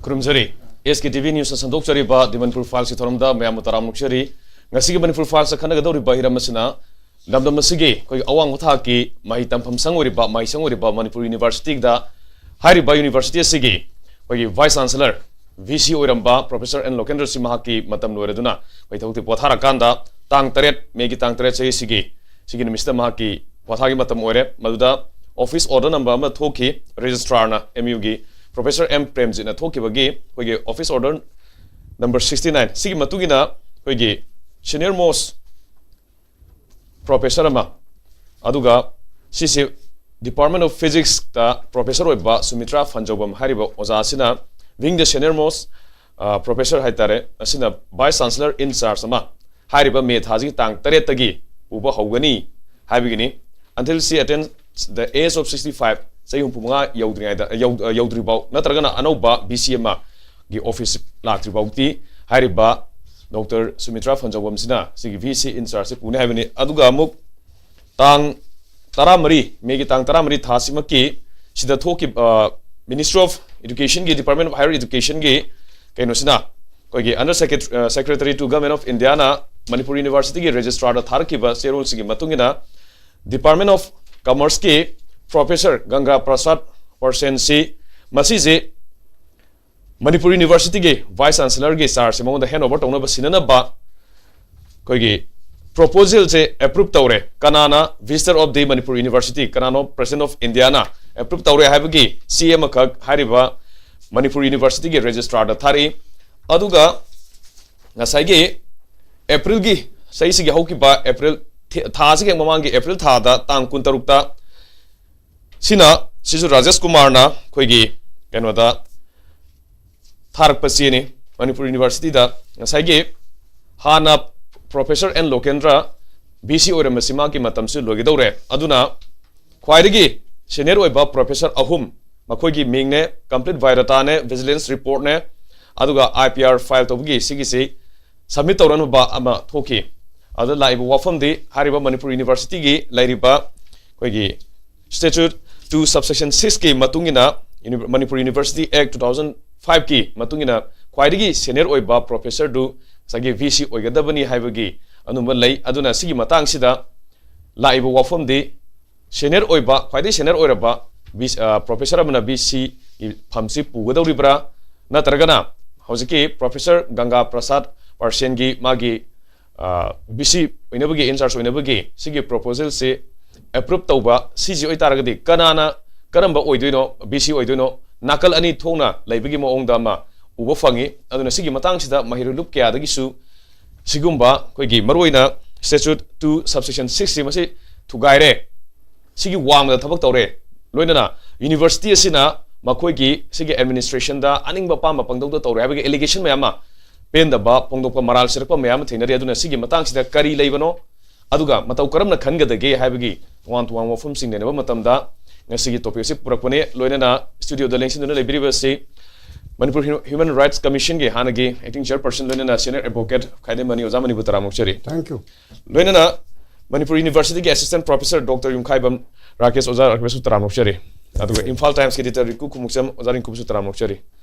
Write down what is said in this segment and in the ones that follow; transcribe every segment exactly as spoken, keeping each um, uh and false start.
ꯈꯨꯔꯨꯝꯖꯔꯤ꯫ ꯑꯦꯁ ꯀꯦ T V ꯅ꯭ꯌꯨꯁꯅ ꯁꯟꯗꯣꯛꯆꯔꯤꯕ ꯗꯤ ꯃꯅꯤꯄꯨꯔ ꯐꯥꯏꯜꯁꯀꯤ ꯊꯧꯔꯝꯗ ꯃꯌꯥꯝꯕꯨ ꯇꯔꯥꯝꯅ ꯑꯣꯛꯆꯔꯤ꯫ ꯉꯁꯤꯒꯤ ꯃꯅꯤꯄꯨꯔ ꯐꯥꯏꯜꯁꯇ ꯈꯟꯅꯒꯗꯧꯔꯤꯕ ꯍꯤꯔꯝ ꯑꯁꯤꯅ ꯂꯝꯗꯝ ꯑꯁꯤꯒꯤ ꯑꯩꯈꯣꯏꯒꯤ ꯑꯋꯥꯡꯕ ꯊꯥꯛꯀꯤ ꯃꯍꯩ ꯇꯝꯐꯝ ꯁꯪ ꯑꯣꯏꯔꯤꯕ, ꯃꯍꯩꯁꯪ ꯑꯣꯏꯔꯤꯕ ꯃꯅꯤꯄꯨꯔ ꯌꯨꯅꯤꯚꯔꯁꯤꯇꯤꯗ, ꯍꯥꯏꯔꯤꯕ ꯌꯨꯅꯤꯚꯔꯁꯤꯇꯤ ꯑꯁꯤꯒꯤ ꯑꯩꯈꯣꯏꯒꯤ ꯚꯥꯏꯁ ꯆꯥꯟꯁꯦꯂꯔ, ꯚꯤ ꯁꯤ ꯑꯣꯏꯔꯝꯕ ꯄ꯭ꯔꯣꯐꯦꯁꯔ ꯑꯦꯟ ꯂꯣꯀꯦꯟꯗ꯭ꯔ ꯁꯤ ꯃꯍꯥꯛꯀꯤ ꯃꯇꯝ ꯂꯣꯏꯔꯗꯨꯅ ꯑꯩꯈꯣꯏ ꯊꯕꯛꯇꯤ ꯄꯣꯊꯥꯔꯀꯥꯟꯗ ꯇꯥꯡ ꯇꯔꯦꯠ, ꯃꯦꯒꯤ ꯇꯥꯡ ꯇꯔꯦꯠ ꯆꯍꯤꯁꯤꯒꯤ, ꯁꯤꯒꯤ ꯅꯨꯃꯤꯠꯁꯤꯗ ꯃꯍꯥꯛꯀꯤ ꯄꯣꯊꯥꯒꯤ ꯃꯇꯝ ꯑꯣꯏꯔꯦ꯫ ꯃꯗꯨꯗ ꯑꯣꯐꯤꯁ ꯑꯣꯔꯗꯔ ꯅꯝꯕꯔ ꯑꯃ ꯊꯣꯛꯈꯤ, ꯔꯦꯖꯤꯁꯇ꯭ꯔꯥꯔꯅ, ꯑꯦꯝ ꯌꯨꯒꯤ ꯄ꯭ꯔꯣꯐꯦꯁꯔ ꯑꯦꯝ ꯄ꯭ꯔꯦꯝꯖꯤꯠꯅ ꯊꯣꯛꯈꯤꯕꯒꯤ ꯑꯩꯈꯣꯏꯒꯤ office order number sixty nine. ꯁꯤꯒꯤ ꯃꯇꯨꯡ ꯏꯟꯅ ꯑꯩꯈꯣꯏꯒꯤ ꯁꯤꯅꯤꯌꯔ ꯃꯣꯁ ꯄ꯭ꯔꯣꯐꯦꯁꯔ ꯑꯃ, ꯑꯗꯨꯒ ꯁꯤꯁꯤ Department of Physicsꯇ ꯄ꯭ꯔꯣꯐꯦꯁꯔ ꯑꯣꯏꯕ ꯁꯨꯃꯤꯇ꯭ꯔꯥ ꯐꯟꯖꯧꯕꯝ ꯍꯥꯏꯔꯤꯕ ꯑꯣꯖꯥ ꯑꯁꯤꯅ, being the senior most, ꯑ, professor ꯍꯥꯏꯇꯥꯔꯦ, ꯑꯁꯤꯅ vice chancellor in charge ꯑꯃ ꯍꯥꯏꯔꯤꯕ ꯃꯦ ꯊꯥꯁꯤꯒꯤ ꯇꯥꯡ ꯇꯔꯦꯠꯇꯒꯤ ꯄꯨꯕ ꯍꯧꯒꯅꯤ ꯍꯥꯏꯕꯒꯤꯅꯤ꯫ Until she attains the age of sixty five, ꯆꯍꯤ ꯍꯨꯝꯐꯨ ꯃꯉꯥ ꯌꯧꯗ꯭ꯔꯤꯉꯩꯗ, ꯌꯧ-, ꯌꯧꯗ꯭ꯔꯤꯐꯥꯎ, ꯅꯠꯇ꯭ꯔꯒꯅ ꯑꯅꯧꯕ ꯚꯤ ꯁꯤ ꯑꯃꯒꯤ ꯑꯣꯐꯤꯁ ꯂꯥꯛꯇ꯭ꯔꯤꯐꯥꯎꯗꯤ ꯍꯥꯏꯔꯤꯕ ꯗꯣꯛꯇꯔ ꯁꯨꯃꯤꯇ꯭ꯔꯥ ꯐꯟꯖꯧꯕꯝꯁꯤꯅ ꯁꯤꯒꯤ ꯚꯤ ꯁꯤ in charge ꯁꯤ ꯄꯨꯅꯤ ꯍꯥꯏꯕꯅꯤ꯫ ꯑꯗꯨꯒ ꯑꯃꯨꯛ ꯇꯥꯡ ꯇꯔꯥꯃꯔꯤ, ꯃꯦꯒꯤ ꯇꯥꯡ ꯇꯔꯥꯃꯔꯤ ꯊꯥꯁꯤꯃꯛꯀꯤ ꯁꯤꯗ ꯊꯣꯛꯈꯤꯕ, ꯑ, Ministry of Educationꯒꯤ, Department of Higher Educationꯒꯤ ꯀꯩꯅꯣꯁꯤꯅ, ꯑꯩꯈꯣꯏꯒꯤ Under Secret-, ꯑ, Secretary to Government of Indiaꯅ Manipur ꯌꯨꯅꯤꯚꯔꯁꯤꯇꯤꯒꯤ ꯔꯦꯖꯤꯁꯇ꯭ꯔꯥꯔꯗ ꯊꯥꯔꯛꯈꯤꯕ ꯆꯦꯔꯣꯜꯁꯤꯒꯤ ꯃꯇꯨꯡ ꯏꯟꯅ, Department of Commerceꯀꯤ ꯄ꯭ꯔꯣꯐꯦꯁꯔ ꯒꯪꯒꯥ ꯄ꯭ꯔꯁꯥꯗ ꯄꯔꯁꯦꯟꯁꯤ ꯃꯁꯤꯁꯦ ꯃꯅꯤꯄꯨꯔ ꯌꯨꯅꯤꯚꯔꯁꯤꯇꯤꯒꯤ ꯚꯥꯏꯁ ꯆꯥꯟꯁꯦꯂꯔꯒꯤ ꯆꯥꯔꯖꯁꯦ ꯃꯉꯣꯟꯗ ꯍꯦꯟ ꯑꯣꯚꯔ ꯇꯧꯅꯕ ꯁꯤꯟꯅꯅꯕ ꯑꯩꯈꯣꯏꯒꯤ ꯄ꯭ꯔꯣꯄꯣꯖꯦꯜꯁꯦ ꯑꯦꯄ꯭ꯔꯨꯞ ꯇꯧꯔꯦ꯫ ꯀꯅꯥꯅ Visitor of the Manipur University, ꯀꯅꯥꯅꯣ President of Indiaꯅ ꯑꯦꯄ꯭ꯔꯨꯞ ꯇꯧꯔꯦ ꯍꯥꯏꯕꯒꯤ ꯆꯦ ꯑꯃꯈꯛ ꯍꯥꯏꯔꯤꯕ ꯃꯅꯤꯄꯨꯔ ꯌꯨꯅꯤꯚꯔꯁꯤꯇꯤꯒꯤ ꯔꯦꯖꯤꯁꯇ꯭ꯔꯥꯔꯗ ꯊꯥꯔꯛꯏ꯫ ꯑꯗꯨꯒ ꯉꯁꯥꯏꯒꯤ ꯑꯦꯄ꯭ꯔꯤꯜꯒꯤ, ꯆꯍꯤꯁꯤꯒꯤ ꯍꯧꯈꯤꯕ ꯑꯦꯄ꯭ꯔꯤꯜ ꯊꯤ-, ꯊꯥ ꯑꯁꯤꯒꯤ ꯍꯦꯛ ꯃꯃꯥꯡꯒꯤ ꯑꯦꯄ꯭ꯔꯤꯜ ꯊꯥꯗ ꯇꯥꯡ ꯀꯨꯟꯇꯔꯨꯛꯇ ꯁꯤꯅ, ꯁꯤꯁꯨ ꯔꯥꯖꯦꯁ ꯀꯨꯃꯥꯔꯅ ꯑꯩꯈꯣꯏꯒꯤ ꯀꯩꯅꯣꯗ ꯊꯥꯔꯛꯄ ꯆꯦꯅꯤ꯫ ꯃꯅꯤꯄꯨꯔ ꯌꯨꯅꯤꯚꯔꯁꯤꯇꯤꯗ ꯉꯁꯥꯏꯒꯤ ꯍꯥꯟꯅ ꯄ꯭ꯔꯣꯐꯦꯁꯔ ꯑꯦꯟ ꯂꯣꯀꯦꯟꯗ꯭ꯔ ꯚꯤ ꯁꯤ ꯑꯣꯏꯔꯝꯕꯁꯤ ꯃꯥꯒꯤ ꯃꯇꯝꯁꯤ ꯂꯣꯏꯒꯗꯧꯔꯦ꯫ ꯑꯗꯨꯅ ꯈ꯭ꯋꯥꯏꯗꯒꯤ ꯁꯦꯅꯤꯌꯔ ꯑꯣꯏꯕ ꯄ꯭ꯔꯣꯐꯦꯁꯔ ꯑꯍꯨꯝ, ꯃꯈꯣꯏꯒꯤ ꯃꯤꯡꯅꯦ, ꯀꯝꯄ꯭ꯂꯤꯠ ꯕꯥꯏꯑꯣꯗꯥꯇꯥꯅꯦ, ꯚꯤꯖꯤꯂꯦꯟꯁ ꯔꯤꯄꯣꯔꯠꯅꯦ, ꯑꯗꯨꯒ ꯑꯥꯏ ꯄꯤ ꯑꯥꯔ ꯐꯥꯏꯜ ꯇꯧꯕꯒꯤ ꯁꯤꯒꯤꯁꯤ ꯁꯕꯃꯤꯠ ꯇꯧꯔꯅꯕ ꯑꯃ ꯊꯣꯛꯈꯤ꯫ ꯑꯗꯨꯗ ꯂꯥꯛꯏꯕ ꯋꯥꯐꯝꯗꯤ ꯍꯥꯏꯔꯤꯕ ꯃꯅꯤꯄꯨꯔ ꯌꯨꯅꯤꯚꯔꯁꯤꯇꯤꯒꯤ ꯂꯩꯔꯤꯕ ꯑꯩꯈꯣꯏꯒꯤ Statute two subsection sixꯀꯤ ꯃꯇꯨꯡ ꯏꯟꯅ ꯌꯨꯅꯤ-, Manipur University Act two thousand ꯐꯥꯏꯚꯀꯤ ꯃꯇꯨꯡ ꯏꯟꯅ ꯈ꯭ꯋꯥꯏꯗꯒꯤ ꯁꯦꯅꯤꯌꯔ ꯑꯣꯏꯕ ꯄ꯭ꯔꯣꯐꯦꯁꯔꯗꯨ ꯉꯁꯥꯏꯒꯤ ꯚꯤ ꯁꯤ ꯑꯣꯏꯒꯗꯕꯅꯤ ꯍꯥꯏꯕꯒꯤ ꯑꯗꯨꯝꯕ ꯂꯩ꯫ ꯑꯗꯨꯅ ꯁꯤꯒꯤ ꯃꯇꯥꯡꯁꯤꯗ ꯂꯥꯛꯏꯕ ꯋꯥꯐꯝꯗꯤ ꯁꯦꯅꯤꯌꯔ ꯑꯣꯏꯕ, ꯈ꯭ꯋꯥꯏꯗꯒꯤ ꯁꯦꯅꯤꯌꯔ ꯑꯣꯏꯔꯕ ꯚꯤ-, ꯑ, ꯄ꯭ꯔꯣꯐꯦꯁꯔ ꯑꯃꯅ ꯚꯤ ꯁꯤꯒꯤ ꯐꯝꯁꯤ ꯄꯨꯒꯗꯧꯔꯤꯕ꯭ꯔꯥ, ꯅꯠꯇ꯭ꯔꯒꯅ ꯍꯧꯖꯤꯛꯀꯤ ꯄ꯭ꯔꯣꯐꯦꯁꯔ ꯒꯪꯒꯥ ꯄ꯭ꯔꯁꯥꯗ ꯄꯥꯔꯁꯦꯟꯒꯤ ꯃꯥꯒꯤ, ꯑ, ꯚꯤ ꯁꯤ ꯑꯣꯏꯅꯕꯒꯤ, ꯏꯟꯆꯥꯔꯖ ꯑꯣꯏꯅꯕꯒꯤ ꯁꯤꯒꯤ ꯄ꯭ꯔꯣꯄꯣꯖꯦꯜꯁꯤ ꯑꯦꯄ꯭ꯔꯨꯞ ꯇꯧꯕ, ꯁꯤꯁꯤ ꯑꯣꯏꯇꯥꯔꯒꯗꯤ ꯀꯅꯥꯅ, ꯀꯔꯝꯕ ꯑꯣꯏꯗꯣꯏꯅꯣ, ꯚꯤ ꯁꯤ ꯑꯣꯏꯗꯣꯏꯅꯣ? ꯅꯥꯀꯜ ꯑꯅꯤ ꯊꯣꯛꯅ ꯂꯩꯕꯒꯤ ꯃꯑꯣꯡꯗ ꯑꯃ ꯎꯕ ꯐꯪꯉꯤ꯫ ꯑꯗꯨꯅ ꯁꯤꯒꯤ ꯃꯇꯥꯡꯁꯤꯗ ꯃꯍꯩꯔꯣꯏ ꯂꯨꯞ ꯀꯌꯥꯗꯒꯤꯁꯨ ꯁꯤꯒꯨꯝꯕ ꯑꯩꯈꯣꯏꯒꯤ ꯃꯔꯨꯑꯣꯏꯅ Statute two subsection six ꯁꯤ ꯃꯁꯤ ꯊꯨꯒꯥꯏꯔꯦ, ꯁꯤꯒꯤ ꯋꯥꯡꯃꯗ ꯊꯕꯛ ꯇꯧꯔꯦ, ꯂꯣꯏꯅꯅ ꯌꯨꯅꯤꯚꯔꯁꯤꯇꯤ ꯑꯁꯤꯅ ꯃꯈꯣꯏꯒꯤ ꯁꯤꯒꯤ ꯑꯦꯗꯃꯤꯅꯤꯁꯇ꯭ꯔꯦꯁꯟꯗ ꯑꯅꯤꯡꯕ ꯑꯄꯥꯝꯕ ꯄꯪꯗꯧꯗ ꯇꯧꯔꯦ ꯍꯥꯏꯕꯒꯤ ꯑꯦꯂꯤꯒꯦꯁꯟ ꯃꯌꯥꯝ ꯑꯃ, ꯄꯦꯟꯗꯕ ꯐꯣꯡꯗꯣꯛꯄ, ꯃꯔꯥꯜ ꯁꯤꯔꯛꯄ ꯃꯌꯥꯝ ꯑꯃ ꯊꯦꯡꯅꯔꯤ꯫ ꯑꯗꯨꯅ ꯁꯤꯒꯤ ꯃꯇꯥꯡꯁꯤꯗ ꯀꯔꯤ ꯂꯩꯕꯅꯣ, ꯑꯗꯨꯒ ꯃꯇꯧ ꯀꯔꯝꯅ ꯈꯟꯒꯗꯒꯦ ꯍꯥꯏꯕꯒꯤ ꯇꯣꯉꯥꯟ ꯇꯣꯉꯥꯟꯕ ꯋꯥꯐꯝꯁꯤꯡ ꯅꯩꯅꯕ ꯃꯇꯝꯗ ꯉꯁꯤꯒꯤ ꯇꯣꯄꯤꯛ ꯑꯁꯤ ꯄꯨꯔꯛꯄꯅꯤ꯫ ꯂꯣꯏꯅꯅ ꯁ꯭ꯇꯨꯗꯤꯑꯣꯗ ꯂꯦꯡꯁꯤꯟꯗꯨꯅ ꯂꯩꯕꯤꯔꯤꯕ ꯑꯁꯤ ꯃꯅꯤꯄꯨꯔ ꯍ꯭ꯌꯨ-, ꯍ꯭ꯌꯨꯃꯦꯟ ꯔꯥꯏꯠꯁ ꯀꯃꯤꯁꯟꯒꯤ ꯍꯥꯟꯅꯒꯤ ꯑꯦꯛꯇꯤꯡ ꯆꯤꯌꯔꯄꯔꯁꯟ, ꯂꯣꯏꯅꯅ ꯁꯦꯅꯤꯌꯔ ꯑꯦꯗꯚꯣꯀꯦꯠ ꯈꯥꯏꯗꯦꯝ ꯃꯅꯤ ꯑꯣꯖꯥ ꯃꯅꯤꯕꯨ ꯇꯔꯥꯝꯅ ꯑꯣꯛꯆꯔꯤ꯫ Thank you. ꯂꯣꯏꯅꯅ ꯃꯅꯤꯄꯨꯔ ꯌꯨꯅꯤꯚꯔꯁꯤꯇꯤꯒꯤ assistant professor doctor Yumkhaibam Rakesh, ꯑꯣꯖꯥ ꯔꯥꯀꯦꯁꯄꯨ ꯇꯔꯥꯝꯅ ꯑꯣꯛꯆꯔꯤ꯫ ꯑꯗꯨꯒ ꯏꯝꯐꯥꯜ ꯇꯥꯏꯝꯁꯀꯤ ꯏꯗꯤꯇꯔ ꯔꯤꯡꯀꯨ ꯈꯨꯃꯨꯛꯆꯝ, ꯑꯣꯖꯥ ꯔꯤꯡꯀꯨꯕꯨꯁꯨ ꯇꯔꯥꯝꯅ ꯑꯣꯛꯆꯔꯤ꯫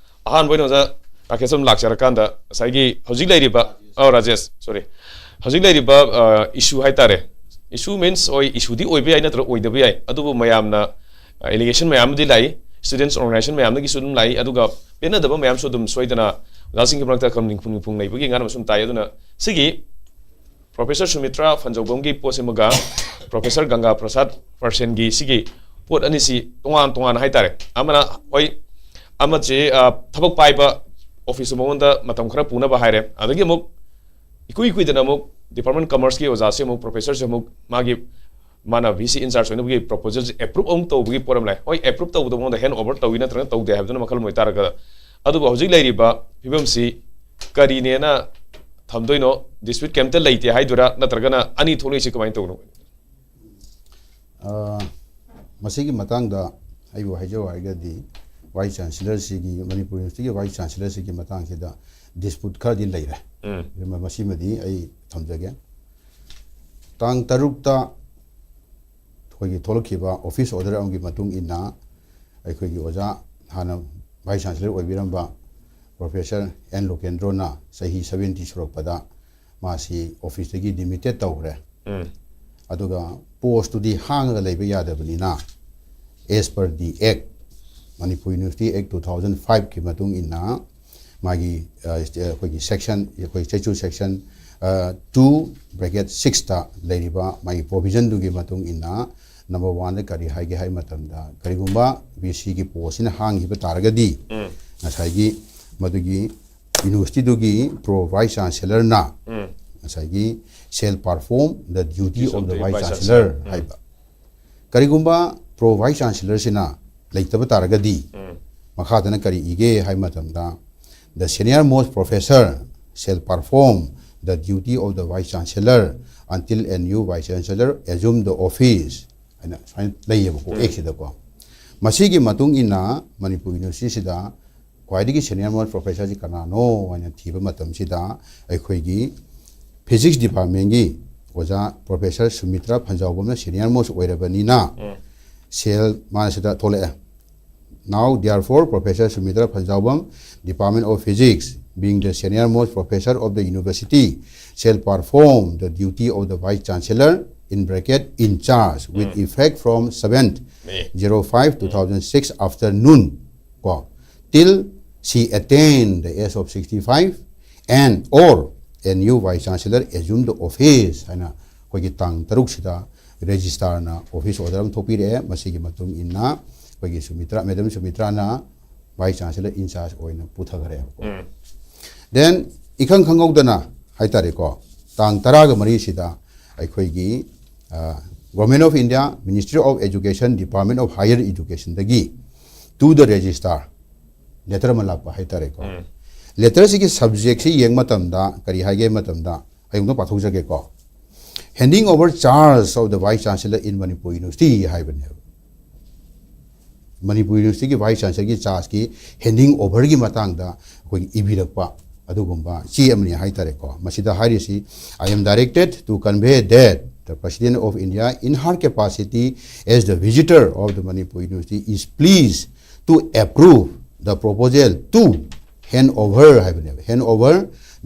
ꯑꯍꯥꯟꯕ ꯑꯣꯏꯅ ꯑꯣꯖꯥ ꯔꯥꯀꯦꯁ ꯑꯃ ꯂꯥꯛꯆꯔꯀꯥꯟꯗ ꯉꯁꯥꯏꯒꯤ ꯍꯧꯖꯤꯛ ꯂꯩꯔꯤꯕ, ꯑ, ꯔꯥꯖꯦꯁ, ꯁꯣꯔꯤ, ꯍꯧꯖꯤꯛ ꯂꯩꯔꯤꯕ, ꯑ, ꯏꯁꯨ ꯍꯥꯏꯇꯥꯔꯦ, ꯏꯁꯨ ꯃꯤꯟꯁ, ꯍꯣꯏ, ꯏꯁꯨꯗꯤ ꯑꯣꯏꯕ ꯌꯥꯏ ꯅꯠꯇ꯭ꯔꯒ ꯑꯣꯏꯗꯕ ꯌꯥꯏ, ꯑꯗꯨꯕꯨ ꯃꯌꯥꯝꯅ, ꯑ, ꯑꯦꯂꯤꯒꯦꯁꯟ ꯃꯌꯥꯝ ꯑꯃꯗꯤ ꯂꯥꯛꯏ, ꯁ꯭ꯇꯨꯗꯦꯟꯠꯁ ꯑꯣꯔꯒꯅꯥꯏꯖꯦꯁꯟ ꯃꯌꯥꯝꯗꯒꯤꯁꯨ ꯑꯗꯨꯝ ꯂꯥꯛꯏ, ꯑꯗꯨꯒ ꯄꯦꯟꯅꯗꯕ ꯃꯌꯥꯝꯁꯨ ꯑꯗꯨꯝ ꯁꯣꯏꯗꯅ ꯑꯣꯖꯥꯁꯤꯡꯒꯤ ꯃꯔꯛꯇ ꯈꯝ ꯅꯤꯡꯐꯨꯡ ꯅꯤꯡꯐꯨꯡ ꯂꯩꯕꯒꯤ ꯉꯥꯡꯅꯕ ꯁꯨꯝ ꯇꯥꯏ꯫ ꯑꯗꯨꯅ ꯁꯤꯒꯤ ꯄ꯭ꯔꯣꯐꯦꯁꯔ ꯁꯨꯃꯤꯇ꯭ꯔꯥ ꯐꯟꯖꯧꯕꯝꯒꯤ ꯄꯣꯠꯁꯤꯃꯒ ꯄ꯭ꯔꯣꯐꯦꯁꯔ ꯒꯪꯒꯥ ꯄ꯭ꯔꯁꯥꯗ ꯄꯥꯔꯁꯦꯟꯒꯤ ꯁꯤꯒꯤ ꯄꯣꯠ ꯑꯅꯤꯁꯤ ꯇꯣꯉꯥꯟ ꯇꯣꯉꯥꯟ ꯍꯥꯏꯇꯥꯔꯦ꯫ ꯑꯃꯅ, ꯍꯣꯏ, ꯑꯃꯁꯦ, ꯑ, ꯊꯕꯛ ꯄꯥꯏꯕ ꯑꯣꯐꯤꯁꯇꯨ ꯃꯉꯣꯟꯗ ꯃꯇꯝ ꯈꯔ ꯄꯨꯅꯕ ꯍꯥꯏꯔꯦ, ꯑꯗꯒꯤ ꯑꯃꯨꯛ ꯏꯀꯨꯏ ꯀꯨꯏꯗꯅ ꯑꯃꯨꯛ ꯗꯤꯄꯥꯔꯠꯃꯦꯟ ꯀꯃꯔꯁꯀꯤ ꯑꯣꯖꯥꯁꯦ ꯑꯃꯨꯛ, ꯄ꯭ꯔꯣꯐꯦꯁꯔꯁꯦ ꯑꯃꯨꯛ ꯃꯥꯒꯤ, ꯃꯥꯅ ꯚꯤ ꯁꯤ ꯏꯟꯆꯥꯔꯖ ꯑꯣꯏꯅꯕꯒꯤ ꯄ꯭ꯔꯣꯄꯣꯖꯦꯜꯁꯦ ꯑꯦꯄ꯭ꯔꯨꯞ ꯑꯃꯨꯛ ꯇꯧꯕꯒꯤ ꯄꯣꯠ ꯑꯃ ꯂꯩ꯫ ꯍꯣꯏ, ꯑꯦꯄ꯭ꯔꯨꯞ ꯇꯧꯕꯗꯣ ꯃꯉꯣꯟꯗ ꯍꯦꯟ ꯑꯣꯚꯔ ꯇꯧꯏ ꯅꯠꯇ꯭ꯔꯒ ꯇꯧꯗꯦ ꯍꯥꯏꯕꯗꯨꯅ ꯃꯈꯜ ꯑꯃ ꯑꯣꯏꯇꯥꯔꯒ, ꯑꯗꯨꯕꯨ ꯍꯧꯖꯤꯛ ꯂꯩꯔꯤꯕ ꯐꯤꯕꯝꯁꯤ ꯀꯔꯤꯅꯦꯅ ꯊꯝꯗꯣꯏꯅꯣ? ꯗꯤꯁꯄ꯭ꯌꯨꯠ ꯀꯩꯝꯇ ꯂꯩꯇꯦ ꯍꯥꯏꯗꯣꯏꯔꯥ, ꯅꯠꯇ꯭ꯔꯒꯅ ꯑꯅꯤ ꯊꯣꯛꯂꯛꯏꯁꯤ ꯀꯃꯥꯏꯅ ꯇꯧꯕꯅꯣ? ꯑ, ꯃꯁꯤꯒꯤ ꯃꯇꯥꯡꯗ ꯑꯩꯕꯨ ꯍꯥꯏꯖꯧ ꯍꯥꯏꯔꯒꯗꯤ, ꯚꯥꯏꯁ ꯆꯥꯟꯁꯦꯂꯔꯁꯤꯒꯤ, ꯃꯅꯤꯄꯨꯔ ꯌꯨꯅꯤꯚꯔꯁꯤꯇꯤꯒꯤ ꯚꯥꯏꯁ ꯆꯥꯟꯁꯦꯂꯔꯁꯤꯒꯤ ꯃꯇꯥꯡꯁꯤꯗ ꯗꯤꯁꯄ꯭ꯌꯨꯠ ꯈꯔꯗꯤ ꯂꯩꯔꯦ꯫ ꯎꯝ꯫ ꯃ-, ꯃꯁꯤꯃꯗꯤ ꯑꯩ ꯊꯝꯖꯒꯦ꯫ ꯇꯥꯡ ꯇꯔꯨꯛꯇ ꯑꯩꯈꯣꯏꯒꯤ ꯊꯣꯛꯂꯛꯈꯤꯕ ꯑꯣꯐꯤꯁ ꯑꯣꯔꯗꯔ ꯑꯃꯒꯤ ꯃꯇꯨꯡ ꯏꯟꯅ, ꯑꯩꯈꯣꯏꯒꯤ ꯑꯣꯖꯥ ꯍꯥꯟꯅ Vice Chancellor ꯑꯣꯏꯕꯤꯔꯝꯕ Professor N ꯂꯣꯀꯦꯟꯗ꯭ꯔꯣꯅ ꯆꯍꯤ ꯁꯚꯦꯟꯇꯤ ꯁꯨꯔꯛꯄꯗ ꯃꯥꯁꯤ ꯑꯣꯐꯤꯁꯇꯒꯤ ꯗꯤꯃꯤꯇꯦꯠ ꯇꯧꯈ꯭ꯔꯦ꯫ ꯑꯗꯨꯒ ꯄꯣꯁꯇꯨꯗꯤ ꯍꯥꯡꯉꯒ ꯂꯩꯕ ꯌꯥꯗꯕꯅꯤꯅ, as per the Act, Manipur University Act two thousand five ꯀꯤ ꯃꯇꯨꯡ ꯏꯟꯅ ꯃꯥꯒꯤ ꯑ, ꯑꯩꯈꯣꯏꯒꯤ ꯁꯦꯛꯁꯟ, ꯑꯩꯈꯣꯏ ꯁꯦꯛꯁꯟ ꯇꯨ ꯕ꯭ꯔꯦꯀꯦꯠ ꯁꯤꯛꯁꯇ ꯂꯩꯔꯤꯕ ꯃꯥꯒꯤ ꯄ꯭ꯔꯣꯚꯤꯖꯟꯗꯨꯒꯤ ꯃꯇꯨꯡ ꯏꯟꯅ, ꯅꯝꯕꯔ ꯋꯥꯟꯗ ꯀꯔꯤ ꯍꯥꯏꯒꯦ ꯍꯥꯏꯕ ꯃꯇꯝꯗ, ꯀꯔꯤꯒꯨꯝꯕ ꯚꯤ ꯁꯤꯒꯤ ꯄꯣꯁꯁꯤꯅ ꯍꯥꯡꯈꯤꯕ ꯇꯥꯔꯒꯗꯤ, ꯉꯁꯥꯏꯒꯤ ꯃꯗꯨꯒꯤ ꯌꯨꯅꯤꯚꯔꯁꯤꯇꯤꯗꯨꯒꯤ ꯄ꯭ꯔꯣ ꯚꯥꯏꯁ ꯆꯥꯟꯁꯦꯂꯔꯅ ꯉꯁꯥꯏꯒꯤ shall perform the duty of the vice chancellor ꯍꯥꯏꯕ꯫ ꯀꯔꯤꯒꯨꯝꯕ ꯄ꯭ꯔꯣ ꯚꯥꯏꯁ ꯆꯥꯟꯁꯦꯂꯔꯁꯤꯅ ꯂꯩꯇꯕ ꯇꯥꯔꯒꯗꯤ, ꯃꯈꯥꯗꯅ ꯀꯔꯤ ꯏꯒꯦ ꯍꯥꯏꯕ ꯃꯇꯝꯗ, "The senior most professor shall perform the duty of the vice chancellor until a new vice chancellor assume the office" ꯍꯥꯏꯅ ꯁꯨꯃꯥꯏꯅ ꯂꯩꯌꯦꯕꯀꯣ, ꯑꯦꯛꯁꯤꯗꯀꯣ꯫ ꯃꯁꯤꯒꯤ ꯃꯇꯨꯡ ꯏꯟꯅ ꯃꯅꯤꯄꯨꯔ ꯌꯨꯅꯤꯚꯔꯁꯤꯇꯤꯁꯤꯗ ꯈ꯭ꯋꯥꯏꯗꯒꯤ senior most professorꯁꯤ ꯀꯅꯥꯅꯣ ꯍꯥꯏꯅ ꯊꯤꯕ ꯃꯇꯝꯁꯤꯗ, ꯑꯩꯈꯣꯏꯒꯤ ꯐꯤꯖꯤꯛꯁ ꯗꯤꯄꯥꯔꯠꯃꯦꯟꯒꯤ ꯑꯣꯖꯥ ꯄ꯭ꯔꯣꯐꯦꯁꯔ ꯁꯨꯃꯤꯇ꯭ꯔꯥ ꯐꯟꯖꯥꯎꯕꯝꯅ senior most ꯑꯣꯏꯔꯕꯅꯤꯅ, shall, ꯃꯥꯅ ꯁꯤꯗ ꯊꯣꯛꯂꯛꯑꯦ, "Now, therefore, Professor Sumitra Phanjaobam, Department of Physics, being the senior most professor of the university, shall perform the duty of the vice chancellor, in bracket, in charge, with effect from seventh zero five two thousand six afternoon, ꯀꯣ, till she attain the age of sixty five, and or a new vice chancellor assume the office" ꯍꯥꯏꯅ ꯑꯩꯈꯣꯏꯒꯤ ꯇꯥꯡ ꯇꯔꯨꯛꯁꯤꯗ ꯔꯦꯖꯤꯁꯇ꯭ꯔꯥꯔꯅ office order ꯑꯃ ꯊꯣꯛꯄꯤꯔꯛꯑꯦ꯫ ꯃꯁꯤꯒꯤ ꯃꯇꯨꯡ ꯏꯟꯅ ꯑꯩꯈꯣꯏꯒꯤ ꯁꯨꯃꯤꯇ꯭ꯔꯥ, madam ꯁꯨꯃꯤꯇ꯭ꯔꯥꯅ vice chancellor in-charge ꯑꯣꯏꯅ ꯄꯨꯊꯈ꯭ꯔꯦꯕꯀꯣ꯫ ꯗꯦꯟ ꯏꯈꯪ ꯈꯪꯍꯧꯗꯅ ꯍꯥꯏꯇꯥꯔꯦꯀꯣ, ꯇꯥꯡ ꯇꯔꯥꯒ ꯃꯔꯤꯁꯤꯗ ꯑꯩꯈꯣꯏꯒꯤ Government of India, Ministry of Education, Department of Higher Educationꯗꯒꯤ to the registrar ꯂꯦꯇꯔ ꯑꯃ ꯂꯥꯛꯄ ꯍꯥꯏꯇꯥꯔꯦꯀꯣ꯫ ꯂꯦꯇꯔꯁꯤꯒꯤ ꯁꯕꯖꯦꯛꯁꯤ ꯌꯦꯡꯕ ꯃꯇꯝꯗ ꯀꯔꯤ ꯍꯥꯏꯒꯦ ꯍꯥꯏꯕ ꯃꯇꯝꯗ, ꯑꯩ ꯑꯃꯨꯛꯇ ꯄꯥꯊꯣꯛꯆꯒꯦꯀꯣ꯫ "Handing over charge of the Vice Chancellor in Manipur University" ꯍꯥꯏꯕꯅꯦꯕ꯫ ꯃꯅꯤꯄꯨꯔ ꯌꯨꯅꯤꯚꯔꯁꯤꯇꯤꯒꯤ ꯚꯥꯏꯁ ꯆꯥꯟꯁꯦꯂꯔꯒꯤ ꯆꯥꯔꯖꯀꯤ ꯍꯦꯟꯗꯤꯡ ꯑꯣꯚꯔꯒꯤ ꯃꯇꯥꯡꯗ ꯑꯩꯈꯣꯏꯒꯤ ꯏꯕꯤꯔꯛꯄ ꯑꯗꯨꯒꯨꯝꯕ ꯆꯦ ꯑꯃꯅꯤ ꯍꯥꯏꯇꯥꯔꯦꯀꯣ꯫ ꯃꯁꯤꯗ ꯍꯥꯏꯔꯤꯁꯤ, "I am directed to convey that the President of India, in her capacity as the visitor of the Manipur University, is pleased to approve the proposal to hand over ꯍꯥꯏꯕꯅꯦꯕ, hand over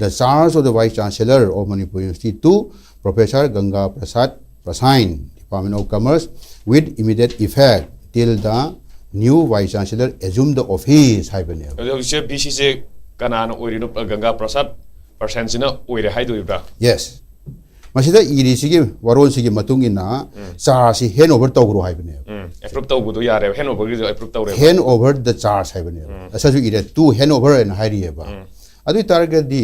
the charge of the Vice Chancellor of Manipur University to Professor Ganga Prasad Prasine, Department of Commerce, with immediate effect till the new Vice Chancellor assume the office ꯍꯥꯏꯕꯅꯦꯕ꯫ ꯑꯗꯣ ꯍꯧꯖꯤꯛꯁꯦ V ꯁꯤꯁꯦ ꯀꯅꯥꯅ ꯑꯣꯏꯔꯤꯅꯣ? ꯒꯪꯒꯥ ꯄ꯭ꯔꯁꯥꯗ ꯄ꯭ꯔꯁꯥꯟꯁꯤꯅ ꯑꯣꯏꯔꯦ ꯍꯥꯏꯗꯣꯔꯤꯕ꯭ꯔꯥ? Yes, ꯃꯁꯤꯗ ꯏꯔꯤꯁꯤꯒꯤ ꯋꯥꯔꯣꯜꯁꯤꯒꯤ ꯃꯇꯨꯡ ꯏꯟꯅ chargeꯁꯤ hand over ꯇꯧꯈ꯭ꯔꯣ ꯍꯥꯏꯕꯅꯦꯕ꯫ ꯎꯝ, ꯑꯦꯄ꯭ꯔꯨꯞ ꯇꯧꯕꯗꯣ ꯌꯥꯔꯦꯕ, ꯍꯦꯟ ꯑꯣꯚꯔꯒꯤꯁꯨ ꯑꯦꯄ꯭ꯔꯨꯞ ꯇꯧꯔꯦꯕ꯫ Hand over the charge ꯍꯥꯏꯕꯅꯦꯕ꯫ ꯑꯁꯤꯁꯨ ꯏꯔꯦ, to hand over ꯍꯥꯏꯅ ꯍꯥꯏꯔꯤꯑꯕ꯫ ꯑꯗꯨ ꯑꯣꯏ ꯇꯥꯔꯒꯗꯤ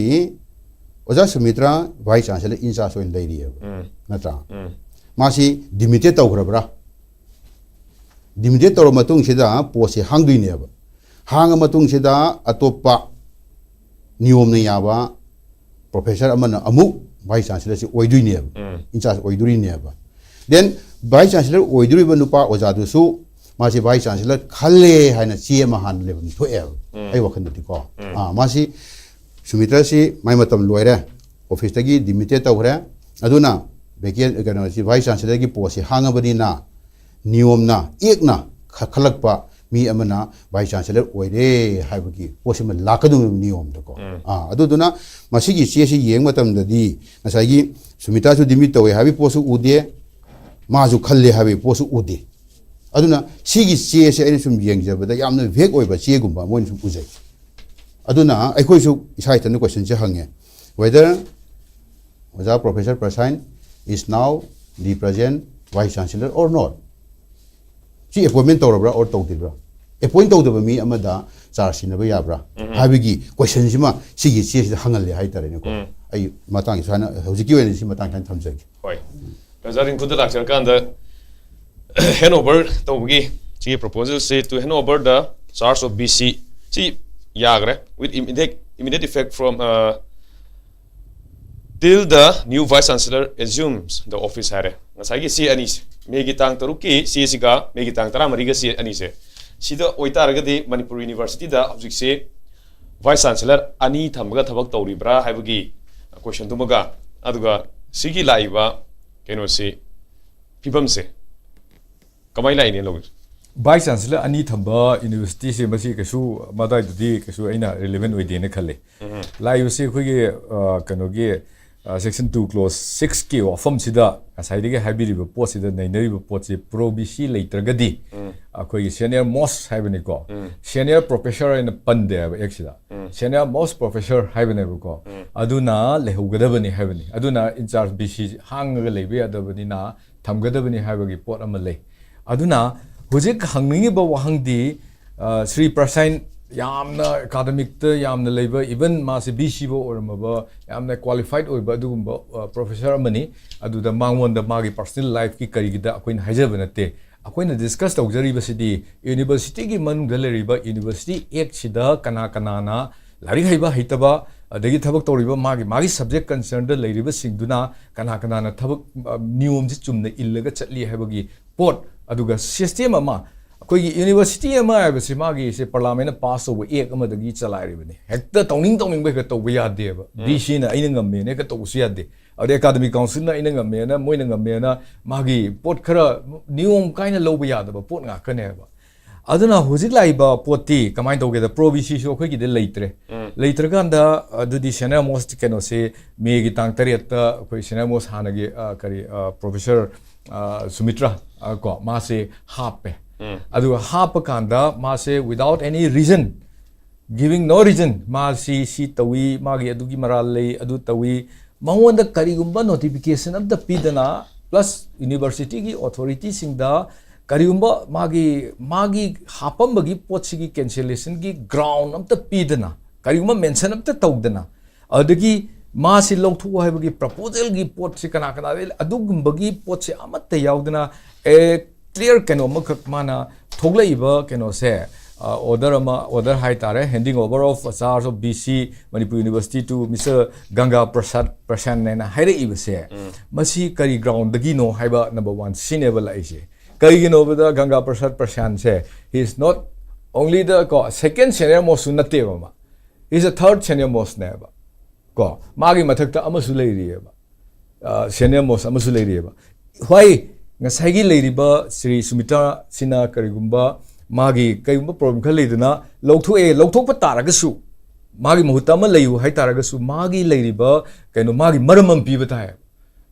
ꯑꯣꯖꯥ ꯁꯨꯃꯤꯇ꯭ꯔꯥ Vice Chancellor in charge ꯑꯣꯏꯅ ꯂꯩꯔꯤꯑꯕ, ꯎꯝ, ꯅꯠꯇ꯭ꯔꯥ? ꯎꯝ꯫ ꯃꯥꯁꯤ demoted ꯇꯧꯈ꯭ꯔꯕ꯭ꯔꯥ? Demoted ꯇꯧꯔꯕ ꯃꯇꯨꯡꯁꯤꯗ postꯁꯤ ꯍꯥꯡꯗꯣꯏꯅꯦꯕ꯫ ꯍꯥꯡꯉ ꯃꯇꯨꯡꯁꯤꯗ ꯑꯇꯣꯞꯄ ꯅꯤꯌꯣꯝꯅ ꯌꯥꯕ professor ꯑꯃꯅ ꯑꯃꯨꯛ Vice Chancellorꯁꯤ ꯑꯣꯏꯗꯣꯏꯅꯦꯕ, ꯎꯝ꯫ in charge ꯑꯣꯏꯗꯣꯔꯤꯅꯦꯕ꯫ Then Vice Chancellor ꯑꯣꯏꯗꯣꯔꯤꯕ ꯅꯨꯄꯥ ꯑꯣꯖꯥꯗꯨꯁꯨ ꯃꯥꯁꯤ Vice Chancellor ꯈꯜꯂꯦ ꯍꯥꯏꯅ ꯆꯦ ꯑꯃ ꯍꯥꯟꯅ ꯂꯩꯐꯝ ꯊꯣꯛꯑꯦꯕ, ꯎꯝ꯫ ꯑꯩ ꯋꯥꯈꯜꯗꯗꯤꯀꯣ꯫ ꯎꯝ꯫ ꯑꯥ, ꯃꯥꯁꯤ ꯁꯨꯃꯤꯇ꯭ꯔꯁꯤ ꯃꯥꯏ ꯃꯇꯝ ꯂꯣꯏꯔꯦ, officeꯇꯒꯤ demoted ꯇꯧꯈ꯭ꯔꯦ꯫ ꯑꯗꯨꯅ vacant, ꯀꯩꯅꯣꯁꯤ, Vice Chancellorꯒꯤ postꯁꯤ ꯍꯥꯡꯉꯕꯅꯤꯅ ꯅꯤꯌꯣꯝꯅ, ꯑꯦꯛꯅ ꯈ-, ꯈꯜꯂꯛꯄ ꯃꯤ ꯑꯃꯅ Vice Chancellor ꯑꯣꯏꯔꯦ ꯍꯥꯏꯕꯒꯤ ꯄꯣꯠꯁꯤꯃ ꯂꯥꯛꯀꯗꯧꯔꯤꯕ ꯅꯤꯌꯣꯝꯗꯀꯣ꯫ ꯎꯝ꯫ ꯑꯥ, ꯑꯗꯨꯗꯨꯅ ꯃꯁꯤꯒꯤ ꯆꯦꯁꯤ ꯌꯦꯡꯕ ꯃꯇꯝꯗꯗꯤ ꯉꯁꯥꯏꯒꯤ ꯁꯨꯃꯤꯇꯥꯁꯨ demote ꯇꯧꯋꯦ ꯍꯥꯏꯕꯒꯤ ꯄꯣꯠꯁꯨ ꯎꯗꯦ, ꯃꯥꯁꯨ ꯈꯜꯂꯦ ꯍꯥꯏꯕꯒꯤ ꯄꯣꯠꯁꯨ ꯎꯗꯦ꯫ ꯑꯗꯨꯅ ꯁꯤꯒꯤ ꯆꯦꯁꯦ ꯑꯩꯅ ꯁꯨꯝ ꯌꯦꯡꯖꯕꯗ ꯌꯥꯝꯅ vague ꯑꯣꯏꯕ ꯆꯦꯒꯨꯝꯕ ꯑꯃ ꯑꯣꯏꯅ ꯁꯨꯝ ꯎꯖꯩ꯫ ꯑꯗꯨꯅ ꯑꯩꯈꯣꯏꯁꯨ ꯏꯁꯥ ꯏꯊꯟꯇ questionꯁꯦ ꯍꯪꯉꯦ, whether ꯑꯣꯖꯥ Professor Prasine is now the present Vice Chancellor or not? ꯁꯤ appointment ꯇꯧꯔꯕ꯭ꯔꯥ or ꯇꯧꯗ꯭ꯔꯤꯕ꯭ꯔꯥ? Appoint ꯇꯧꯗꯕ ꯃꯤ ꯑꯃꯗ charge ꯁꯤꯟꯅꯕ ꯌꯥꯕ꯭ꯔꯥ ꯍꯥꯏꯕꯒꯤ questionꯁꯤꯃ ꯁꯤꯒꯤ ꯆꯦꯁꯤꯗ ꯍꯪꯍꯜꯂꯦ ꯍꯥꯏꯇꯥꯔꯦꯅꯦꯀꯣ꯫ ꯎꯝ꯫ ꯑꯩ ꯃꯇꯥꯡꯁꯤ ꯁꯨꯃꯥꯏꯅ, ꯍꯧꯖꯤꯛꯀꯤ ꯑꯣꯏꯅꯗꯤ ꯁꯤ ꯃꯇꯥꯡ ꯁꯨꯃꯥꯏꯅ ꯊꯝꯖꯒꯦ꯫ ꯍꯣꯏ, ꯑꯣꯖꯥ ꯔꯤꯡꯀꯨꯗ ꯂꯥꯛꯆꯔꯀꯥꯟꯗ, hand over ꯇꯧꯕꯒꯤ ꯁꯤꯒꯤ proposalꯁꯦ, to hand over the charge of V C, ꯁꯤ ꯌꯥꯈ꯭ꯔꯦ, with immediate, immediate effect from, uh, till the new Vice Chancellor assumes the office ꯍꯥꯏꯔꯦ꯫ ꯉꯁꯥꯏꯒꯤ ꯆꯦ ꯑꯅꯤꯁꯦ, ꯃꯦꯒꯤ ꯇꯥꯡ ꯇꯔꯨꯛꯀꯤ ꯆꯦꯁꯤꯒ ꯃꯦꯒꯤ ꯇꯥꯡ ꯇꯔꯥꯃꯔꯤꯒ ꯆꯦ ꯑꯅꯤꯁꯦ, ꯁꯤꯗ ꯑꯣꯏꯇꯥꯔꯒꯗꯤ ꯃꯅꯤꯄꯨꯔ Universityꯗ ꯍꯧꯖꯤꯛꯁꯦ Vice Chancellor ꯑꯅꯤ ꯊꯝꯃꯒ ꯊꯕꯛ ꯇꯧꯔꯤꯕ꯭ꯔꯥ ꯍꯥꯏꯕꯒꯤ questionꯗꯨꯃꯒ, ꯑꯗꯨꯒ ꯁꯤꯒꯤ ꯂꯥꯛꯏꯕ ꯀꯩꯅꯣꯁꯤ, ꯐꯤꯕꯝꯁꯦ ꯀꯃꯥꯏꯅ ꯂꯥꯛꯏꯅꯦ ꯂꯧꯒꯦ? Vice Chancellor ꯑꯅꯤ ꯊꯝꯕ universityꯁꯦ ꯃꯁꯤ ꯀꯩꯁꯨ ꯃꯗꯥꯏꯗꯨꯗꯤ ꯀꯩꯁꯨ ꯑꯩꯅ relevant ꯑꯣꯏꯗꯦꯅ ꯈꯜꯂꯤ꯫ ꯂꯥꯛꯏꯕꯁꯤ ꯑꯩꯈꯣꯏꯒꯤ, ꯑ, ꯀꯩꯅꯣꯒꯤ, ꯑ, section two clause sixꯀꯤ ꯋꯥꯐꯝꯁꯤꯗ ꯉꯁꯥꯏꯗꯒꯤ ꯍꯥꯏꯕꯤꯔꯤꯕ ꯄꯣꯠꯁꯤꯗ ꯅꯩꯅꯔꯤꯕ ꯄꯣꯠꯁꯤ pro B C ꯂꯩꯇ꯭ꯔꯒꯗꯤ ꯑꯩꯈꯣꯏꯒꯤ senior most ꯍꯥꯏꯕꯅꯤꯀꯣ, senior professor ꯍꯥꯏꯅ ꯄꯟꯗꯦ ꯍꯥꯏꯕ actꯁꯤꯗ꯫ Senior most professor ꯍꯥꯏꯕꯅꯦꯕꯀꯣ꯫ ꯑꯗꯨꯅ ꯂꯩꯍꯧꯒꯗꯕꯅꯤ ꯍꯥꯏꯕꯅꯤ꯫ ꯑꯗꯨꯅ in charge B C ꯍꯥꯡꯉꯒ ꯂꯩꯕ ꯌꯥꯗꯕꯅꯤꯅ ꯊꯝꯒꯗꯕꯅꯤ ꯍꯥꯏꯕꯒꯤ ꯄꯣꯠ ꯑꯃ ꯂꯩ꯫ ꯑꯗꯨꯅ ꯍꯧꯖꯤꯛ ꯍꯪꯅꯤꯡꯉꯤꯕ ꯋꯥꯍꯪꯗꯤ, ꯑ, ꯁ꯭ꯔꯤ ꯄ꯭ꯔꯁꯥꯟ ꯌꯥꯝꯅ academicꯇ ꯌꯥꯝꯅ ꯂꯩꯕ, even ꯃꯥꯁꯦ B C ꯐꯥꯎ ꯑꯣꯏꯔꯝꯃꯕ ꯌꯥꯝꯅ qualified ꯑꯣꯏꯕ ꯑꯗꯨꯒꯨꯝꯕ, ꯑ, professor ꯑꯃꯅꯤ꯫ ꯑꯗꯨꯗ ꯃꯉꯣꯟꯗ ꯃꯥꯒꯤ personal lifeꯀꯤ ꯀꯔꯤꯒꯤꯗ ꯑꯩꯈꯣꯏꯅ ꯍꯥꯏꯖꯕ ꯅꯠꯇꯦ꯫ ꯑꯩꯈꯣꯏꯅ discuss ꯇꯧꯖꯔꯤꯕꯁꯤꯗꯤ universityꯒꯤ ꯃꯅꯨꯡꯗ ꯂꯩꯔꯤꯕ university actꯁꯤꯗ ꯀꯅꯥ ꯀꯅꯥꯅ ꯂꯥꯏꯔꯤꯛ ꯍꯩꯕ ꯍꯩꯇꯕ, ꯑꯗꯒꯤ ꯊꯕꯛ ꯇꯧꯔꯤꯕ ꯃꯥꯒꯤ, ꯃꯥꯒꯤ subject concernꯗ ꯂꯩꯔꯤꯕꯁꯤꯡꯗꯨꯅ ꯀꯅꯥ ꯀꯅꯥꯅ ꯊꯕꯛ, ꯑ, ꯅꯤꯌꯣꯝꯁꯤ ꯆꯨꯝꯅ ꯏꯜꯂꯒ ꯆꯠꯂꯤ ꯍꯥꯏꯕꯒꯤ ꯄꯣꯠ, ꯑꯗꯨꯒ system ꯑꯃ, ꯑꯩꯈꯣꯏꯒꯤ university ꯑꯃ ꯍꯥꯏꯕꯁꯤ ꯃꯥꯒꯤꯁꯦ parliamentꯅ pass ꯇꯧꯕ act ꯑꯃꯗꯒꯤ ꯆꯂꯥꯏꯔꯤꯕꯅꯤ꯫ ꯍꯦꯛꯇ ꯇꯧꯅꯤꯡ ꯇꯧꯅꯤꯡꯕ ꯍꯦꯛꯇ ꯇꯧꯕ ꯌꯥꯗꯦꯕ꯫ BCꯅ ꯑꯩꯅ ꯉꯝꯃꯦꯅ ꯍꯦꯛꯇ ꯇꯧꯕꯁꯨ ꯌꯥꯗꯦ꯫ ꯑꯗꯩ academic councilꯅ ꯑꯩꯅ ꯉꯝꯃꯦꯅ, ꯃꯣꯏꯅ ꯉꯝꯃꯦꯅ ꯃꯥꯒꯤ ꯄꯣꯠ ꯈꯔ ꯅꯤꯌꯣꯝ ꯀꯥꯏꯅ ꯂꯧꯕ ꯌꯥꯗꯕ ꯄꯣꯠ ꯉꯥꯛꯇꯅꯦꯕ꯫ ꯑꯗꯨꯅ ꯍꯧꯖꯤꯛ ꯂꯥꯛꯏꯕ ꯄꯣꯠꯇꯤ ꯀꯃꯥꯏꯅ ꯇꯧꯒꯦꯗ, pro B Cꯁꯨ ꯑꯩꯈꯣꯏꯒꯤꯗꯤ ꯂꯩꯇ꯭ꯔꯦ꯫ ꯂꯩꯇ꯭ꯔꯀꯥꯟꯗ ꯑꯗꯨꯗꯤ senior most ꯀꯩꯅꯣꯁꯦ ꯃꯦꯒꯤ ꯇꯥꯡ ꯇꯔꯦꯠꯇ ꯑꯩꯈꯣꯏ senior most ꯍꯥꯟꯅꯒꯤ, ꯑ, ꯀꯔꯤ, ꯑ, professor, ꯑ, ꯁꯨꯃꯤꯇ꯭ꯔꯥ, ꯑ, ꯀꯣ, ꯃꯥꯁꯦ ꯍꯥꯞꯄꯦ꯫ ꯑꯗꯨꯒ ꯍꯥꯞꯄ ꯀꯥꯟꯗ ꯃꯥꯁꯦ without any reason, giving no reason, ꯃꯥ ꯁꯤ, ꯁꯤ ꯇꯧꯏ, ꯃꯥꯒꯤ ꯑꯗꯨꯒꯤ ꯃꯔꯥꯜ ꯂꯩ, ꯑꯗꯨ ꯇꯧꯏ, ꯃꯉꯣꯟꯗ ꯀꯔꯤꯒꯨꯝꯕ notification ꯑꯝꯇ ꯄꯤꯗꯅ, plus universityꯒꯤ authorityꯁꯤꯡꯗ ꯀꯔꯤꯒꯨꯝꯕ ꯃꯥꯒꯤ, ꯃꯥꯒꯤ ꯍꯥꯞꯄꯝꯕꯒꯤ ꯄꯣꯠꯁꯤꯒꯤ cancellationꯒꯤ ground ꯑꯝꯇ ꯄꯤꯗꯅ, ꯀꯔꯤꯒꯨꯝꯕ mention ꯑꯝꯇ ꯇꯧꯗꯅ, ꯑꯗꯨꯗꯒꯤ ꯃꯥꯁꯤ ꯂꯧꯊꯣꯛꯎ ꯍꯥꯏꯕꯒꯤ proposalꯒꯤ ꯄꯣꯠꯁꯤ ꯀꯅꯥ ꯀꯅꯥꯗ, ꯑꯗꯨꯒꯨꯝꯕꯒꯤ ꯄꯣꯠꯁꯤ ꯑꯃꯠꯇ ꯌꯥꯎꯗꯅ, ꯑꯦ, clear ꯀꯩꯅꯣ ꯑꯃꯈꯛ ꯃꯥꯅ ꯊꯣꯛꯂꯛꯏꯕ ꯀꯩꯅꯣꯁꯦ, ꯑ, order ꯑꯃ, order ꯍꯥꯏꯇꯥꯔꯦ, handing over of charge of B C Manipur University to Mister ꯒꯪꯒꯥ ꯄ꯭ꯔꯁꯥꯗ ꯄ꯭ꯔꯁꯥꯟꯅ ꯍꯥꯏꯅ ꯍꯥꯏꯔꯛꯏꯕꯁꯦ, ꯃꯁꯤ ꯀꯔꯤ groundꯗꯒꯤꯅꯣ ꯍꯥꯏꯕ number one ꯁꯤꯅꯦꯕ ꯂꯥꯛꯏꯁꯦ꯫ ꯀꯩꯒꯤꯅꯣꯕꯗ ꯒꯪꯒꯥ ꯄ꯭ꯔꯁꯥꯗ ꯄ꯭ꯔꯁꯥꯟꯁꯦ, he is not only the, ꯀꯣ, second senior most ꯁꯨ ꯅꯠꯇꯦꯕ ꯃꯥ, he is a third senior most ꯅꯦꯕ꯫ ꯀꯣ, ꯃꯥꯒꯤ ꯃꯊꯛꯇ ꯑꯃꯁꯨ ꯂꯩꯔꯤꯑꯕ, ꯑ, senior most ꯑꯃꯁꯨ ꯂꯩꯔꯤꯑꯕ꯫ Why? ꯉꯁꯥꯏꯒꯤ ꯂꯩꯔꯤꯕ ꯁ꯭ꯔꯤ ꯁꯨꯃꯤꯇꯥꯁꯤꯅ ꯀꯔꯤꯒꯨꯝꯕ ꯃꯥꯒꯤ ꯀꯔꯤꯒꯨꯝꯕ ꯄ꯭ꯔꯣꯕ꯭ꯂꯦꯝ ꯈꯔ ꯂꯩꯗꯅ ꯂꯧꯊꯣꯛꯑꯦ, ꯂꯧꯊꯣꯛꯄ ꯇꯥꯔꯒꯁꯨ, ꯃꯥꯒꯤ ꯃꯍꯨꯠꯇ ꯑꯃ ꯂꯩꯌꯨ ꯍꯥꯏ ꯇꯥꯔꯒꯁꯨ, ꯃꯥꯒꯤ ꯂꯩꯔꯤꯕ ꯀꯩꯅꯣ, ꯃꯥꯒꯤ ꯃꯔꯝ ꯑꯃ ꯄꯤꯕ ꯇꯥꯏ꯫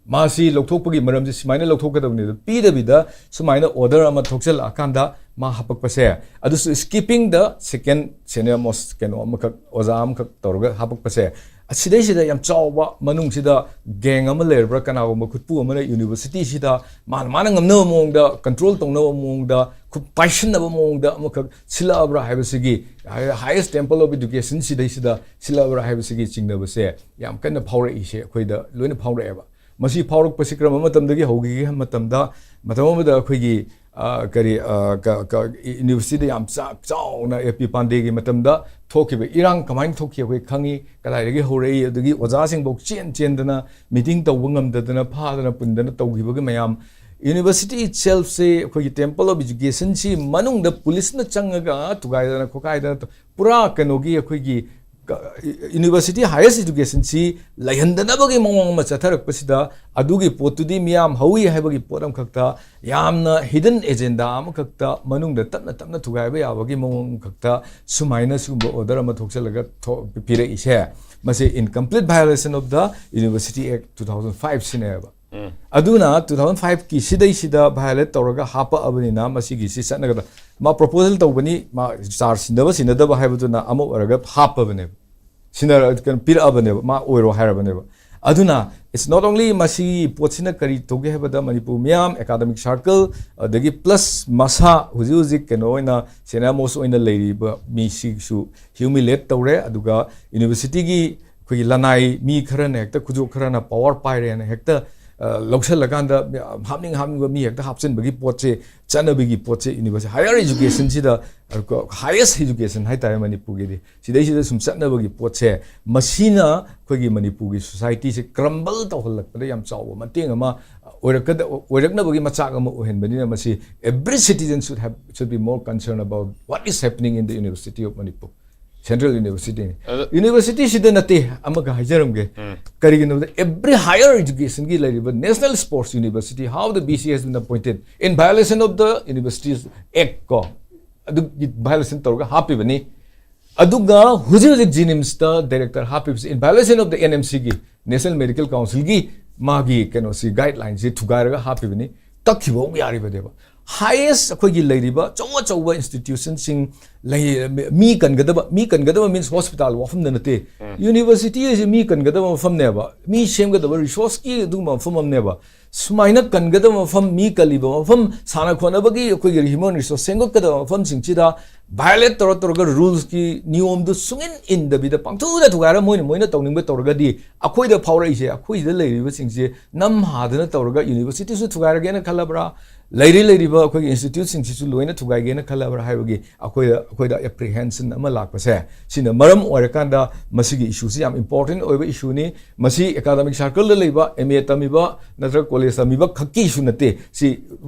ꯃꯥꯁꯤ ꯂꯧꯊꯣꯛꯄꯒꯤ ꯃꯔꯝꯁꯤ ꯁꯨꯃꯥꯏꯅ ꯂꯧꯊꯣꯛꯀꯗꯕꯅꯤ, ꯑꯗꯨ ꯄꯤꯗꯕꯤꯗ ꯁꯨꯃꯥꯏꯅ ꯑꯣꯔꯗꯔ ꯑꯃ ꯊꯣꯛꯆꯜꯂꯛꯑꯀꯥꯟꯗ ꯃꯥ ꯍꯥꯄꯛꯄꯁꯦ, ꯑꯗꯨꯁꯨ skipping the second senior most ꯀꯩꯅꯣ ꯑꯃꯈꯛ, ꯑꯣꯖꯥ ꯑꯃꯈꯛ ꯇꯧꯔꯒ ꯍꯥꯄꯛꯄꯁꯦ, ꯑꯁꯤꯗꯩꯁꯤꯗ ꯌꯥꯝ ꯆꯥꯎꯕ ꯃꯅꯨꯡꯁꯤꯗ ꯒꯦꯡ ꯑꯃ ꯂꯩꯔꯕ꯭ꯔꯥ, ꯀꯅꯥꯒꯨꯝꯕ ꯈꯨꯠꯄꯨ ꯑꯃꯅ ꯌꯨꯅꯤꯚꯔꯁꯤꯇꯤꯁꯤꯗ ꯃꯥꯅ, ꯃꯥꯅ ꯉꯝꯅꯕ ꯃꯑꯣꯡꯗ, ꯀꯟꯇ꯭ꯔꯣꯜ ꯇꯧꯅꯕ ꯃꯑꯣꯡꯗ, ꯈꯨꯠ ꯄꯥꯏꯁꯤꯟꯅꯕ ꯃꯑꯣꯡꯗ ꯑꯃꯈꯛ ꯁꯤꯜꯂꯛꯑꯕ꯭ꯔꯥ ꯍꯥꯏꯕꯁꯤꯒꯤ, highest temple of education ꯁꯤꯗꯩꯁꯤꯗ ꯁꯤꯜꯂꯛꯑꯕ꯭ꯔꯥ ꯍꯥꯏꯕꯁꯤꯒꯤ ꯆꯤꯡꯅꯕꯁꯦ ꯌꯥꯝ ꯀꯟꯅ ꯐꯥꯎꯔꯛꯏꯁꯦ ꯑꯩꯈꯣꯏꯗ ꯂꯣꯏꯅ ꯐꯥꯎꯔꯛꯑꯦꯕ꯫ ꯃꯁꯤ ꯐꯥꯎꯔꯛꯄꯁꯤ ꯀꯔꯝꯕ ꯃꯇꯝꯗꯒꯤ ꯍꯧꯈꯤꯒꯦ ꯍꯥꯏꯕ ꯃꯇꯝꯗ, ꯃꯇꯝ ꯑꯃꯗ ꯑꯩꯈꯣꯏꯒꯤ, ꯑ, ꯀꯔꯤ, ꯑ, ꯀ-, ꯀ-, ꯌꯨꯅꯤꯚꯔꯁꯤꯇꯤꯗ ꯌꯥꯝ ꯆꯥꯛ ꯆꯥꯎꯅ ꯑꯦ ꯄꯤ ꯄꯥꯟꯗꯦꯒꯤ ꯃꯇꯝꯗ ꯊꯣꯛꯈꯤꯕ ꯏꯔꯥꯡ ꯀꯃꯥꯏꯅ ꯊꯣꯛꯈꯤ ꯑꯩꯈꯣꯏ ꯈꯪꯉꯤ, ꯀꯗꯥꯏꯗꯒꯤ ꯍꯧꯔꯛꯏ, ꯑꯗꯒꯤ ꯑꯣꯖꯥꯁꯤꯡꯐꯧ ꯆꯦꯟ ꯆꯦꯟꯗꯅ ꯃꯤꯇꯤꯡ ꯇꯧꯕ ꯉꯝꯗꯗꯅ ꯐꯥꯗꯅ ꯄꯨꯟꯗꯅ ꯇꯧꯈꯤꯕꯒꯤ ꯃꯌꯥꯝ꯫ ꯌꯨꯅꯤꯚꯔꯁꯤꯇꯤ itselfꯁꯦ, ꯑꯩꯈꯣꯏꯒꯤ temple of educationꯁꯤ ꯃꯅꯨꯡꯗ ꯄꯨꯂꯤꯁꯅ ꯆꯪꯉꯒ ꯊꯨꯒꯥꯏꯗꯅ ꯈꯣꯠꯀꯥꯏꯗꯅ ꯇꯧ-, ꯄꯨꯔꯥ ꯀꯩꯅꯣꯒꯤ ꯑꯩꯈꯣꯏꯒꯤ ꯀ-, ꯌꯨꯅꯤꯚꯔꯁꯤꯇꯤ highest educationꯁꯤ ꯂꯩꯍꯟꯗꯅꯕꯒꯤ ꯃꯑꯣꯡ ꯑꯃ ꯆꯠꯊꯔꯛꯄꯁꯤꯗ, ꯑꯗꯨꯒꯤ ꯄꯣꯠꯇꯨꯗꯤ ꯃꯤꯌꯥꯝ ꯍꯧꯏ ꯍꯥꯏꯕꯒꯤ ꯄꯣꯠ ꯑꯃꯈꯛꯇ, ꯌꯥꯝꯅ hidden agenda ꯑꯃꯈꯛꯇ, ꯃꯅꯨꯡꯗ ꯇꯞꯅ ꯇꯞꯅ ꯊꯨꯒꯥꯏꯕ ꯌꯥꯕꯒꯤ ꯃꯑꯣꯡ ꯑꯃꯈꯛꯇ ꯁꯨꯃꯥꯏꯅ ꯁꯤꯒꯨꯝꯕ order ꯑꯃ ꯊꯣꯛꯆꯜꯂꯒ ꯊꯣꯛ-, ꯄꯤꯔꯛꯏꯁꯦ, ꯃꯁꯤ in complete violation of the University Act two thousand five ꯁꯤꯅꯦꯕ꯫ ꯑꯗꯨꯅ two thousand fiveꯀꯤ ꯁꯤꯗꯩꯁꯤꯗ violate ꯇꯧꯔꯒ ꯍꯥꯞꯄꯛꯑꯕꯅꯤꯅ ꯃꯁꯤꯒꯤꯁꯤ ꯆꯠꯅꯒꯗ-, ꯃꯥ proposal ꯇꯧꯕꯅꯤ, ꯃꯥ ꯆꯥꯔꯖ ꯁꯤꯟꯅꯕ ꯁꯤꯟꯅꯗꯕ ꯍꯥꯏꯕꯗꯨꯅ ꯑꯃ ꯑꯣꯏꯔꯒ ꯍꯥꯞꯄꯕꯅꯦꯕ, ꯁꯤꯟꯅꯔ-, ꯀꯩꯅꯣ, ꯄꯤꯔꯛꯑꯕꯅꯦꯕ, ꯃꯥ ꯑꯣꯏꯔꯣ ꯍꯥꯏꯔꯕꯅꯦꯕ꯫ ꯑꯗꯨꯅ it's not only ꯃꯁꯤꯒꯤ ꯄꯣꯠꯁꯤꯅ ꯀꯔꯤ ꯇꯧꯒꯦ ꯍꯥꯏꯕꯗ, ꯃꯅꯤꯄꯨꯔ ꯃꯤꯌꯥꯝ, academic circle, ꯑꯗꯒꯤ plus ꯃꯁꯥ ꯍꯧꯖꯤꯛ ꯍꯧꯖꯤꯛ ꯀꯩꯅꯣ ꯑꯣꯏꯅ senior most ꯑꯣꯏꯅ ꯂꯩꯔꯤꯕ ꯃꯤꯁꯤꯁꯨ humiliate ꯇꯧꯔꯦ, ꯑꯗꯨꯒ ꯌꯨꯅꯤꯚꯔꯁꯤꯇꯤꯒꯤ ꯑꯩꯈꯣꯏꯒꯤ ꯂꯅꯥꯏ ꯃꯤ ꯈꯔꯅ ꯍꯦꯛꯇ, ꯈꯨꯖꯣꯞ ꯈꯔꯅ power ꯄꯥꯏꯔꯦꯅ ꯍꯦꯛꯇ, ꯑ, ꯂꯧꯁꯜꯂꯀꯥꯟꯗ ꯍꯥꯞꯅꯤꯡ ꯍꯥꯞꯅꯤꯡꯕ ꯃꯤ ꯍꯦꯛꯇ ꯍꯥꯞꯆꯤꯟꯕꯒꯤ ꯄꯣꯠꯁꯦ, ꯆꯠꯅꯕꯤꯒꯤ ꯄꯣꯠꯁꯦ university, higher educationꯁꯤꯗ, ꯑ, highest education ꯍꯥꯏꯇꯥꯔꯦ ꯃꯅꯤꯄꯨꯔꯒꯤꯗꯤ, ꯁꯤꯗꯩꯁꯤꯗ ꯁꯨꯝ ꯆꯠꯅꯕꯒꯤ ꯄꯣꯠꯁꯦ, ꯃꯁꯤꯅ ꯑꯩꯈꯣꯏꯒꯤ ꯃꯅꯤꯄꯨꯔꯒꯤ societyꯁꯦ crumble ꯇꯧꯍꯜꯂꯛꯄꯗ ꯌꯥꯝ ꯆꯥꯎꯕ ꯃꯇꯦꯡ ꯑꯃ ꯑꯣꯏꯔꯛꯀꯗ-, ꯑꯣꯏꯔꯛꯅꯕꯒꯤ ꯃꯆꯥꯛ ꯑꯃ ꯑꯣꯏꯍꯟꯕꯅꯤꯅ, ꯃꯁꯤ every citizen should have, should be more concerned about what is happening in the University of Manipur꯫ Central University ꯅꯤ꯫ ꯑꯗ- University ꯁꯤꯗ ꯅꯠꯇꯦ, ꯑꯃꯒ ꯍꯥꯏꯖꯔꯝꯒꯦ꯫ ꯎꯝ꯫ ꯀꯔꯤꯒꯤꯅꯣꯗ every higher education ꯒꯤ ꯂꯩꯔꯤꯕ National Sports University, how the B C has been appointed in violation of the Universities Act ꯀꯣ, ꯑꯗꯨꯒꯤ violation ꯇꯧꯔꯒ ꯍꯥꯞꯄꯤꯕꯅꯤ꯫ ꯑꯗꯨꯒ ꯍꯧꯖꯤꯛ ꯍꯧꯖꯤꯛ JNIMS ꯇ director ꯍꯥꯞꯄꯤꯕꯁꯤ in violation of the N M C ꯒꯤ, National Medical Council ꯒꯤ ꯃꯥꯒꯤ ꯀꯩꯅꯣꯁꯤ, guideline ꯁꯤ ꯊꯨꯒꯥꯏꯔꯒ ꯍꯥꯞꯄꯤꯕꯅꯤ꯫ ꯀꯛꯈꯤꯕ ꯑꯃꯨꯛ ꯌꯥꯔꯤꯕꯅꯦꯕ꯫ Highest ꯑꯩꯈꯣꯏꯒꯤ ꯂꯩꯔꯤꯕ ꯑꯆꯧ ꯑꯆꯧꯕ institution ꯁꯤꯡ ꯂꯩ, ꯃꯤ ꯀꯟꯒꯗꯕ, ꯃꯤ ꯀꯟꯒꯗꯕ means hospital ꯋꯥꯐꯝꯗ ꯅꯠꯇꯦ꯫ University ꯍꯥꯏꯁꯦ ꯃꯤ ꯀꯟꯒꯗꯕ ꯃꯐꯝꯅꯦꯕ, ꯃꯤ ꯁꯦꯝꯒꯗꯕ resource ꯀꯤ ꯑꯗꯨꯒꯨꯝꯕ ꯃꯐꯝ ꯑꯃꯅꯦꯕ꯫ ꯁꯨꯃꯥꯏꯅ ꯀꯟꯒꯗꯕ ꯃꯐꯝ, ꯃꯤ ꯀꯜꯂꯤꯕ ꯃꯐꯝ, ꯁꯥꯟꯅ ꯈꯣꯠꯅꯕꯒꯤ ꯑꯩꯈꯣꯏꯒꯤ human resource ꯁꯦꯝꯒꯠꯀꯗꯕ ꯃꯐꯝꯁꯤꯡꯁꯤꯗ violate ꯇꯧꯔ ꯇꯧꯔꯒ rules ꯀꯤ ꯅꯤꯌꯣꯝꯗꯨ ꯁꯨꯡꯏꯟ ꯏꯟꯗꯕꯤꯗ ꯄꯪꯊꯨꯗ ꯊꯨꯒꯥꯏꯔ ꯃꯣꯏꯅ, ꯃꯣꯏꯅ ꯇꯧꯅꯤꯡꯕ ꯇꯧꯔꯒꯗꯤ, ꯑꯩꯈꯣꯏꯗ ꯐꯥꯎꯔꯛꯏꯁꯦ, ꯑꯩꯈꯣꯏꯁꯤꯗ ꯂꯩꯔꯤꯕꯁꯤꯡꯁꯦ ꯅꯝ ꯍꯥꯗꯅ ꯇꯧꯔꯒ university ꯁꯨ ꯊꯨꯒꯥꯏꯔꯒꯦꯅ ꯈꯜꯂꯕ꯭ꯔꯥ, ꯂꯩꯔꯤ ꯂꯩꯔꯤꯕ ꯑꯩꯈꯣꯏꯒꯤ institute ꯁꯤꯡꯁꯤꯁꯨ ꯂꯣꯏꯅ ꯊꯨꯒꯥꯏꯒꯦꯅ ꯈꯜꯂꯕ꯭ꯔꯥ ꯍꯥꯏꯕꯒꯤ ꯑꯩꯈꯣꯏꯗ, ꯑꯩꯈꯣꯏꯗ apprehension ꯑꯃ ꯂꯥꯛꯄꯁꯦ, ꯁꯤꯅ ꯃꯔꯝ ꯑꯣꯏꯔꯀꯥꯟꯗ ꯃꯁꯤꯒꯤ issue ꯁꯤ ꯌꯥꯝ important ꯑꯣꯏꯕ issue ꯅꯤ꯫ ꯃꯁꯤ academic circle ꯗ ꯂꯩꯕ, M A ꯇꯝꯃꯤꯕ ꯅꯠꯇ꯭ꯔꯒ college ꯇꯝꯃꯤꯕ ꯈꯛꯀꯤ issue ꯅꯠꯇꯦ꯫ ꯁꯤ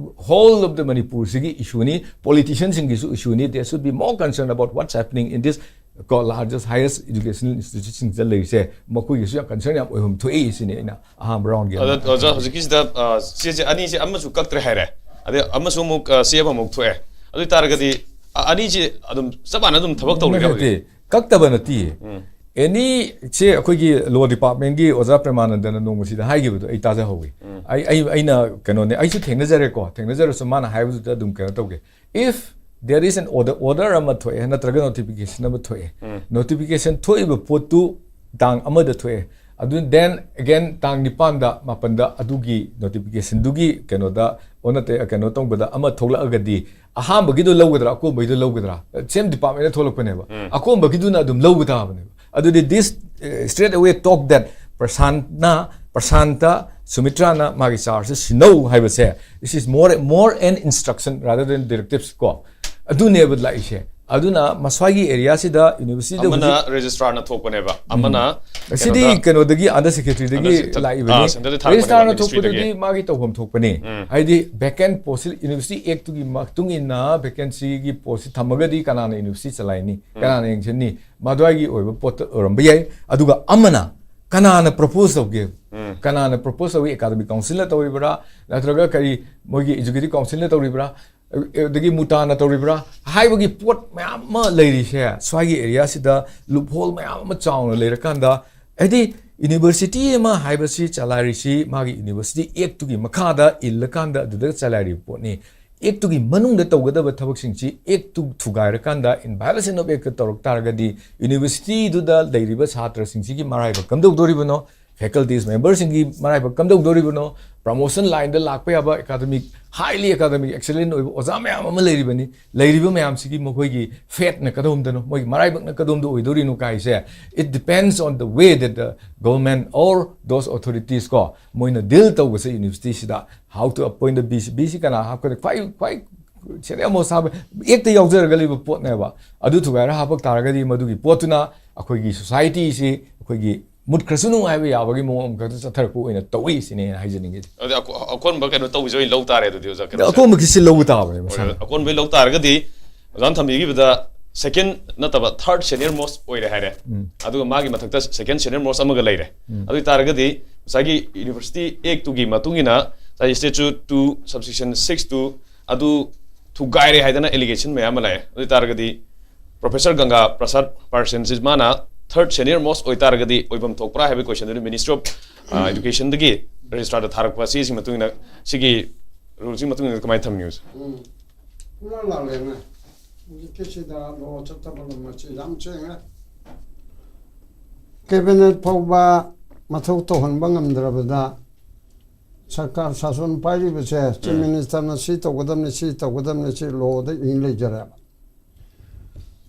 whole of the ꯃꯅꯤꯄꯨꯔꯁꯤꯒꯤ issue ꯅꯤ, politician ꯁꯤꯡꯒꯤꯁꯨ issue ꯅꯤ꯫ They should be more concerned about what's happening in this ꯀꯣ, largest, highest educational institute ꯁꯤꯡꯁꯤꯗ ꯂꯩꯔꯤꯁꯦ, ꯃꯈꯣꯏꯒꯤꯁꯨ ꯌꯥꯝ concern ꯌꯥꯝ ꯑꯣꯏꯐꯝ ꯊꯣꯛꯏ ꯁꯤꯅꯤ ꯑꯩꯅ ꯑꯍꯥꯟꯕ round ꯒꯤ ꯑꯗ ꯑꯣꯖꯥ, ꯍꯧꯖꯤꯛꯀꯤꯁꯤꯗ, ꯑ, ꯆꯦꯁꯦ ꯑꯅꯤꯁꯦ ꯑꯃꯁꯨ ꯀꯛꯇ꯭ꯔꯦ ꯍꯥꯏꯔꯦ, ꯑꯗꯩ ꯑꯃꯁꯨ ꯑꯃꯨꯛ, ꯑ, ꯆꯦ ꯑꯃꯃꯨꯛ ꯊꯣꯛꯑꯦ꯫ ꯑꯗꯨ ꯑꯣꯏ ꯇꯥꯔꯒꯗꯤ, ꯑ, ꯑꯅꯤꯁꯦ ꯑꯗꯨꯝ ꯆꯞ ꯃꯥꯟꯅ ꯑꯗꯨꯝ ꯊꯕꯛ ꯇꯧꯔꯤꯔꯕ ꯍꯧꯖꯤꯛ? ꯅꯠꯇꯦ, ꯀꯛꯇꯕ ꯅꯠꯇꯦ꯫ ꯎꯝ꯫ Any ꯁꯦ ꯑꯩꯈꯣꯏꯒꯤ law department ꯀꯤ ꯑꯣꯖꯥ ꯄ꯭ꯔꯦꯃꯥꯅꯟꯗꯅ ꯅꯣꯡꯃꯁꯤꯗ ꯍꯥꯏꯈꯤꯕꯗꯣ ꯑꯩ ꯇꯥꯖꯍꯧꯋꯤ꯫ ꯎꯝ꯫ ꯑꯩ, ꯑꯩ, ꯑꯩꯅ ꯀꯩꯅꯣꯅꯦ, ꯑꯩꯁꯨ ꯊꯦꯡꯅꯖꯔꯦꯀꯣ, ꯊꯦꯡꯅꯖꯔꯁꯨ ꯃꯥꯅ ꯍꯥꯏꯕꯗꯨꯗ ꯑꯗꯨꯝ ꯀꯩꯅꯣ ꯇꯧꯒꯦ꯫ If there is an order, order ꯑꯃ ꯊꯣꯛꯑꯦ ꯅꯠꯇ꯭ꯔꯒ notification ꯑꯃ ꯊꯣꯛꯑꯦ, ꯎꯝ꯫ notification ꯊꯣꯛꯏꯕ ꯄꯣꯠꯇꯨ ꯇꯥꯡ ꯑꯃꯗ ꯊꯣꯛꯑꯦ, ꯑꯗꯨ then again ꯇꯥꯡ ꯅꯤꯄꯥꯟꯗ, ꯃꯥꯄꯟꯗ ꯑꯗꯨꯒꯤ notification ꯗꯨꯒꯤ ꯀꯩꯅꯣꯗ ꯑꯣꯟꯅ ꯇꯩ-, ꯀꯩꯅꯣ ꯇꯧꯕꯗ ꯑꯃ ꯊꯣꯛꯂꯛꯑꯒꯗꯤ ꯑꯍꯥꯟꯕꯒꯤꯗꯣ ꯂꯧꯒꯗ꯭ꯔꯥ, ꯑꯀꯣꯟꯕꯒꯤꯗꯣ ꯂꯧꯒꯗ꯭ꯔꯥ? Same department ꯇ ꯊꯣꯛꯂꯛꯄꯅꯦꯕ꯫ ꯎꯝ꯫ ꯑꯀꯣꯟꯕꯒꯤꯗꯨꯅ ꯑꯗꯨꯝ ꯂꯧꯕ ꯇꯥꯕꯅꯦꯕ꯫ ꯑꯗꯨꯗꯤ this, uh, straight away talk that ꯄ꯭ꯔꯁꯥꯟꯅ, Prasanta, ꯁꯨꯃꯤꯇ꯭ꯔꯥꯅ ꯃꯥꯒꯤ charge ꯁꯦ ꯁꯤꯟꯅꯧ ꯍꯥꯏꯕꯁꯦ, this is more, more an instruction rather than directives ꯀꯣ꯫ ꯑꯗꯨꯅꯦꯕ ꯂꯥꯛꯏꯁꯦ꯫ ꯑꯗꯨꯅ ꯃꯁ꯭ꯋꯥꯏꯒꯤ ꯑꯦꯔꯤꯌꯥꯁꯤꯗ ꯌꯨꯅꯤꯚꯔꯁꯤꯇꯤꯗ ꯑꯃꯅ ꯍꯧꯖꯤꯛ ꯔꯦꯖꯤꯁꯇ꯭ꯔꯥꯔꯅ ꯊꯣꯛꯄꯅꯦꯕ, ꯑꯃꯅ ꯁꯤꯗꯤ ꯀꯩꯅꯣꯗ ꯀꯩꯅꯣꯗꯒꯤ ꯑꯟꯗꯔ ꯁꯦꯀ꯭ꯔꯦꯇꯔꯤꯗꯒꯤ ꯑꯟꯗꯔ ꯁꯦꯀ꯭ꯔꯦꯇꯔꯤ-, ꯂꯥꯛꯏꯕꯅꯤ꯫ ꯑꯥ, ꯁꯦꯟꯇꯔꯗ ꯊꯥꯔꯛꯄꯅꯦꯕ ꯔꯦꯖꯤꯁꯇ꯭ꯔꯥꯔꯅ ꯃꯤꯅꯤꯁꯇ꯭ꯔꯤꯗꯒꯤ꯫ ꯊꯣꯛꯄꯗꯨꯗꯤ ꯃꯥꯒꯤ ꯇꯧꯐꯝ ꯊꯣꯛꯄꯅꯤ꯫ ꯎꯝ꯫ ꯍꯥꯏꯗꯤ ꯚꯦꯀꯦꯟ ꯄꯣꯁꯁꯤ ꯌꯨꯅꯤꯚꯔꯁꯤꯇꯤ ꯑꯦꯛꯇꯨꯒꯤ ꯃꯇꯨꯡ ꯏꯟꯅ ꯚꯦꯀꯦꯟꯁꯤꯒꯤ ꯄꯣꯁꯁꯤ ꯊꯝꯃꯒꯗꯤ ꯀꯅꯥꯅ ꯌꯨꯅꯤꯚꯔꯁꯤꯇꯤ ꯆꯂꯥꯏꯅꯤ, ꯀꯅꯥꯅ ꯌꯦꯡꯁꯤꯟꯅꯤ? ꯃꯗꯨꯋꯥꯏꯒꯤ ꯑꯣꯏꯕ ꯄꯣꯠꯇ ꯑꯣꯏꯔꯝꯕ ꯌꯥꯏ꯫ ꯑꯗꯨꯒ ꯑꯃꯅ ꯀꯅꯥꯅ ꯄ꯭ꯔꯣꯄꯣꯁ ꯇꯧꯒꯦ? ꯎꯝ꯫ ꯀꯅꯥꯅ ꯄ꯭ꯔꯣꯄꯣꯁ ꯇꯧꯏ? ꯑꯦꯀꯥꯗꯃꯤꯛ ꯀꯥꯎꯟꯁꯤꯜꯅ ꯇꯧꯔꯤꯕ꯭ꯔꯥ, ꯅꯠꯇ꯭ꯔꯒ ꯀꯔꯤ ꯃꯣꯏꯒꯤ ꯑꯦꯛꯖꯤꯀ꯭ꯌꯨꯇꯤꯚ ꯀꯥꯎꯟꯁꯤꯜꯅ ꯇꯧꯔꯤꯕ꯭ꯔꯥ, ꯑꯗꯒꯤ ꯃꯨꯇꯥꯅ ꯇꯧꯔꯤꯕ꯭ꯔꯥ ꯍꯥꯏꯕꯒꯤ ꯄꯣꯠ ꯃꯌꯥꯝ ꯑꯃ ꯂꯩꯔꯤꯁꯦ, ꯁ꯭ꯋꯥꯏꯒꯤ ꯑꯦꯔꯤꯌꯥꯁꯤꯗ ꯂꯨꯞꯍꯣꯜ ꯃꯌꯥꯝ ꯑꯃ ꯆꯥꯎꯅ ꯂꯩꯔꯀꯥꯟꯗ, ꯍꯥꯏꯗꯤ ꯌꯨꯅꯤꯚꯔꯁꯤꯇꯤ ꯑꯃ ꯍꯥꯏꯕꯁꯤ ꯆꯂꯥꯏꯔꯤꯁꯤ ꯃꯥꯒꯤ ꯌꯨꯅꯤꯚꯔꯁꯤꯇꯤ ꯑꯦꯛꯇꯨꯒꯤ ꯃꯈꯥꯗ ꯏꯜꯂꯀꯥꯟꯗ ꯑꯗꯨꯗ ꯆꯂꯥꯏꯔꯤꯕ ꯄꯣꯠꯅꯤ꯫ ꯑꯦꯛꯇꯨꯒꯤ ꯃꯅꯨꯡꯗ ꯇꯧꯒꯗꯕ ꯊꯕꯛꯁꯤꯡꯁꯤ ꯑꯦꯛꯇꯨ ꯊꯨꯒꯥꯏꯔꯀꯥꯟꯗ, in violation of act ꯇꯧꯔꯛ ꯇꯥꯔꯒꯗꯤ, ꯌꯨꯅꯤꯚꯔꯁꯤꯇꯤꯗꯨꯗ ꯂꯩꯔꯤꯕ ꯁꯥꯇ꯭ꯔꯁꯤꯡꯁꯤꯒꯤ ꯃꯔꯥꯏꯕꯛ ꯀꯝꯗꯧꯗꯣꯔꯤꯕꯅꯣ? ꯐꯦꯀꯜꯇꯤꯁ ꯃꯦꯝꯕꯔꯁꯤꯡꯒꯤ ꯃꯔꯥꯏꯕꯛ ꯀꯝꯗꯧꯗꯣꯔꯤꯕꯅꯣ? ꯄ꯭ꯔꯃꯣꯁꯟ ꯂꯥꯏꯟꯗ ꯂꯥꯛꯄ ꯌꯥꯕ ꯑꯦꯀꯥꯗꯃꯤꯛ, ꯍꯥꯏꯂꯤ ꯑꯦꯀꯥꯗꯃꯤꯛ ꯑꯦꯛꯁꯦꯂꯦꯟ ꯑꯣꯏꯕ ꯑꯣꯖꯥ ꯃꯌꯥꯝ ꯑꯃ ꯂꯩꯔꯤꯕꯅꯤ꯫ ꯂꯩꯔꯤꯕ ꯃꯌꯥꯝꯁꯤꯒꯤ ꯃꯈꯣꯏꯒꯤ ꯐꯦꯠꯅ ꯀꯗꯣꯝꯗꯅꯣ, ꯃꯣꯏꯒꯤ ꯃꯔꯥꯏꯕꯛꯅ ꯀꯗꯣꯝꯗ ꯑꯣꯏꯗꯣꯔꯤꯅꯣ ꯀꯥꯏꯁꯦ, it depends on the way that the government or those authorities ꯀꯣ, ꯃꯣꯏꯅ ꯗꯤꯜ ꯇꯧꯕꯁꯦ ꯌꯨꯅꯤꯚꯔꯁꯤꯇꯤꯁꯤꯗ, how to appoint the VC, VC ꯀꯅꯥ ꯍꯥꯞꯀꯅꯤ, ꯈ꯭ꯋꯥꯏ ꯈ꯭ꯋꯥꯏ ꯁꯦꯅꯤꯌꯔ ꯃꯣꯁ ꯍꯥꯞꯄ ꯑꯦꯛꯇ ꯌꯥꯎꯖꯔꯒ ꯂꯩꯕ ꯄꯣꯠꯅꯦꯕ꯫ ꯑꯗꯨ ꯊꯨꯒꯥꯏꯔ ꯍꯥꯞꯄꯛ ꯇꯥꯔꯒꯗꯤ ꯃꯗꯨꯒꯤ ꯄꯣꯠꯇꯨꯅ ꯑꯩꯈꯣꯏꯒꯤ ꯁꯣꯁꯥꯏꯇꯤꯁꯤ ꯑꯩꯈꯣꯏꯒꯤ ꯃꯨꯠꯈ꯭ꯔꯁꯅꯨ ꯍꯥꯏꯕ ꯌꯥꯕꯒꯤ ꯃꯑꯣꯡ ꯑꯃꯈꯛꯇ ꯆꯠꯊꯔꯛꯄ ꯑꯣꯏꯅ ꯇꯧꯏ ꯁꯤꯅꯦ ꯑꯩꯅ ꯍꯥꯏꯖꯅꯤꯡꯉꯤꯁꯦ꯫ ꯑꯗꯨꯗꯤ ꯑꯀꯣ- ꯑꯀꯣꯟꯕ ꯀꯩꯅꯣ ꯇꯧꯕꯁꯦ ꯑꯣꯏꯅ ꯂꯧ ꯇꯥꯔꯦ ꯑꯗꯨꯗꯤ ꯑꯣꯖꯥ, ꯀꯩꯅꯣꯁꯦ꯫ ꯑꯀꯣꯟꯕꯒꯤꯁꯤ ꯂꯧꯕ ꯇꯥꯕꯅꯦ ꯃꯁꯥꯅ꯫ ꯑꯀꯣꯟꯕꯩ ꯂꯧ ꯇꯥꯔꯒꯗꯤ ꯑꯣꯖꯥꯅ ꯊꯝꯕꯤꯈꯤꯕꯗ ꯁꯦꯀꯦꯟ ꯅꯠꯇꯕ ꯊꯥꯔꯠ ꯁꯦꯅꯤꯌꯔ ꯃꯣꯁ ꯑꯣꯏꯔꯦ ꯍꯥꯏꯔꯦ꯫ ꯑꯗꯨꯒ ꯃꯥꯒꯤ ꯃꯊꯛꯇ ꯁꯦꯀꯦꯟ ꯁꯦꯅꯤꯌꯔ ꯃꯣꯁ ꯑꯃꯒ ꯂꯩꯔꯦ꯫ ꯑꯗꯨ ꯑꯣꯏꯇꯥꯔꯒꯗꯤ ꯉꯁꯥꯏꯒꯤ ꯌꯨꯅꯤꯚꯔꯁꯤꯇꯤ ꯑꯦꯛꯇꯨꯒꯤ ꯃꯇꯨꯡ ꯏꯟꯅ ꯉꯁꯥꯏꯒꯤ statute two subsection six two ꯑꯗꯨ ꯊꯨꯒꯥꯏꯔꯦ ꯍꯥꯏꯗꯅ ꯑꯦꯂꯤꯒꯦꯁꯟ ꯃꯌꯥꯝ ꯑꯃ ꯂꯥꯛꯑꯦ꯫ ꯑꯗꯨ ꯑꯣꯏꯇꯥꯔꯒꯗꯤ ꯄ꯭ꯔꯣꯐꯦꯁꯔ ꯒꯪꯒꯥ ꯄ꯭ꯔꯁꯥꯗ ꯄꯥꯔꯁꯦꯟꯁꯤꯁ ꯃꯥꯅ ꯊꯥꯔꯠ ꯁꯦꯅꯤꯌꯔ ꯃꯣꯁ ꯑꯣꯏꯇꯥꯔꯒꯗꯤ ꯑꯣꯏꯐꯝ ꯊꯣꯛꯄ꯭ꯔꯥ ꯍꯥꯏꯕꯒꯤ ꯀꯣꯏꯁꯟꯗꯨ ꯃꯤꯅꯤꯁꯇ꯭ꯔꯤ ꯑꯣꯐ ꯑꯦꯗꯨꯀꯦꯁꯟꯗꯒꯤ ꯔꯦꯖꯤꯁꯇ꯭ꯔꯥꯔꯗ ꯊꯥꯔꯛꯄ ꯁꯤꯁꯤ ꯃꯇꯨꯡ ꯏꯟꯅ, ꯁꯤꯒꯤ ꯔꯨꯜꯁꯤ ꯃꯇꯨꯡ ꯏꯟꯅ ꯀꯃꯥꯏꯅ ꯊꯝꯅꯤ ꯍꯧꯖꯤꯛ? ꯎꯝ꯫ ꯄꯨꯡꯂꯥꯡ ꯂꯥꯡꯂꯦꯅꯦ꯫ ꯍꯧꯖꯤꯛꯀꯤꯁꯤꯗ ꯂꯣ ꯆꯠꯇꯕ ꯂꯝ ꯑꯁꯤ ꯌꯥꯝ ꯆꯦꯡꯉꯦ꯫ ꯀꯦꯕꯤꯅꯦꯠ ꯐꯥꯎꯕ ꯃꯊꯧ ꯇꯧꯍꯟꯕ ꯉꯝꯗ꯭ꯔꯕꯗ ꯁꯔꯀꯥꯔ ꯁꯥꯁꯟ ꯄꯥꯏꯔꯤꯕꯁꯦ ꯆꯤꯐ ꯃꯤꯅꯤꯁꯇꯔꯅ ꯁꯤ ꯇꯧꯒꯗꯕꯅꯤ, ꯁꯤ ꯇꯧꯒꯗꯕꯅꯤ, ꯁꯤ ꯂꯣꯗ ꯏ ꯂꯩꯖꯔꯦꯕ꯫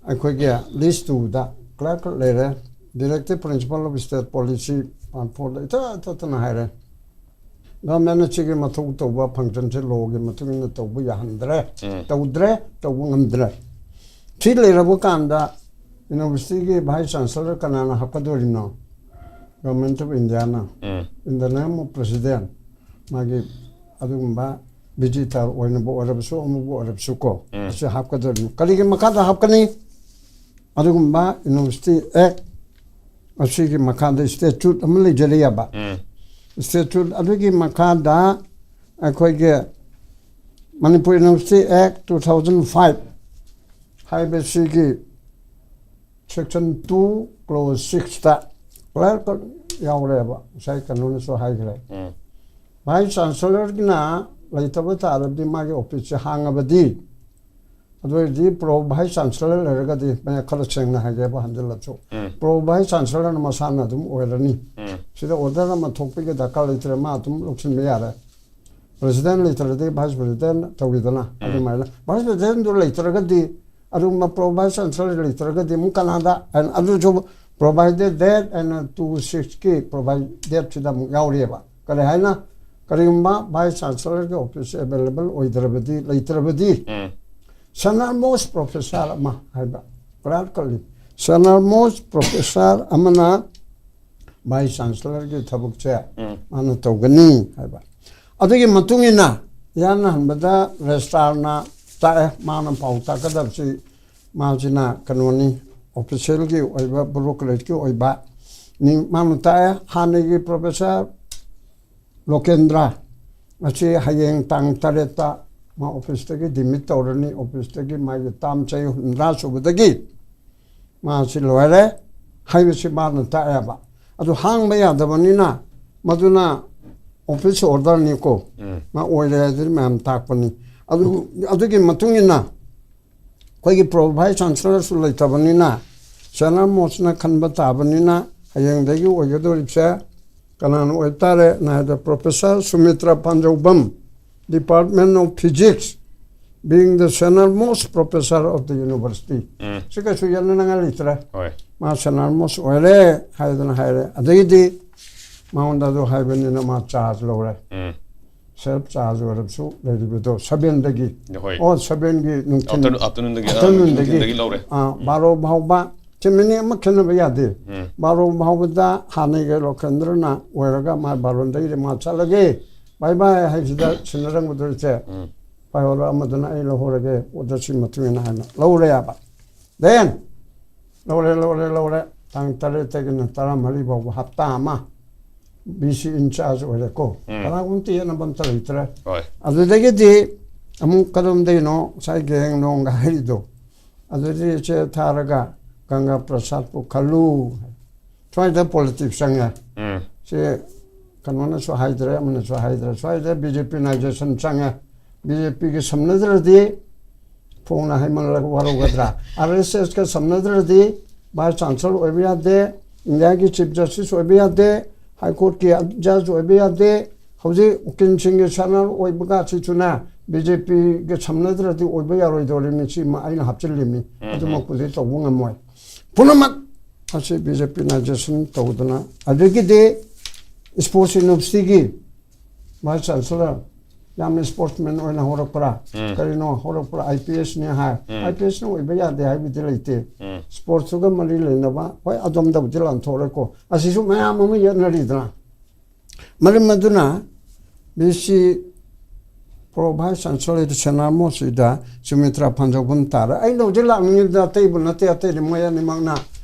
ꯑꯩꯈꯣꯏꯒꯤ ꯂꯤꯁ ꯇꯨꯗ ꯀ꯭ꯂꯥꯔꯛ ꯂꯩꯔꯦ, directive principle of state policy part ꯐꯣꯔꯗ ꯏꯇꯠ ꯇꯠꯇꯅ ꯍꯥꯏꯔꯦ꯫ ꯒꯚꯔꯟꯃꯦꯟꯅ ꯁꯤꯒꯤ ꯃꯊꯧ ꯇꯧꯕ ꯐꯪꯁꯟꯁꯦ ꯂꯣꯒꯤ ꯃꯇꯨꯡ ꯏꯟꯅ ꯇꯧꯕ ꯌꯥꯍꯟꯗ꯭ꯔꯦ, ꯎꯝ꯫ ꯇꯧꯗ꯭ꯔꯦ, ꯇꯧꯕ ꯉꯝꯗ꯭ꯔꯦ꯫ ꯁꯤ ꯂꯩꯔꯕ ꯀꯥꯟꯗ ꯌꯨꯅꯤꯚꯔꯁꯤꯇꯤꯒꯤ ꯚꯥꯏꯁ ꯆꯥꯟꯁꯦꯂꯔ ꯀꯅꯥꯅ ꯍꯥꯞꯀꯗꯣꯔꯤꯅꯣ? ꯒꯚꯔꯟꯃꯦꯟꯠ ꯑꯣꯐ ꯏꯟꯗꯤꯌꯥꯅ, um. in the name of president, ꯃꯥꯒꯤ ꯑꯗꯨꯒꯨꯝꯕ ꯚꯤꯖꯤꯇꯔ ꯑꯣꯏꯅꯕꯨ ꯑꯣꯏꯔꯕꯁꯨ, ꯑꯃꯕꯨ ꯑꯣꯏꯔꯕꯁꯨ ꯀꯣ, ꯎꯝ. ꯑꯁꯤ ꯍꯥꯞꯀꯗꯣꯔꯤꯅꯤ꯫ ꯀꯔꯤꯒꯤ ꯃꯈꯥꯗ ꯍꯥꯞꯀꯅꯤ? ꯑꯗꯨꯒꯨꯝꯕ ꯌꯨꯅꯤꯚꯔꯁꯤꯇꯤ ꯑꯦꯛ ꯑꯁꯤꯒꯤ ꯃꯈꯥꯗ ꯁ꯭ꯇꯦꯆꯨꯠ ꯑꯃ ꯂꯩꯖꯔꯤꯑꯕ꯫ ꯎꯝ. ꯁ꯭ꯇꯦꯆꯨꯠ ꯑꯗꯨꯒꯤ ꯃꯈꯥꯗ ꯑꯩꯈꯣꯏꯒꯤ ꯃꯅꯤꯄꯨꯔ ꯌꯨꯅꯤꯚꯔꯁꯤꯇꯤ ꯑꯦꯛ two thousand five ꯍꯥꯏꯕꯁꯤꯒꯤ section two clause sixꯇ ꯀ꯭ꯂꯥꯔꯛ ꯌꯥꯎꯔꯦꯕ꯫ ꯉꯁꯥꯏ ꯀꯩꯅꯣꯅꯁꯨ ꯍꯥꯏꯈ꯭ꯔꯦ꯫ ꯎꯝ. ꯚꯥꯏꯁ ꯆꯥꯟꯁꯦꯂꯔꯒꯤꯅ ꯂꯩꯇꯕ ꯇꯥꯔꯕꯗꯤ, ꯃꯥꯒꯤ ꯑꯣꯐꯤꯁꯁꯦ ꯍꯥꯡꯉꯕꯗꯤ, ꯑꯗꯨ ꯑꯣꯏꯔꯗꯤ ꯄ꯭ꯔꯣ ꯚꯥꯏꯁ ꯆꯥꯟꯁꯦꯂꯔ ꯂꯩꯔꯒꯗꯤ, ꯃꯌꯥꯝ ꯈꯔ ꯁꯦꯡꯅ ꯍꯥꯏꯒꯦꯕ, ꯍꯟꯖꯤꯜꯂꯁꯨ, ꯎꯝ. ꯄ꯭ꯔꯣ ꯚꯥꯏꯁ ꯆꯥꯟꯁꯦꯂꯔꯅ ꯃꯁꯥꯅ ꯑꯗꯨꯝ ꯑꯣꯏꯔꯅꯤ꯫ ꯎꯝ. ꯁꯤꯗ ꯑꯣꯔꯗꯔ ꯑꯃ ꯊꯣꯛꯄꯤꯒꯦ ꯗꯔꯀꯥꯔ ꯂꯩꯇ꯭ꯔꯦ, ꯃꯥ ꯑꯗꯨꯝ ꯂꯧꯁꯤꯟꯕ ꯌꯥꯔꯦ꯫ ꯄ꯭ꯔꯦꯁꯤꯗꯦꯟꯠ ꯂꯩꯇ꯭ꯔꯗꯤ ꯚꯥꯏꯁ ꯄ꯭ꯔꯦꯁꯤꯗꯦꯟꯠ ꯇꯧꯋꯤꯗꯅ, ꯑꯗꯨꯃꯥꯏꯅ ꯚꯥꯏꯁ ꯄ꯭ꯔꯦꯁꯤꯗꯦꯟꯠꯗꯨ ꯂꯩꯇ꯭ꯔꯒꯗꯤ, ꯑꯗꯨꯒꯨꯝꯕ ꯄ꯭ꯔꯣ ꯚꯥꯏꯁ ꯆꯥꯟꯁꯦꯂꯔ ꯂꯩꯇ꯭ꯔꯒꯗꯤ ꯑꯃꯨꯛ ꯀꯅꯥꯗ? ꯑꯗꯨꯁꯨ provided that ꯑꯅ two sixꯀꯤ provided ꯁꯤꯗ ꯑꯃꯨꯛ ꯌꯥꯎꯔꯤꯑꯕ꯫ ꯀꯔꯤ ꯍꯥꯏꯅ? ꯀꯔꯤꯒꯨꯝꯕ ꯚꯥꯏꯁ ꯆꯥꯟꯁꯦꯂꯔꯒꯤ ꯑꯣꯐꯤꯁ ꯑꯦꯕꯥꯏꯂꯦꯕꯜ ꯑꯣꯏꯗ꯭ꯔꯕꯗꯤ, ꯂꯩꯇ꯭ꯔꯕꯗꯤ, ꯎꯝ. ꯁꯦꯅꯤꯌꯔ ꯃꯣꯁ ꯄ꯭ꯔꯣꯐꯦꯁꯔ ꯑꯃ ꯍꯥꯏꯕ, ꯀ꯭ꯂꯥꯔꯛ ꯀꯜꯂꯤ, ꯁꯦꯅꯤꯌꯔ ꯃꯣꯁ ꯄ꯭ꯔꯣꯐꯦꯁꯔ ꯑꯃꯅ ꯚꯥꯏꯁ ꯆꯥꯟꯁꯦꯂꯔꯒꯤ ꯊꯕꯛꯁꯦ ꯎꯝ. ꯃꯥꯅ ꯇꯧꯒꯅꯤ ꯍꯥꯏꯕ꯫ ꯑꯗꯨꯒꯤ ꯃꯇꯨꯡ ꯏꯟꯅ ꯏꯍꯥꯟ ꯍꯥꯟꯕꯗ ꯔꯦꯖꯤꯁꯇ꯭ꯔꯥꯔꯅ ꯇꯥꯛꯑꯦ, ꯃꯥꯅ ꯄꯥꯎ ꯇꯥꯛꯀꯗꯕꯁꯤ ꯃꯥꯁꯤꯅ ꯀꯩꯅꯣꯅꯤ, ꯑꯣꯐꯤꯁꯦꯜꯒꯤ ꯑꯣꯏꯕ, ꯕ꯭ꯌꯨꯔꯣꯀ꯭ꯔꯦꯠꯀꯤ ꯑꯣꯏꯕ ꯅꯤ꯫ ꯃꯥꯅ ꯇꯥꯛꯑꯦ, ꯍꯥꯟꯅꯒꯤ ꯄ꯭ꯔꯣꯐꯦꯁꯔ ꯂꯣꯀꯦꯟꯗ꯭ꯔ ꯑꯁꯤ ꯍꯌꯦꯡ ꯇꯥꯡ ꯇꯔꯦꯠꯇ ꯃꯥ ꯑꯣꯐꯤꯁꯇꯒꯤ ꯗꯤꯃꯤꯠ ꯇꯧꯔꯅꯤ, ꯑꯣꯐꯤꯁꯇꯒꯤ ꯃꯥꯒꯤ ꯇꯥꯝ ꯆꯍꯤ ꯍꯨꯝꯗ꯭ꯔꯥ ꯁꯨꯕꯗꯒꯤ ꯃꯥꯁꯤ ꯂꯣꯏꯔꯦ ꯍꯥꯏꯕꯁꯤ ꯃꯥꯅ ꯇꯥꯛꯑꯦꯕ꯫ ꯑꯗꯨ ꯍꯥꯡꯕ ꯌꯥꯗꯕꯅꯤꯅ ꯃꯗꯨꯅ ꯑꯣꯐꯤꯁ ꯑꯣꯔꯗꯔꯅꯤꯀꯣ, ꯎꯝ. ꯃꯥ ꯑꯣꯏꯔꯦ ꯍꯥꯏꯗꯨꯅ ꯃꯌꯥꯝ ꯇꯥꯛꯄꯅꯤ꯫ ꯑꯗꯨ, ꯑꯗꯨꯒꯤ ꯃꯇꯨꯡ ꯏꯟꯅ ꯑꯩꯈꯣꯏꯒꯤ ꯄ꯭ꯔꯣ ꯚꯥꯏꯁ ꯆꯥꯟꯁꯦꯂꯔꯁꯨ ꯂꯩꯇꯕꯅꯤꯅ, ꯁꯦꯅꯤꯌꯔ ꯃꯣꯁꯅ ꯈꯟꯕ ꯇꯥꯕꯅꯤꯅ, ꯍꯌꯦꯡꯗꯒꯤ ꯑꯣꯏꯒꯗꯧꯔꯤꯕꯁꯦ ꯀꯅꯥꯅ ꯑꯣꯏꯕ ꯇꯥꯔꯦ ꯍꯥꯏꯕꯗ, professor ꯁꯨꯃꯤꯇ꯭ꯔ ꯄꯥꯟꯖꯧꯕꯝ, Department of Physics, being the senior most professor of the university. ꯎꯝ. ꯁꯤ ꯀꯩꯁꯨ ꯌꯦꯠꯅꯅꯤꯡꯉꯥꯏ ꯂꯩꯇ꯭ꯔꯦ꯫ ꯍꯣꯏ. ꯃꯥ ꯁꯦꯅꯤꯌꯔ ꯃꯣꯁ ꯑꯣꯏꯔꯦ ꯍꯥꯏꯗꯅ ꯍꯥꯏꯔꯦ꯫ ꯑꯗꯒꯤꯗꯤ ꯃꯉꯣꯟꯗ ꯑꯗꯨ ꯍꯥꯏꯕꯅꯤꯅ ꯃꯥ ꯆꯥꯔꯖ ꯂꯧꯔꯦ꯫ ꯎꯝ. ꯁꯦꯜꯐ ꯆꯥꯔꯖ ꯑꯣꯏꯔꯕꯁꯨ ꯂꯩꯔꯤꯕꯗꯣ ꯁꯕꯦꯟꯗꯒꯤ, ꯍꯣꯏ꯫ ꯑꯣ, ꯁꯕꯦꯟꯒꯤ ꯅꯨꯡꯊꯤꯜ, Afternoon- afternoonꯗꯒꯤ, ꯑꯥ, afternoonꯗꯒꯤ, ꯅꯨꯡꯊꯤꯜꯗꯒꯤ ꯂꯧꯔꯦ꯫ ꯑꯥ, ꯕꯥꯔꯣ ꯐꯥꯎꯕ, ꯁꯤ ꯃꯤꯅꯤꯠ ꯑꯃ ꯈꯦꯠꯅꯕ ꯌꯥꯗꯦ꯫ ꯎꯝ꯫ ꯕꯥꯔꯣ ꯐꯥꯎꯕꯗ ꯍꯥꯟꯅꯒꯤ ꯂꯣꯀꯦꯟꯗ꯭ꯔꯅ ꯑꯣꯏꯔꯒ ꯃꯥ ꯕꯥꯔꯣꯗꯒꯤꯗꯤ ꯃꯥ ꯆꯠꯂꯒꯦ, ꯕꯥꯏ ꯕꯥꯏ ꯍꯥꯏꯁꯤꯗ ꯁꯤꯟꯅꯔꯝꯒꯗꯣꯏꯁꯦ꯫ ꯎꯝ꯫ ꯄꯥꯏꯍꯧꯔ ꯑꯃꯗꯨꯅ ꯑꯩ ꯂꯧꯍꯧꯔꯒꯦ, ꯑꯣꯗꯔꯁꯤ ꯃꯇꯨꯡ ꯏꯟꯅ ꯍꯥꯏꯅ ꯂꯧꯔꯦꯕ꯫ Then ꯂꯧꯔꯦ, ꯂꯧꯔꯦ, ꯂꯧꯔꯦ꯫ ꯇꯥꯡ ꯇꯔꯦꯠꯇꯒꯤꯅ ꯇꯔꯥꯃꯔꯤ ꯐꯥꯎꯕ ꯍꯞꯇꯥ ꯑꯃ ꯕꯤ ꯁꯤ in charge ꯑꯣꯏꯔꯦꯀꯣ꯫ ꯎꯝ꯫ ꯀꯅꯥꯒꯨꯝꯇ ꯌꯦꯠꯅꯕ ꯑꯝꯇ ꯂꯩꯇ꯭ꯔꯦ꯫ ꯍꯣꯏ꯫ ꯑꯗꯨꯗꯒꯤꯗꯤ ꯑꯃꯨꯛ ꯀꯗꯣꯝꯗꯩꯅꯣ ꯉꯁꯥꯏ ꯒꯦꯡ ꯅꯣꯡꯒ ꯍꯥꯏꯔꯤꯗꯣ, ꯑꯗꯨꯗꯤ ꯏꯆꯦ ꯊꯥꯔꯒ ꯒꯪꯒꯥ ꯄ꯭ꯔꯁꯥꯗꯄꯨ ꯈꯜꯂꯨ꯫ ꯁ꯭ꯋꯥꯏꯗ ꯄꯣꯂꯤꯇꯤꯛꯁ ꯆꯪꯉꯦ꯫ ꯎꯝ꯫ ꯁꯤ ꯀꯩꯅꯣꯅꯁꯨ ꯍꯥꯏꯗ꯭ꯔꯦ, ꯑꯃꯅꯁꯨ ꯍꯥꯏꯗ꯭ꯔꯦ, ꯁ꯭ꯋꯥꯏꯗ ꯕꯤ ꯖꯦ ꯄꯤꯅꯥꯏꯖꯦꯁꯟ ꯆꯪꯉꯦ꯫ ꯕꯤ ꯖꯦ ꯄꯤꯒꯤ ꯁꯝꯅꯗ꯭ꯔꯗꯤ ꯐꯣꯡꯅ ꯍꯥꯏꯃꯜꯂꯒ ꯋꯥꯔꯧꯒꯗ꯭ꯔꯥ? ꯑꯥꯔ ꯑꯦꯁ ꯑꯦꯁꯀ ꯁꯝꯅꯗ꯭ꯔꯗꯤ ꯚꯥꯏꯁ ꯆꯥꯟꯁꯦꯂꯔ ꯑꯣꯏꯕ ꯌꯥꯗꯦ, ꯏꯟꯗꯤꯌꯥꯒꯤ ꯆꯤꯐ ꯖꯁꯇꯤꯁ ꯑꯣꯏꯕ ꯌꯥꯗꯦ, ꯍꯥꯏ ꯀꯣꯔꯠꯀꯤ ꯖꯖ ꯑꯣꯏꯕ ꯌꯥꯗꯦ꯫ ꯍꯧꯖꯤꯛ ꯎꯀꯤꯜꯁꯤꯡꯒꯤ ꯁꯅꯥ ꯑꯣꯏꯕꯒ ꯁꯤꯁꯨꯅꯦ ꯕꯤ ꯖꯦ ꯄꯤꯒ ꯁꯝꯅꯗ꯭ꯔꯗꯤ ꯑꯣꯏꯕ ꯌꯥꯔꯣꯏꯗꯧꯔꯤꯃꯤ꯫ ꯁꯤꯃ ꯑꯩꯅ ꯍꯥꯞꯆꯤꯜꯂꯤꯃꯤ꯫ ꯑꯗꯨꯃꯛꯄꯨꯗꯤ ꯇꯧꯕ ꯉꯝꯃꯣꯏ꯫ ꯄꯨꯝꯅꯃꯛ ꯑꯁꯤ ꯕꯤ ꯖꯦ ꯄꯤꯅꯥꯏꯖꯦꯁꯟ ꯇꯧꯗꯅ, ꯑꯗꯒꯤꯗꯤ ꯁ꯭ꯄꯣꯔꯠꯁ ꯌꯨꯅꯤꯚꯔꯁꯤꯇꯤꯒꯤ ꯚꯥꯏꯁ ꯆꯥꯟꯁꯦꯂꯔ ꯌꯥꯝꯅ ꯁ꯭ꯄꯣꯔꯠꯁꯃꯦꯟ ꯑꯣꯏꯅ ꯍꯧꯔꯛꯄ꯭ꯔꯥ? ꯎꯝ꯫ ꯀꯔꯤꯅꯣ ꯍꯧꯔꯛꯄ꯭ꯔꯥ? I P ꯑꯦꯁꯅꯤ high. Um. I P ꯑꯦꯁꯅ ꯑꯣꯏꯕ ꯌꯥꯗꯦ ꯍꯥꯏꯕꯗꯤ ꯂꯩꯇꯦ꯫ ꯎꯝ꯫ ꯁ꯭ꯄꯣꯔꯠꯁꯇꯨꯒ ꯃꯔꯤ ꯂꯩꯅꯕ, ꯍꯣꯏ, ꯑꯗꯣꯝꯗꯕꯨꯗꯤ ꯂꯥꯟꯊꯣꯛꯔꯦꯀꯣ, ꯑꯁꯤꯁꯨ ꯃꯌꯥꯝ ꯑꯃ ꯌꯦꯠꯅꯔꯤꯗꯅ꯫ ꯃꯔꯝ ꯑꯗꯨꯅ B C pro vice chancellor ꯁꯅꯥꯃꯣꯁꯤꯗ ꯁꯨꯃꯤꯇ꯭ꯔꯥ ꯐꯥꯟꯖꯧꯕꯝ ꯇꯥꯔꯦ꯫ ꯑꯩꯅ ꯍꯧꯖꯤꯛ ꯂꯥꯛꯅꯤꯡꯉꯤꯗ ꯑꯇꯩꯕꯨ ꯅꯠꯇꯦ, ꯑꯇꯩꯗꯤ ꯃꯣꯏ ꯑꯅꯤꯃꯛꯅ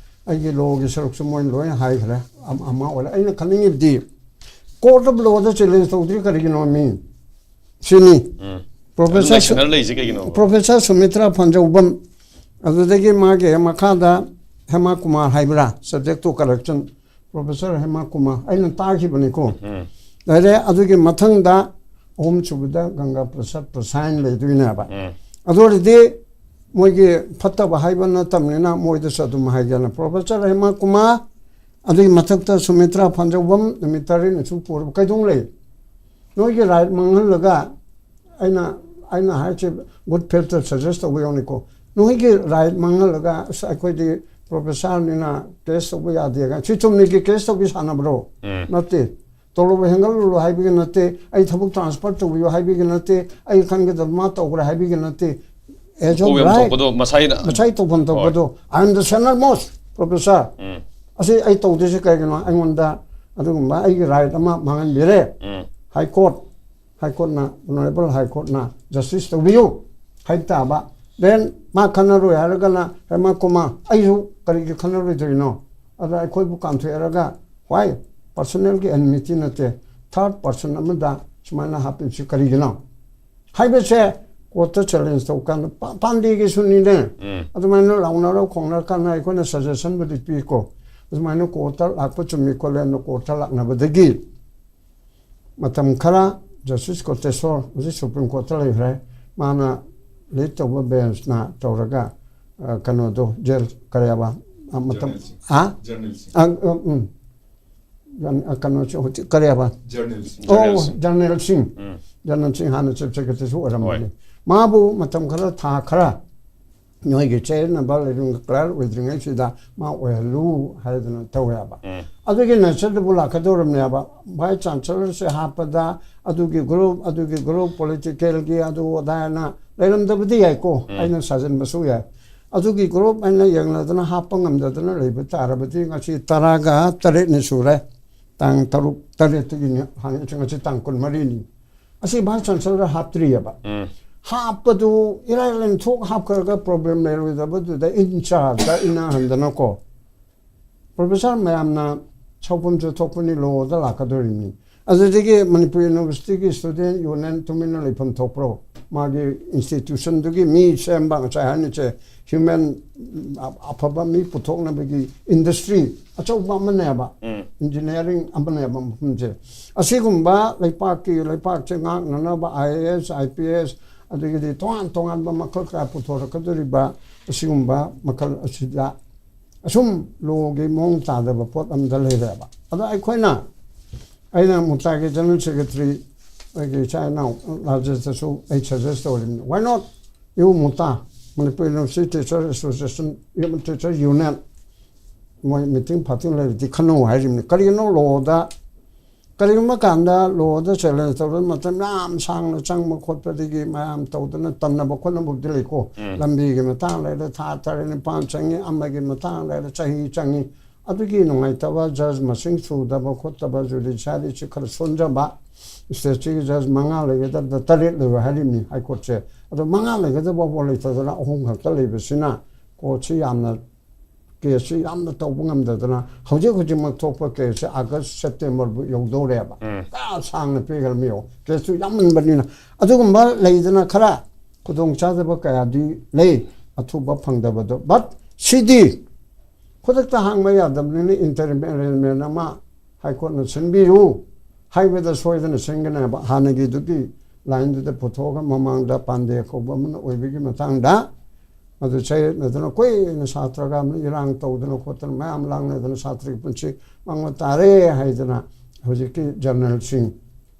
ꯑꯩꯒꯤ ꯂꯣꯒꯤ ꯁꯔꯨꯛꯁꯨ ꯃꯣꯏ ꯂꯣꯏ ꯍꯥꯏꯈ꯭ꯔꯦ꯫ ꯑꯃ, ꯑꯃ ꯑꯣꯏꯔꯦ꯫ ꯑꯩꯅ ꯈꯟꯅꯤꯡꯉꯤꯕꯗꯤ court of lawꯗ challenge ꯇꯧꯗ꯭ꯔꯤ ꯀꯔꯤꯒꯤꯅꯣ ꯃꯤ? ꯁꯤꯅꯤ꯫ ꯎꯝ꯫ Professor ꯑꯗꯨꯝ ꯂꯩꯁꯟꯅꯔ ꯂꯩꯁꯦ ꯀꯩꯒꯤꯅꯣ? Professor ꯁꯨꯃꯤꯇ꯭ꯔꯥ ꯐꯥꯟꯖꯧꯕꯝ, ꯑꯗꯨꯗꯒꯤ ꯃꯥꯒꯤ ꯃꯈꯥꯗ ꯍꯦꯃꯥ ꯀꯨꯃꯥꯔ ꯍꯥꯏꯕ꯭ꯔꯥ, subject to correction, Professor Hema Kumar, ꯑꯩꯅ ꯇꯥꯈꯤꯕꯅꯤꯀꯣ꯫ ꯎꯝ꯫ ꯂꯩꯔꯦ꯫ ꯑꯗꯨꯒꯤ ꯃꯊꯪꯗ ꯑꯍꯨꯝꯁꯨꯕꯗ ꯒꯪꯒꯥ ꯄ꯭ꯔꯁꯥꯗ ꯄ꯭ꯔꯁꯥꯏꯟ ꯂꯩꯗꯣꯏꯅꯦꯕ꯫ ꯎꯝ꯫ ꯑꯗꯨ ꯑꯣꯏꯔꯗꯤ ꯃꯣꯏꯒꯤ ꯐꯠꯇꯕ ꯍꯥꯏꯕ ꯅꯠꯇꯕꯅꯤꯅ ꯃꯣꯏꯗꯁꯨ ꯑꯗꯨꯝ ꯍꯥꯏꯒꯦꯅ, Professor ꯍꯦꯃꯥ ꯀꯨꯃꯥꯔ, ꯑꯗꯨꯒꯤ ꯃꯊꯛꯇ ꯁꯨꯃꯤꯇ꯭ꯔꯥ ꯐꯥꯟꯖꯧꯕꯝ ꯅꯨꯃꯤꯠ ꯇꯔꯦꯠꯅꯤ ꯁꯨꯝ ꯄꯨꯔꯕ ꯀꯩꯗꯧ ꯂꯩ? ꯅꯣꯏꯒꯤ right ꯃꯥꯡꯍꯜꯂꯒ ꯑꯩꯅ, ꯑꯩꯅ ꯍꯥꯏꯁꯦ good faithꯇ suggest ꯇꯧꯕ ꯌꯥꯎꯅꯤꯀꯣ꯫ ꯅꯣꯏꯒꯤ right ꯃꯥꯡꯍꯜꯂꯒ ꯑꯁ ꯑꯩꯈꯣꯏꯗꯤ professorꯅꯤꯅ case ꯇꯧꯕ ꯌꯥꯗꯦꯒ, ꯁꯤ ꯆꯨꯝꯅꯒꯤ case ꯇꯧꯕꯤ ꯁꯥꯟꯅꯕ꯭ꯔꯣ? ꯎꯝ꯫ ꯅꯠꯇꯦ꯫ ꯇꯣꯂꯣꯞ ꯍꯦꯟꯒꯠꯂꯨ ꯍꯥꯏꯕꯒꯤ ꯅꯠꯇꯦ, ꯑꯩ ꯊꯕꯛ transfer ꯇꯧꯕꯤꯌꯨ ꯍꯥꯏꯕꯒꯤ ꯅꯠꯇꯦ, ꯑꯩ ꯈꯟꯒꯗꯕ ꯃꯥ ꯇꯧꯈ꯭ꯔꯦ ꯍꯥꯏꯕꯒꯤ ꯅꯠꯇꯦ꯫ As of ꯀꯣꯛ ꯌꯥꯝ right, ꯊꯣꯛꯄꯗꯣ ꯃꯁꯥꯏꯅ ꯃꯁꯥꯏ ꯇꯧꯐꯝ ꯊꯣꯛꯄꯗꯣ, I am the senior most professor꯫ ꯎꯝ ꯑꯁꯤ ꯑꯩ ꯇꯧꯗꯣꯏꯁꯦ ꯀꯩꯒꯤꯅꯣ? ꯑꯩꯉꯣꯟꯗ ꯑꯗꯨꯒꯨꯝꯕ ꯑꯩꯒꯤ right ꯑꯃ ꯃꯥꯡꯍꯟꯕꯤꯔꯦ꯫ ꯎꯝ High Court, High Courtꯅ, Honorable High Courtꯅ justice ꯇꯧꯕꯤꯌꯨ ꯍꯥꯏꯕ ꯇꯥꯕ꯫ Then ꯃꯥ ꯈꯟꯅꯔꯣꯏ ꯍꯥꯏꯔꯒꯅ, ꯍꯦꯃ ꯀꯨꯃꯥꯔ, ꯑꯩꯁꯨ ꯀꯔꯤꯒꯤ ꯈꯟꯅꯔꯣꯏꯗꯣꯏꯅꯣ? ꯑꯗ ꯑꯩꯈꯣꯏꯕꯨ ꯀꯥꯝꯊꯣꯛꯑꯦꯔꯒ, why? Personalꯒꯤ enmity ꯅꯠꯇꯦ, third person ꯑꯃꯗ ꯁꯨꯃꯥꯏꯅ ꯍꯥꯞꯄꯤꯕꯁꯤ ꯀꯔꯤꯒꯤꯅꯣ ꯍꯥꯏꯕꯁꯦ courtꯇ challenge ꯇꯧꯀꯥꯟꯗ, ꯄꯥ-, ꯄꯥꯟꯗꯦꯒꯤꯁꯨꯅꯤꯅꯦ꯫ ꯎꯝ ꯑꯗꯨꯃꯥꯏꯅ ꯂꯥꯎꯅꯔ ꯈꯣꯡꯅꯔꯀꯥꯟꯗ ꯑꯩꯈꯣꯏꯅ suggestionꯕꯨꯗꯤ ꯄꯤꯀꯣ, ꯑꯗꯨꯃꯥꯏꯅ courtꯇ ꯂꯥꯛꯄ ꯆꯨꯝꯃꯤ ꯈꯣꯠꯂꯦꯅ courtꯇ ꯂꯥꯛꯅꯕꯗꯒꯤ ꯃꯇꯝ ꯈꯔ Justice ꯀꯣꯇꯦꯁꯣꯔ, ꯍꯧꯖꯤꯛ Supreme Courtꯇ ꯂꯩꯈ꯭ꯔꯦ, ꯃꯥꯅ lead ꯇꯧꯕ benchꯅ ꯇꯧꯔꯒ, ꯑ, ꯀꯩꯅꯣꯗꯣ, ꯖꯦꯜ ꯀꯔꯤꯕ, ꯑ, ꯃꯇꯝ, ꯖꯔꯅꯦꯜꯁꯤꯡ꯫ ꯍꯥ? ꯖꯔꯅꯦꯜꯁꯤꯡ꯫ ꯑ, ꯑ, ꯎꯝ꯫ ꯖꯟ-, ꯑ, ꯀꯩꯅꯣꯁꯨ ꯍꯧꯖꯤꯛ ꯀꯔꯤꯕ? ꯖꯔꯅꯦꯜꯁꯤꯡ꯫ ꯑꯣ, ꯖꯔꯅꯦꯜꯁꯤꯡ꯫ ꯖꯔꯅꯦꯜꯁꯤꯡ꯫ ꯎꯝ ꯖꯔꯅꯦꯜꯁꯤꯡ ꯍꯥꯟꯅ Chief Secretaryꯁꯨ ꯑꯣꯏꯔꯝꯕꯅꯤ꯫ ꯍꯣꯏ꯫ ꯃꯥꯕꯨ ꯃꯇꯝ ꯈꯔ, ꯊꯥ ꯈꯔ ꯅꯣꯏꯒꯤ ꯆꯌꯦꯠꯅꯕ ꯂꯩꯔꯝ-, clear ꯑꯣꯏꯗ꯭ꯔꯤꯉꯩꯁꯤꯗ ꯃꯥ ꯑꯣꯏꯍꯜꯂꯨ ꯍꯥꯏꯗꯅ ꯇꯧꯋꯦꯕ꯫ ꯎꯝ ꯑꯗꯨꯒꯤ natureꯗꯨꯕꯨ ꯂꯥꯛꯀꯗꯧꯔꯕꯅꯦꯕ꯫ Vice Chancellorꯁꯦ ꯍꯥꯞꯄꯗ ꯑꯗꯨꯒꯤ group, ꯑꯗꯨꯒꯤ group, politicalꯒꯤ ꯑꯗꯨ ꯑꯗꯥ ꯍꯥꯏꯅ ꯂꯩꯔꯝꯗꯕꯗꯤ ꯌꯥꯏꯀꯣ, ꯎꯝ꯫ ꯑꯩꯅ ꯁꯥꯖꯤꯟꯕꯁꯨ ꯌꯥꯏ꯫ ꯑꯗꯨꯒꯤ group ꯑꯩꯅ ꯌꯦꯡꯂꯗꯅ ꯍꯥꯞꯄ ꯉꯝꯗꯗꯅ ꯂꯩꯕ ꯇꯥꯔꯕꯗꯤ ꯉꯁꯤ ꯇꯔꯥꯒ ꯇꯔꯦꯠꯅꯤ ꯁꯨꯔꯦ, ꯇꯥꯡ ꯇꯔꯨꯛ ꯇꯔꯦꯠꯇꯒꯤꯅꯤ ꯍꯥꯡꯉꯤꯁꯦ, ꯉꯁꯤ ꯇꯥꯡ ꯀꯨꯟꯃꯔꯤꯅꯤ꯫ ꯑꯁꯤ Vice Chancellor ꯍꯥꯞꯇ꯭ꯔꯤꯑꯕ꯫ ꯎꯝ ꯍꯥꯞꯄꯗꯨ ꯏꯔꯥꯏ ꯂꯥꯏꯅ ꯊꯣꯛ ꯍꯥꯞꯈ꯭ꯔꯒ problem ꯂꯩꯔꯣꯏꯗꯕꯗꯨꯗ in chargeꯗ ꯏꯟꯅꯍꯟꯗꯅꯀꯣ꯫ Professor ꯃꯌꯥꯝꯅ ꯁꯥꯎꯐꯝꯁꯨ ꯊꯣꯛꯄꯅꯤ, lawꯗ ꯂꯥꯛꯀꯗꯧꯔꯤꯕꯅꯤ꯫ ꯑꯗꯨꯗꯒꯤ ꯃꯅꯤꯄꯨꯔ Universityꯒꯤ student union ꯇꯨꯃꯤꯟꯅ ꯂꯩꯐꯝ ꯊꯣꯛꯄ꯭ꯔꯣ? ꯃꯥꯒꯤ institutionꯗꯨꯒꯤ ꯃꯤ ꯁꯦꯝꯕ, ꯉꯁꯥꯏ ꯍꯥꯏꯅꯁꯦ human ꯑꯐꯕ ꯃꯤ ꯄꯨꯊꯣꯛꯅꯕꯒꯤ industry ꯑꯆꯧꯕ ꯑꯃꯅꯦꯕ, ꯎꯝ engineering ꯑꯃꯅꯦꯕ ꯃꯐꯝꯁꯦ꯫ ꯑꯁꯤꯒꯨꯝꯕ ꯂꯩꯄꯥꯛꯀꯤ, ꯂꯩꯄꯥꯛꯁꯦ ꯉꯥꯛꯅꯅꯕ I A S, I P S, ꯑꯗꯒꯤꯗꯤ ꯇꯣꯉꯥꯟ ꯇꯣꯉꯥꯟꯕ ꯃꯈꯜ ꯀꯌꯥ ꯄꯨꯊꯣꯔꯛꯀꯗꯧꯔꯤꯕ ꯑꯁꯤꯒꯨꯝꯕ ꯃꯈꯜ ꯑꯁꯤꯗ ꯑꯁꯨꯝ lawꯒꯤ ꯃꯑꯣꯡ ꯇꯥꯗꯕ ꯄꯣꯠ ꯑꯃꯗ ꯂꯩꯔꯦꯕ꯫ ꯑꯗꯣ ꯑꯩꯈꯣꯏꯅ, ꯑꯩꯅ ꯃꯨꯛꯇꯥꯒꯤ General Secretary, ꯑꯩꯒꯤ ꯏꯆꯥ ꯏꯅꯥꯎ ꯔꯥꯖꯦꯁꯇꯁꯨ ꯑꯩ suggest ꯇꯧꯔꯤꯕꯅꯤ, why not you Mukta, Manipur University Teacher Association, Teacher Union, ꯃꯣꯏ meeting ꯐꯥꯇꯤꯡ ꯂꯩꯔꯗꯤ ꯈꯟꯅꯧ ꯍꯥꯏꯔꯤꯕꯅꯤ꯫ ꯀꯔꯤꯒꯤꯅꯣ lawꯗ ꯀꯔꯤꯒꯨꯝꯕ ꯀꯥꯟꯗ ꯂꯣꯗ ꯆꯦꯂꯦꯟꯖ ꯇꯧꯔꯒ ꯃꯇꯝ ꯌꯥꯝ ꯁꯥꯡꯅ ꯆꯪꯕ ꯈꯣꯠꯄꯗꯒꯤ ꯃꯌꯥꯝ ꯇꯧꯗꯅ ꯇꯟꯅꯕ ꯈꯣꯠꯅꯕꯕꯨꯗꯤ ꯂꯩꯀꯣ꯫ ꯎꯝ. ꯂꯝꯕꯤꯒꯤ ꯃꯇꯥꯡ ꯂꯩꯔꯦ, ꯊꯥ ꯇꯔꯦꯠ ꯅꯤꯄꯥꯜ ꯆꯪꯉꯤ, ꯑꯃꯒꯤ ꯃꯇꯥꯡ ꯂꯩꯔꯦ, ꯆꯍꯤ ꯆꯪꯉꯤ꯫ ꯑꯗꯨꯒꯤ ꯅꯨꯡꯉꯥꯏꯇꯕ, ꯖꯖ ꯃꯁꯤꯡ ꯁꯨꯗꯕ ꯈꯣꯠꯇꯕ, ꯖꯨꯗꯤꯁꯤꯌꯥꯔꯤꯁꯤ ꯈꯔ ꯁꯣꯟꯖꯕ, ꯁ꯭ꯇꯦꯠꯁꯤꯒꯤ ꯖꯖ ꯃꯉꯥ ꯂꯩꯒꯗꯕꯗ ꯇꯔꯦꯠ ꯂꯩꯕ ꯍꯥꯏꯔꯤꯕꯅꯤ ꯍꯥꯏ ꯀꯣꯔꯠꯁꯦ꯫ ꯑꯗꯣ ꯃꯉꯥ ꯂꯩꯒꯗꯕ ꯐꯥꯎ ꯂꯩꯇꯗꯅ ꯑꯍꯨꯝ ꯈꯛꯇ ꯂꯩꯕꯁꯤꯅ ꯀꯣꯔꯠꯁꯤ ꯌꯥꯝꯅ, ꯀꯦꯁꯁꯤ ꯌꯥꯝꯅ ꯇꯧꯕ ꯉꯝꯗꯗꯅ ꯍꯧꯖꯤꯛ ꯍꯧꯖꯤꯛꯃꯛ ꯊꯣꯛꯄ ꯀꯦꯁꯁꯦ ꯑꯥꯒꯁ ꯁꯦꯞꯇꯦꯝꯕꯔꯕꯨ ꯌꯧꯗꯧꯔꯦꯕ꯫ ꯎꯝ. ꯀꯌꯥ ꯁꯥꯡꯅ ꯄꯤꯈ꯭ꯔꯃꯤꯌꯣ, ꯀꯦꯁꯁꯨ ꯌꯥꯝꯃꯟꯕꯅꯤꯅ꯫ ꯑꯗꯨꯒꯨꯝꯕ ꯂꯩꯗꯅ ꯈꯔ ꯈꯨꯗꯣꯡ ꯆꯥꯗꯕ ꯀꯌꯥꯗꯤ ꯂꯩ, ꯑꯊꯨꯕ ꯐꯪꯗꯕꯗꯣ꯫ ꯕꯠ ꯁꯤꯗꯤ ꯈꯨꯗꯛꯇ ꯍꯥꯡꯕ ꯌꯥꯗꯕꯅꯤꯅ ꯏꯟꯇꯔꯤꯝ ꯑꯦꯔꯦꯟꯖꯃꯦꯟ ꯑꯃ ꯍꯥꯏ ꯀꯣꯔꯠꯅ ꯁꯤꯟꯕꯤꯌꯨ ꯍꯥꯏꯕꯗ ꯁꯣꯏꯗꯅ ꯁꯤꯟꯒꯅꯦꯕ꯫ ꯍꯥꯟꯅꯒꯤꯗꯨꯒꯤ ꯂꯥꯏꯟꯗꯨꯗ ꯄꯨꯊꯣꯛꯑꯒ ꯃꯃꯥꯡꯗ ꯄꯥꯟꯗꯦ ꯀꯧꯕ ꯑꯃꯅ ꯑꯣꯏꯕꯒꯤ ꯃꯇꯥꯡꯗ ꯃꯗꯨ ꯆꯌꯦꯠꯅꯗꯅ ꯀꯨꯏꯅ ꯁꯥꯇ꯭ꯔꯒ ꯑꯃꯅ ꯏꯔꯥꯡ ꯇꯧꯗꯅ ꯈꯣꯠꯇꯅ ꯃꯌꯥꯝ ꯂꯥꯡꯅꯗꯅ ꯁꯥꯇ꯭ꯔꯒꯤ ꯄꯨꯟꯁꯤ ꯃꯥꯡꯕ ꯇꯥꯔꯦ ꯍꯥꯏꯗꯅ ꯍꯧꯖꯤꯛꯀꯤ ꯖꯔꯅꯦꯜꯁꯤꯡ,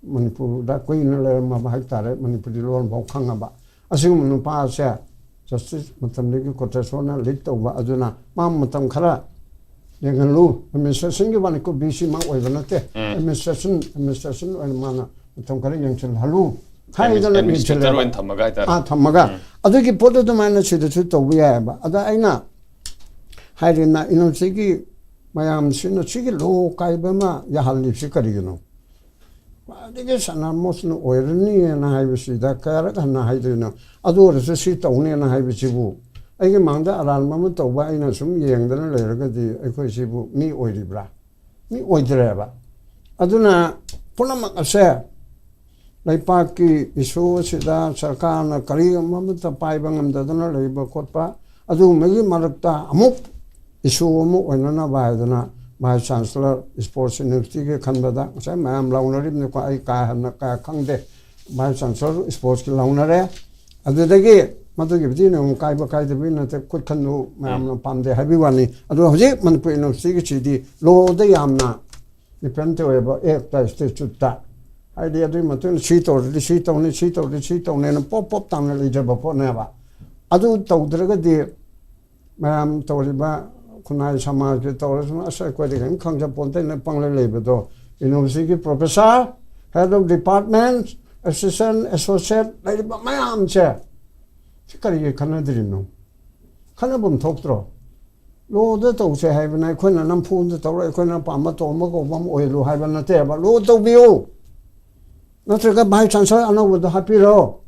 ꯃꯅꯤꯄꯨꯔꯗ ꯀꯨꯏꯅ ꯂꯩꯔꯝꯃꯕ ꯍꯥꯏꯇꯥꯔꯦ, ꯃꯅꯤꯄꯨꯔꯤ ꯂꯣꯟ ꯐꯥꯎ ꯈꯪꯉꯕ ꯑꯁꯤꯒꯨꯝꯕ ꯅꯨꯄꯥ ꯑꯁꯦ ꯖꯁꯇꯤꯁ ꯃꯇꯝꯗꯒꯤ ꯀꯣꯇꯦꯁꯣꯔꯅ ꯂꯤꯗ ꯇꯧꯕ ꯑꯗꯨꯅ ꯃꯥ ꯃꯇꯝ ꯈꯔ ꯌꯦꯡꯍꯜꯂꯨ꯫ ꯑꯦꯗꯃꯤꯅꯤꯁꯇ꯭ꯔꯦꯁꯟꯒꯤ ꯋꯥꯅꯤꯀꯣ, ꯕꯤ ꯁꯤ ꯃꯥ ꯑꯣꯏꯕ ꯅꯠꯇꯦ꯫ ꯎꯝ. ꯑꯦꯗꯃꯤꯅꯤꯁꯇ꯭ꯔꯦꯁꯟ, ꯑꯦꯗꯃꯤꯅꯤꯁꯇ꯭ꯔꯦꯁꯟ ꯑꯣꯏꯅ ꯃꯥꯅ ꯃꯇꯝ ꯈꯔ ꯌꯦꯡꯁꯤꯜꯍꯜꯂꯨ ꯍꯥꯏꯗꯅ ꯑꯦꯗꯃꯤꯅꯤꯁꯇ꯭ꯔꯦꯇꯔ ꯌꯦꯡꯁꯤꯜꯂꯦꯕ꯫ ꯑꯣꯏꯅ ꯊꯝꯃꯒ ꯍꯥꯏꯇꯥꯔꯦ꯫ ꯑꯥ, ꯊꯝꯃꯒ ꯎꯝ. ꯑꯗꯨꯒꯤ ꯄꯣꯠꯇꯨ ꯑꯗꯨꯃꯥꯏꯅ ꯁꯤꯗꯁꯨ ꯇꯧꯕ ꯌꯥꯏꯑꯕ꯫ ꯑꯗ ꯑꯩꯅ ꯍꯥꯏꯔꯤꯅ ꯏꯅꯝꯁꯤꯒꯤ ꯃꯌꯥꯝꯁꯤꯅ ꯁꯤꯒꯤ ꯂꯣ ꯀꯥꯏꯕ ꯑꯃ ꯌꯥꯍꯜꯂꯤꯕꯁꯤ ꯀꯔꯤꯒꯤꯅꯣ? ꯈ꯭ꯋꯥꯏꯗꯒꯤ ꯁꯅꯥꯃꯣꯁꯅ ꯑꯣꯏꯔꯅꯤꯅ ꯍꯥꯏꯕꯁꯤꯗ ꯀꯌꯥꯔꯛ ꯍꯟꯅ ꯍꯥꯏꯗꯣꯏꯅꯣ? ꯑꯗꯨ ꯑꯣꯏꯔꯁꯨ ꯁꯤ ꯇꯧꯅꯦꯅ ꯍꯥꯏꯕꯁꯤꯕꯨ ꯑꯩꯒꯤ ꯃꯥꯡꯗ ꯑꯔꯥꯟꯕ ꯑꯃ ꯇꯧꯕ ꯑꯩꯅ ꯁꯨꯝ ꯌꯦꯡꯗꯅ ꯂꯩꯔꯒꯗꯤ ꯑꯩꯈꯣꯏ ꯁꯤꯕꯨ ꯃꯤ ꯑꯣꯏꯔꯤꯕ꯭ꯔꯥ? ꯃꯤ ꯑꯣꯏꯗ꯭ꯔꯦꯕ꯫ ꯑꯗꯨꯅ ꯄꯨꯝꯅꯃꯛ ꯑꯁꯦ ꯂꯩꯄꯥꯛꯀꯤ ꯏꯁꯨ ꯑꯁꯤꯗ ꯁꯔꯀꯥꯔꯅ ꯀꯔꯤꯒꯨꯝꯕ ꯑꯃꯠꯇ ꯄꯥꯏꯕ ꯉꯝꯗꯗꯅ ꯂꯩꯕ ꯈꯣꯠꯄ, ꯑꯗꯨꯒꯨꯝꯕꯒꯤ ꯃꯔꯛꯇ ꯑꯃꯨꯛ ꯏꯁꯨ ꯑꯃ ꯑꯣꯏꯅꯅꯕ ꯍꯥꯏꯗꯅ ꯚꯥꯏꯁ ꯆꯥꯟꯁꯦꯂꯔ ꯁ꯭ꯄꯣꯔꯠꯁ ꯌꯨꯅꯤꯚꯔꯁꯤꯇꯤꯒꯤ ꯈꯟꯕꯗ ꯉꯁꯥꯏ ꯃꯌꯥꯝ ꯂꯥꯎꯅꯔꯤꯕꯅꯤꯀꯣ, ꯑꯩ ꯀꯥ ꯍꯦꯟꯅ ꯀꯌꯥ ꯈꯪꯗꯦ꯫ ꯚꯥꯏꯁ ꯆꯥꯟꯁꯦꯂꯔ ꯁ꯭ꯄꯣꯔꯠꯁꯀꯤ ꯂꯥꯎꯅꯔꯦ꯫ ꯑꯗꯨꯗꯒꯤ ꯃꯗꯨꯒꯤꯕꯨꯗꯤ ꯅꯪ ꯀꯥꯏꯕ ꯀꯥꯏꯗꯕꯒꯤ ꯅꯠꯇꯦ, ꯈꯨꯠ ꯈꯟꯗꯨ ꯃꯌꯥꯝꯅ ꯄꯥꯝꯗꯦ ꯍꯥꯏꯕꯒꯤ ꯋꯥꯅꯤ꯫ ꯑꯗꯣ ꯍꯧꯖꯤꯛ ꯃꯅꯤꯄꯨꯔ ꯌꯨꯅꯤꯚꯔꯁꯤꯇꯤꯒꯤꯁꯤꯗꯤ ꯂꯣꯗ ꯌꯥꯝꯅ ꯗꯤꯄꯦꯟ ꯇꯧꯋꯦꯕ, ꯑꯦꯛꯇ, ꯁ꯭ꯇꯦꯆꯨꯠꯇ꯫ ꯍꯥꯏꯗꯤ ꯑꯗꯨꯒꯤ ꯃꯇꯨꯡꯗ ꯁꯤ ꯇꯧꯔꯗꯤ ꯁꯤ ꯇꯧꯅꯤ, ꯁꯤ ꯇꯧꯔꯗꯤ ꯁꯤ ꯇꯧꯅꯤꯅ ꯄꯣꯞ ꯄꯣꯞ ꯇꯥꯅ ꯂꯩꯖꯕ ꯄꯣꯠꯅꯦꯕ꯫ ꯑꯗꯨ ꯇꯧꯗ꯭ꯔꯒꯗꯤ ꯃꯌꯥꯝ ꯇꯧꯔꯤꯕ ꯈꯨꯟꯅꯥꯏ ꯁꯃꯥꯖꯀꯤ ꯇꯧꯔꯁꯨ ꯑꯁ ꯑꯩꯈꯣꯏꯗꯤ ꯀꯔꯤꯝ ꯈꯪꯖꯄꯣꯟꯇꯦꯅ ꯄꯪꯂꯩ ꯂꯩꯕꯗꯣ University ꯒꯤ professor, head of department, assistant, associate ꯂꯩꯔꯤꯕ ꯃꯌꯥꯝꯁꯦ ꯁꯤ ꯀꯔꯤꯒꯤ ꯈꯟꯅꯗ꯭ꯔꯤꯅꯣ? ꯈꯟꯅꯐꯝ ꯊꯣꯛꯇ꯭ꯔꯣ? Law ꯗ ꯇꯧꯁꯦ ꯍꯥꯏꯕꯅ ꯑꯩꯈꯣꯏꯅ ꯅꯝꯐꯨꯗ ꯇꯧꯔ ꯑꯩꯈꯣꯏꯅ ꯄꯥꯝꯕ ꯇꯧꯔꯝꯕ ꯀꯧꯕ ꯑꯃ ꯑꯣꯏꯍꯜꯂꯨ ꯍꯥꯏꯕ ꯅꯠꯇꯦꯕ꯫ Law ꯇꯧꯕꯤꯌꯨ, ꯅꯠꯇ꯭ꯔꯒ vice chancellor ꯑꯅꯧꯕꯗꯣ ꯍꯥꯞꯄꯤꯔꯣ꯫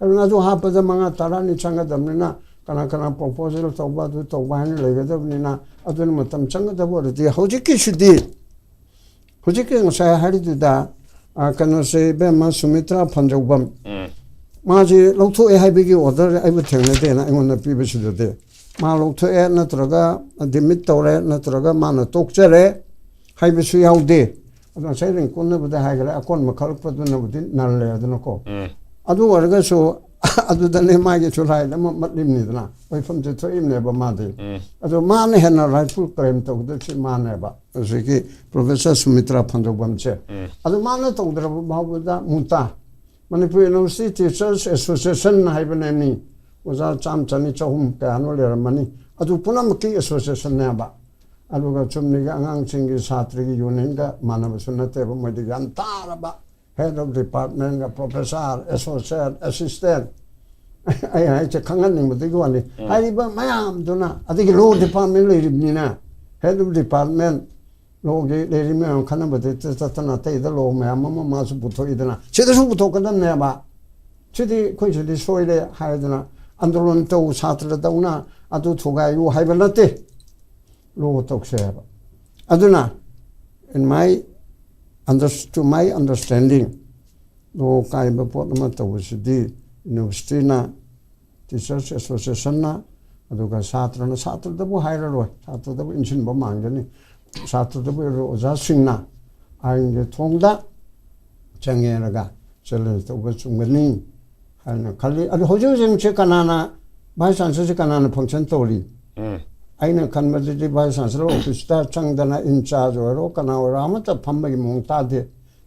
ꯑꯗꯨꯅ ꯑꯗꯨ ꯍꯥꯞꯄꯗ ꯃꯉꯥ ꯇꯔꯥꯅꯤ ꯆꯪꯒꯗꯕꯅꯤꯅ ꯀꯅꯥ ꯀꯅꯥ proposal ꯇꯧꯕ ꯑꯗꯨ ꯇꯧꯕ ꯍꯥꯏꯅ ꯂꯩꯒꯗꯕꯅꯤꯅ ꯑꯗꯨꯅ ꯃꯇꯝ ꯆꯪꯒꯗꯕ ꯑꯣꯏꯔꯗꯤ ꯍꯧꯖꯤꯛꯀꯤꯁꯤꯗꯤ, ꯍꯧꯖꯤꯛꯀꯤ ꯉꯁꯥꯏ ꯍꯥꯏꯔꯤꯗꯨꯗ, ꯑ, ꯀꯩꯅꯣꯁꯦ ꯏꯕꯦꯝꯃ ꯁꯨꯃꯤꯇ꯭ꯔꯥ ꯐꯟꯖꯧꯕꯝ, ꯎꯝ꯫ ꯃꯥꯁꯦ ꯂꯧꯊꯣꯛꯑꯦ ꯍꯥꯏꯕꯒꯤ order ꯑꯩꯕꯨ ꯊꯦꯡꯅꯗꯦꯅ ꯑꯩꯉꯣꯟꯗ ꯄꯤꯕꯁꯤꯗꯗꯤ, ꯃꯥ ꯂꯧꯊꯣꯛꯑꯦ ꯅꯠꯇ꯭ꯔꯒ demit ꯇꯧꯔꯦ ꯅꯠꯇ꯭ꯔꯒ ꯃꯥꯅ ꯇꯣꯛꯆꯔꯦ ꯍꯥꯏꯕꯁꯨ ꯌꯥꯎꯗꯦ꯫ ꯑꯗꯣ ꯉꯁꯥꯏ ꯔꯤꯡꯀꯨꯅꯕꯨꯗꯤ ꯍꯥꯏꯈ꯭ꯔꯦ, ꯑꯀꯣꯟꯕ ꯈꯜꯂꯛꯄꯗꯨꯅꯕꯨꯗꯤ ꯅꯜꯂꯦ ꯑꯗꯨꯅꯀꯣ꯫ ꯎꯝ꯫ ꯑꯗꯨ ꯑꯣꯏꯔꯒꯁꯨ ꯑꯗꯨꯗꯅꯦ ꯃꯥꯒꯤ ꯆꯨꯔꯥꯏꯗ ꯑꯃ ꯃꯠꯂꯤꯕꯅꯤꯗꯅ, ꯋꯥꯏꯐꯝꯁꯦ ꯊꯣꯛꯏꯕꯅꯦꯕ ꯃꯥꯗꯤ꯫ ꯎꯝ꯫ ꯑꯗꯣ ꯃꯥꯅ ꯍꯦꯟꯅ rightful claim ꯇꯧꯒꯗꯕꯁꯤ ꯃꯥꯅꯦꯕ, ꯍꯧꯖꯤꯛꯀꯤ professor ꯁꯨꯃꯤꯇ꯭ꯔꯥ ꯐꯟꯖꯧꯕꯝꯁꯦ꯫ ꯎꯝ꯫ ꯑꯗꯨ ꯃꯥꯅ ꯇꯧꯗ꯭ꯔꯕ ꯐꯥꯎꯕꯗ ꯃꯨꯇꯥ, Manipur University Teachers Association ꯍꯥꯏꯕꯅꯦ, ꯃꯤ ꯑꯣꯖꯥ ꯆꯥꯝꯃ, ꯆꯅꯤ, ꯆꯍꯨꯝ ꯀꯌꯥꯅꯣ ꯂꯩꯔꯝꯃꯅꯤ, ꯑꯗꯨ ꯄꯨꯝꯅꯃꯛꯀꯤ association ꯅꯦꯕ꯫ ꯑꯗꯨꯒ ꯆꯨꯝꯅꯒꯤ ꯑꯉꯥꯡꯁꯤꯡꯒꯤ ꯁꯥꯇ꯭ꯔꯒꯤ union ꯒ ꯃꯥꯟꯅꯕꯁꯨ ꯅꯠꯇꯦꯕ, ꯃꯣꯏꯗꯤ ꯌꯥꯝ ꯇꯥꯔꯕ head of department ꯒ professor, associate, assistant, ꯑꯩ ꯍꯥꯏꯁꯦ ꯈꯪꯍꯟꯅꯤꯡꯕꯗꯨꯒꯤ ꯋꯥꯅꯤ꯫ ꯎꯝ꯫ ꯍꯥꯏꯔꯤꯕ ꯃꯌꯥꯝꯗꯨꯅ, ꯑꯗꯒꯤ law department ꯂꯩꯔꯤꯕꯅꯤꯅ, head of department, law ꯒꯤ ꯂꯩꯔꯤ ꯃꯌꯥꯝ ꯈꯟꯅꯕꯗ ꯆꯠꯇꯅ ꯑꯇꯩꯗ law ꯃꯌꯥꯝ ꯑꯃ ꯃꯥꯁꯨ ꯄꯨꯊꯣꯛꯏꯗꯅ, ꯁꯤꯗꯁꯨ ꯄꯨꯊꯣꯛꯀꯗꯕꯅꯦꯕ꯫ ꯁꯤꯗꯤ ꯑꯩꯈꯣꯏ ꯁꯤꯗꯤ ꯁꯣꯏꯔꯦ ꯍꯥꯏꯗꯅ ꯑꯟꯗꯣꯂꯟ ꯇꯧ, ꯁꯥꯇ꯭ꯔꯗꯧꯅ ꯑꯗꯨ ꯊꯨꯒꯥꯏꯌꯨ ꯍꯥꯏꯕ ꯅꯠꯇꯦ, law ꯇꯧꯁꯦ ꯍꯥꯏꯕ꯫ ꯑꯗꯨꯅ, in my under-, to my understanding, law ꯀꯥꯏꯕ ꯄꯣꯠ ꯑꯃ ꯇꯧꯕꯁꯤꯗꯤ university ꯅ, Teachers Association ꯅ, ꯑꯗꯨꯒ ꯁꯥꯇ꯭ꯔꯅ, ꯁꯥꯇ꯭ꯔꯗꯕꯨ ꯍꯥꯏꯔꯔꯣꯏ, ꯁꯥꯇ꯭ꯔꯗꯕꯨ ꯏꯟꯁꯤꯟꯕ ꯃꯥꯟꯒꯅꯤ, ꯁꯥꯇ꯭ꯔꯗꯕꯨ ꯑꯣꯏꯔꯣ, ꯑꯣꯖꯥꯁꯤꯡꯅ ꯑꯥꯏꯟꯒꯤ ꯊꯣꯡꯗ ꯆꯪꯉꯦꯔꯒ challenge ꯇꯧꯕ ꯆꯨꯝꯒꯅꯤ ꯍꯥꯏꯅ ꯈꯜꯂꯤ꯫ ꯑꯗꯨ ꯍꯧꯖꯤꯛ ꯍꯧꯖꯤꯛꯁꯦ ꯀꯅꯥꯅ, vice chancellor ꯁꯦ ꯀꯅꯥꯅ function ꯇꯧꯔꯤ? ꯎꯝ꯫ ꯑꯩꯅ ꯈꯟꯕꯗꯗꯤ vice chancellor office ꯇ ꯆꯪꯗꯅ in charge ꯑꯣꯏꯔꯣ ꯀꯅꯥ ꯑꯣꯏꯔꯣ ꯑꯃꯠꯇ ꯐꯝꯕꯒꯤ ꯃꯑꯣꯡ ꯇꯥꯗꯦ꯫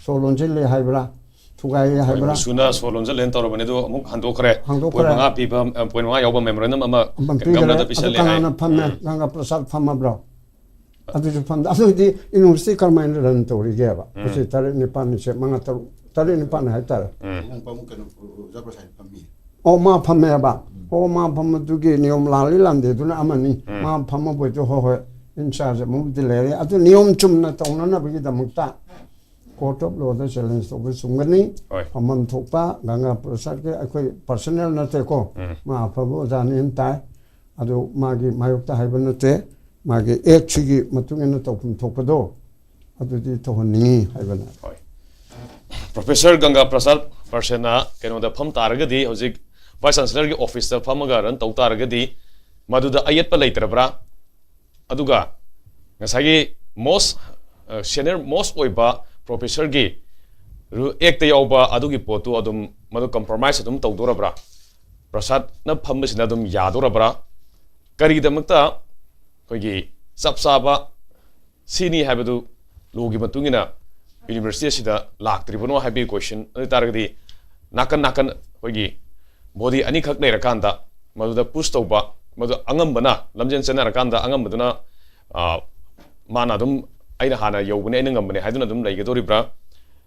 ꯁꯣ ꯂꯣꯟꯁꯤꯜꯂꯤ ꯍꯥꯏꯕ꯭ꯔꯥ, ꯊꯨꯒꯥꯏꯔꯤ ꯍꯥꯏꯕ꯭ꯔꯥ? ꯃꯨꯁꯨꯅ ꯁꯣ ꯂꯣꯟꯖꯜꯂꯦꯅ ꯇꯧꯔꯕꯅꯤ, ꯑꯗꯨ ꯑꯃꯨꯛ ꯍꯟꯗꯣꯛꯈ꯭ꯔꯦ꯫ ꯍꯟꯗꯣꯛꯈ꯭ꯔꯦ꯫ Point ꯃꯉꯥ ꯄꯤꯕ, ꯑ, point ꯃꯉꯥ ꯌꯥꯎꯕ memorandum ꯑꯃ ꯑꯃ ꯄꯤꯈ꯭ꯔꯦ꯫ Governor ꯗ ꯑꯗꯨ ꯄꯤꯁꯜꯂꯦ ꯍꯥꯏ꯫ ꯀꯅꯥꯅ ꯐꯝꯃꯦ? ꯎꯝ꯫ ꯒꯪꯒꯥ ꯄ꯭ꯔꯁꯥꯗ ꯐꯝꯃꯕ꯭ꯔꯣ? ꯑꯗꯨꯁꯨ ꯐꯝꯗ꯫ ꯑꯗꯨꯗꯤ ꯌꯨꯅꯤꯚꯔꯁꯤꯇꯤ ꯀꯔꯝꯍꯥꯏꯅ ꯔꯟ ꯇꯧꯔꯤꯒꯦꯕ? ꯎꯝ꯫ ꯍꯧꯖꯤꯛ ꯇꯔꯦꯠ ꯅꯤꯄꯥꯜꯅꯤꯁꯦ, ꯃꯉꯥ ꯇꯔꯨꯛ, ꯇꯔꯦꯠ ꯅꯤꯄꯥꯜ ꯍꯥꯏꯇꯥꯔꯦ꯫ ꯎꯝ꯫ ꯑꯃꯨꯛ ꯑꯃꯨꯛ ꯀꯩꯅꯣ, ꯑꯣꯖꯥ ꯄ꯭ꯔꯁꯥꯟ ꯐꯝꯃꯤ꯫ ꯑꯣ, ꯃꯥ ꯐꯝꯃꯦꯕ꯫ ꯑꯣ, ꯃꯥ ꯐꯝꯕꯗꯨꯒꯤ ꯅꯤꯌꯣꯝ ꯂꯥꯜꯂꯤ ꯂꯥꯟꯗꯦꯗꯨꯅ ꯑꯃꯅꯤ꯫ ꯎꯝ꯫ ꯃꯥ ꯐꯝꯃꯕꯣꯏꯗꯨ, ꯍꯣꯏ ꯍꯣꯏ, ꯏꯟꯆꯥꯔꯖ ꯑꯃꯕꯨꯗꯤ ꯂꯩꯔꯦ꯫ ꯑꯗꯨ ꯅꯤꯌꯣꯝ ꯆꯨꯝꯅ ꯇꯧꯅꯅꯕꯒꯤꯗꯃꯛꯇ ꯀꯣꯔꯠ ꯑꯣꯐ ꯂꯣꯗ ꯆꯦꯂꯦꯟꯖ ꯇꯧꯕ ꯆꯨꯝꯒꯅꯤ꯫ ꯍꯣꯏ꯫ ꯐꯝꯐꯝ ꯊꯣꯛꯄ ꯒꯪꯒꯥ ꯄ꯭ꯔꯁꯥꯗꯀꯤ, ꯑꯩꯈꯣꯏ ꯄꯔꯁꯅꯦꯜ ꯅꯠꯇꯦꯀꯣ꯫ ꯎꯝ꯫ ꯃꯥ ꯑꯐꯕ ꯑꯣꯖꯥꯅꯦꯅ ꯇꯥꯏ꯫ ꯑꯗꯨ ꯃꯥꯒꯤ ꯃꯥꯌꯣꯛꯇ ꯍꯥꯏꯕ ꯅꯠꯇꯦ, ꯃꯥꯒꯤ ꯑꯦꯛꯁꯤꯒꯤ ꯃꯇꯨꯡ ꯏꯟꯅ ꯇꯧꯐꯝ ꯊꯣꯛꯄꯗꯣ ꯑꯗꯨꯗꯤ ꯇꯧꯍꯟꯅꯤꯡꯉꯤ ꯍꯥꯏꯕꯅ꯫ ꯍꯣꯏ꯫ ꯄ꯭ꯔꯣꯐꯦꯁꯔ ꯒꯪꯒꯥ ꯄ꯭ꯔꯁꯥꯗ ꯄꯔꯁꯦꯅ ꯀꯩꯅꯣꯗ ꯐꯝ ꯇꯥꯔꯒꯗꯤ, ꯍꯧꯖꯤꯛ ꯚꯥꯏꯁ ꯆꯥꯟꯁꯦꯂꯔꯒꯤ ꯑꯣꯐꯤꯁꯇ ꯐꯝꯃꯒ ꯔꯟ ꯇꯧ ꯇꯥꯔꯒꯗꯤ, ꯃꯗꯨꯗ ꯑꯌꯦꯠꯄ ꯂꯩꯇ꯭ꯔꯕ꯭ꯔꯥ? ꯑꯗꯨꯒ ꯉꯁꯥꯏꯒꯤ ꯃꯣꯁ ꯁꯦꯅꯤꯌꯔ ꯃꯣꯁ ꯑꯣꯏꯕ ꯄ꯭ꯔꯣꯐꯦꯁꯔꯒꯤ ꯔꯨ ꯑꯦꯛꯇ ꯌꯥꯎꯕ ꯑꯗꯨꯒꯤ ꯄꯣꯠꯇꯨ ꯑꯗꯨꯝ, ꯃꯗꯨ ꯀꯝꯄ꯭ꯔꯣꯃꯥꯏꯁ ꯑꯗꯨꯝ ꯇꯧꯗꯣꯔꯕ꯭ꯔꯥ? ꯄ꯭ꯔꯁꯥꯗꯅ ꯐꯝꯕꯁꯤꯅ ꯑꯗꯨꯝ ꯌꯥꯗꯣꯔꯕ꯭ꯔꯥ? ꯀꯔꯤꯒꯤꯗꯃꯛꯇ ꯑꯩꯈꯣꯏꯒꯤ ꯆꯞ ꯆꯥꯕ ꯁꯤꯅꯤ ꯍꯥꯏꯕꯗꯨ ꯂꯣꯒꯤ ꯃꯇꯨꯡ ꯏꯟꯅ ꯌꯨꯅꯤꯚꯔꯁꯤꯇꯤ ꯑꯁꯤꯗ ꯂꯥꯛꯇ꯭ꯔꯤꯕꯅꯣ ꯍꯥꯏꯕꯒꯤ ꯀꯣꯏꯁꯟ ꯑꯗꯨ ꯑꯣꯏ ꯇꯥꯔꯒꯗꯤ, ꯅꯥꯀꯟ ꯅꯥꯀꯟ ꯑꯩꯈꯣꯏꯒꯤ ꯕꯣꯗꯤ ꯑꯅꯤꯈꯛ ꯂꯩꯔꯀꯥꯟꯗ ꯃꯗꯨꯗ ꯄꯨꯁ ꯇꯧꯕ, ꯃꯗꯨ ꯑꯉꯝꯕꯅ ꯂꯝꯖꯦꯟ ꯆꯦꯟꯅꯔꯀꯥꯟꯗ ꯑꯉꯝꯕꯗꯨꯅ, ꯑ, ꯃꯥꯅ ꯑꯗꯨꯝ "ꯑꯩꯅ ꯍꯥꯟꯅ ꯌꯧꯕꯅꯦ, ꯑꯩꯅ ꯉꯝꯕꯅꯦ" ꯍꯥꯏꯗꯨꯅ ꯑꯗꯨꯝ ꯂꯩꯒꯗꯧꯔꯤꯕ꯭ꯔꯥ?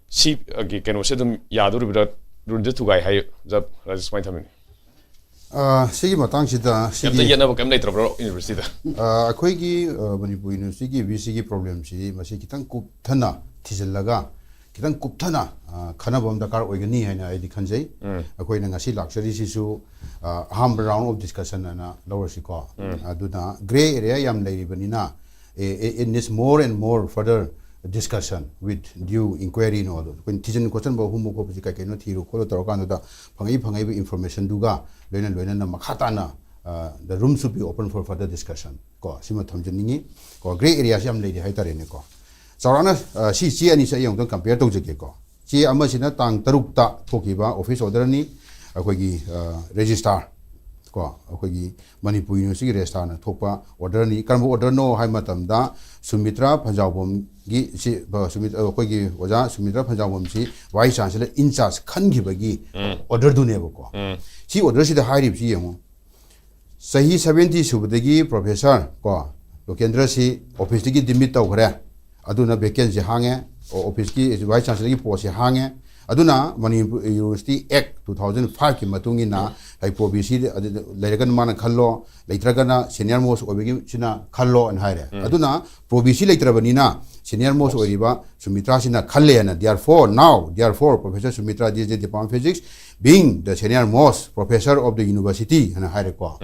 ꯁꯤ, ꯑ, ꯒꯤ ꯀꯩꯅꯣꯁꯦ ꯑꯗꯨꯝ ꯌꯥꯗꯧꯔꯤꯕ꯭ꯔꯥ? ꯔꯨꯜꯗ ꯊꯨꯒꯥꯏ ꯍꯥꯏ, ꯖ-, ꯔꯥꯖꯦꯁ, ꯁꯨꯃꯥꯏꯅ ꯊꯝꯃꯤꯅꯤ꯫ ꯑ, ꯁꯤꯒꯤ ꯃꯇꯥꯡꯁꯤꯗ ꯀꯩꯝꯇ ꯌꯦꯠꯅꯕ ꯀꯩꯝ ꯂꯩꯇ꯭ꯔꯕ꯭ꯔꯣ ꯌꯨꯅꯤꯚꯔꯁꯤꯇꯤꯗ? ꯑ, ꯑꯩꯈꯣꯏꯒꯤ, ꯑ, ꯃꯅꯤꯄꯨꯔ ꯌꯨꯅꯤꯚꯔꯁꯤꯇꯤꯒꯤ ꯚꯤ ꯁꯤꯒꯤ ꯄ꯭ꯔꯣꯕ꯭ꯂꯦꯝꯁꯤ ꯃꯁꯤ ꯈꯤꯇꯪ ꯀꯨꯞꯊꯅ ꯊꯤꯖꯤꯜꯂꯒ, ꯈꯤꯇꯪ ꯀꯨꯞꯊꯅ, ꯑ, ꯈꯟꯅꯕ ꯑꯃ ꯗꯔꯀꯥꯔ ꯑꯣꯏꯒꯅꯤ ꯍꯥꯏꯅ ꯑꯩꯗꯤ ꯈꯟꯖꯩ꯫ ꯎꯝ꯫ ꯑꯩꯈꯣꯏꯅ ꯉꯁꯤ ꯂꯥꯛꯆꯔꯤꯁꯤꯁꯨ, ꯑ, ꯑꯍꯥꯟꯕ round of discussion ꯑꯅ ꯂꯧꯔꯁꯤꯀꯣ꯫ ꯑꯗꯨꯅ grey area ꯌꯥꯝ ꯂꯩꯔꯤꯕꯅꯤꯅ, it needs more and more further discussion with due inquiry ꯅꯣ꯫ ꯑꯗꯣ ꯑꯩꯈꯣꯏꯅ ꯊꯤꯖꯤꯟ ꯈꯣꯠꯆꯤꯟꯕ, ꯍꯨꯝꯕ ꯈꯣꯠꯄꯁꯤ ꯀꯩ ꯀꯩꯅꯣ ꯊꯤꯔꯨ ꯈꯣꯠꯂꯨ ꯇꯧꯔꯀꯥꯟꯗꯨꯗ ꯐꯪꯉꯛꯏ ꯐꯪꯉꯛꯏꯕ information ꯗꯨꯒ ꯂꯣꯏꯅ ꯂꯣꯏꯅꯅ ꯃꯈꯥ ꯇꯥꯅ, ꯑ, the room should be open for further discussion ꯀꯣ, ꯁꯤꯃ ꯊꯝꯖꯅꯤꯡꯉꯤ꯫ ꯀꯣ, grey areaꯁꯤ ꯌꯥꯝ ꯂꯩꯔꯤ ꯍꯥꯏꯇꯥꯔꯦꯅꯦꯀꯣ꯫ ꯆꯥꯎꯔꯥꯛꯅ, ꯑ, ꯁꯤ ꯆꯦ ꯑꯅꯤꯁꯦ ꯑꯩ ꯑꯃꯨꯛꯇꯪ compare ꯇꯧꯖꯒꯦꯀꯣ꯫ ꯆꯦ ꯑꯃꯁꯤꯅ ꯇꯥꯡ ꯇꯔꯨꯛꯇ ꯊꯣꯛꯈꯤꯕ office orderꯅꯤ꯫ ꯑꯩꯈꯣꯏꯒꯤ, ꯑ, registrar ꯀꯣ, ꯑꯩꯈꯣꯏꯒꯤ ꯃꯅꯤꯄꯨꯔ ꯌꯨꯅꯤꯚꯔꯁꯤꯇꯤꯒꯤ registrarꯅ ꯊꯣꯛꯄ orderꯅꯤ꯫ ꯀꯔꯝꯕ orderꯅꯣ ꯍꯥꯏꯕ ꯃꯇꯝꯗ, ꯁꯨꯃꯤꯇ꯭ꯔꯥ ꯐꯟꯖꯥꯎꯕꯝꯒꯤ ꯁꯤ, ꯑ, ꯁꯨꯃꯤꯇ꯭ꯔ-, ꯑꯩꯈꯣꯏꯒꯤ ꯑꯣꯖꯥ ꯁꯨꯃꯤꯇ꯭ꯔꯥ ꯐꯟꯖꯥꯎꯕꯝꯁꯤ vice chancellor in charge ꯈꯟꯈꯤꯕꯒꯤ orderꯗꯨꯅꯦꯕꯀꯣ꯫ ꯁꯤ orderꯁꯤꯗ ꯍꯥꯏꯔꯤꯕꯁꯤ ꯌꯦꯡꯉꯨ, ꯆꯍꯤ seventy ꯁꯨꯕꯗꯒꯤ professor ꯀꯣ, ꯀꯦꯟꯗ꯭ꯔꯁꯤ ꯑꯣꯐꯤꯁꯇꯒꯤ ꯗꯤꯃꯤꯠ ꯇꯧꯈ꯭ꯔꯦ꯫ ꯑꯗꯨꯅ ꯚꯦꯀꯦꯟꯁꯤ ꯍꯥꯡꯉꯦ꯫ ꯑꯣ, ꯑꯣꯐꯤꯁꯀꯤ ꯚꯥꯏꯁ ꯆꯥꯟꯁꯦꯂꯔꯒꯤ ꯄꯣꯁꯁꯤ ꯍꯥꯡꯉꯦ꯫ ꯑꯗꯨꯅ ꯃꯅꯤꯄꯨꯔ ꯌꯨꯅꯤꯚꯔꯁꯤꯇꯤ ꯑꯦꯛ ꯇꯨ ꯊꯥꯎꯖꯟ ꯐꯥꯏꯚꯀꯤ ꯃꯇꯨꯡ ꯏꯟꯅ ꯍꯥꯏ ꯄ꯭ꯔꯣ ꯚꯤ ꯁꯤ ꯂꯩꯔꯒꯅ ꯃꯥꯅ ꯈꯜꯂꯣ, ꯂꯩꯇ꯭ꯔꯒꯅ ꯁꯦꯅꯤꯌꯔ ꯃꯣꯁ ꯑꯣꯏꯕꯒꯤꯁꯤꯅ ꯈꯜꯂꯣ ꯍꯥꯏꯅ ꯍꯥꯏꯔꯦ꯫ ꯑꯗꯨꯅ ꯄ꯭ꯔꯣ ꯚꯤ ꯁꯤ ꯂꯩꯇ꯭ꯔꯕꯅꯤꯅ ꯁꯦꯅꯤꯌꯔ ꯃꯣꯁ ꯑꯣꯏꯔꯤꯕ ꯁꯨꯃꯤꯇ꯭ꯔꯥꯁꯤꯅ ꯈꯜꯂꯦꯅ, therefore now, therefore Professor Sumitra, this is the Department of Physics, being the senior most professor of the university ꯍꯥꯏꯅ ꯍꯥꯏꯔꯦꯀꯣ,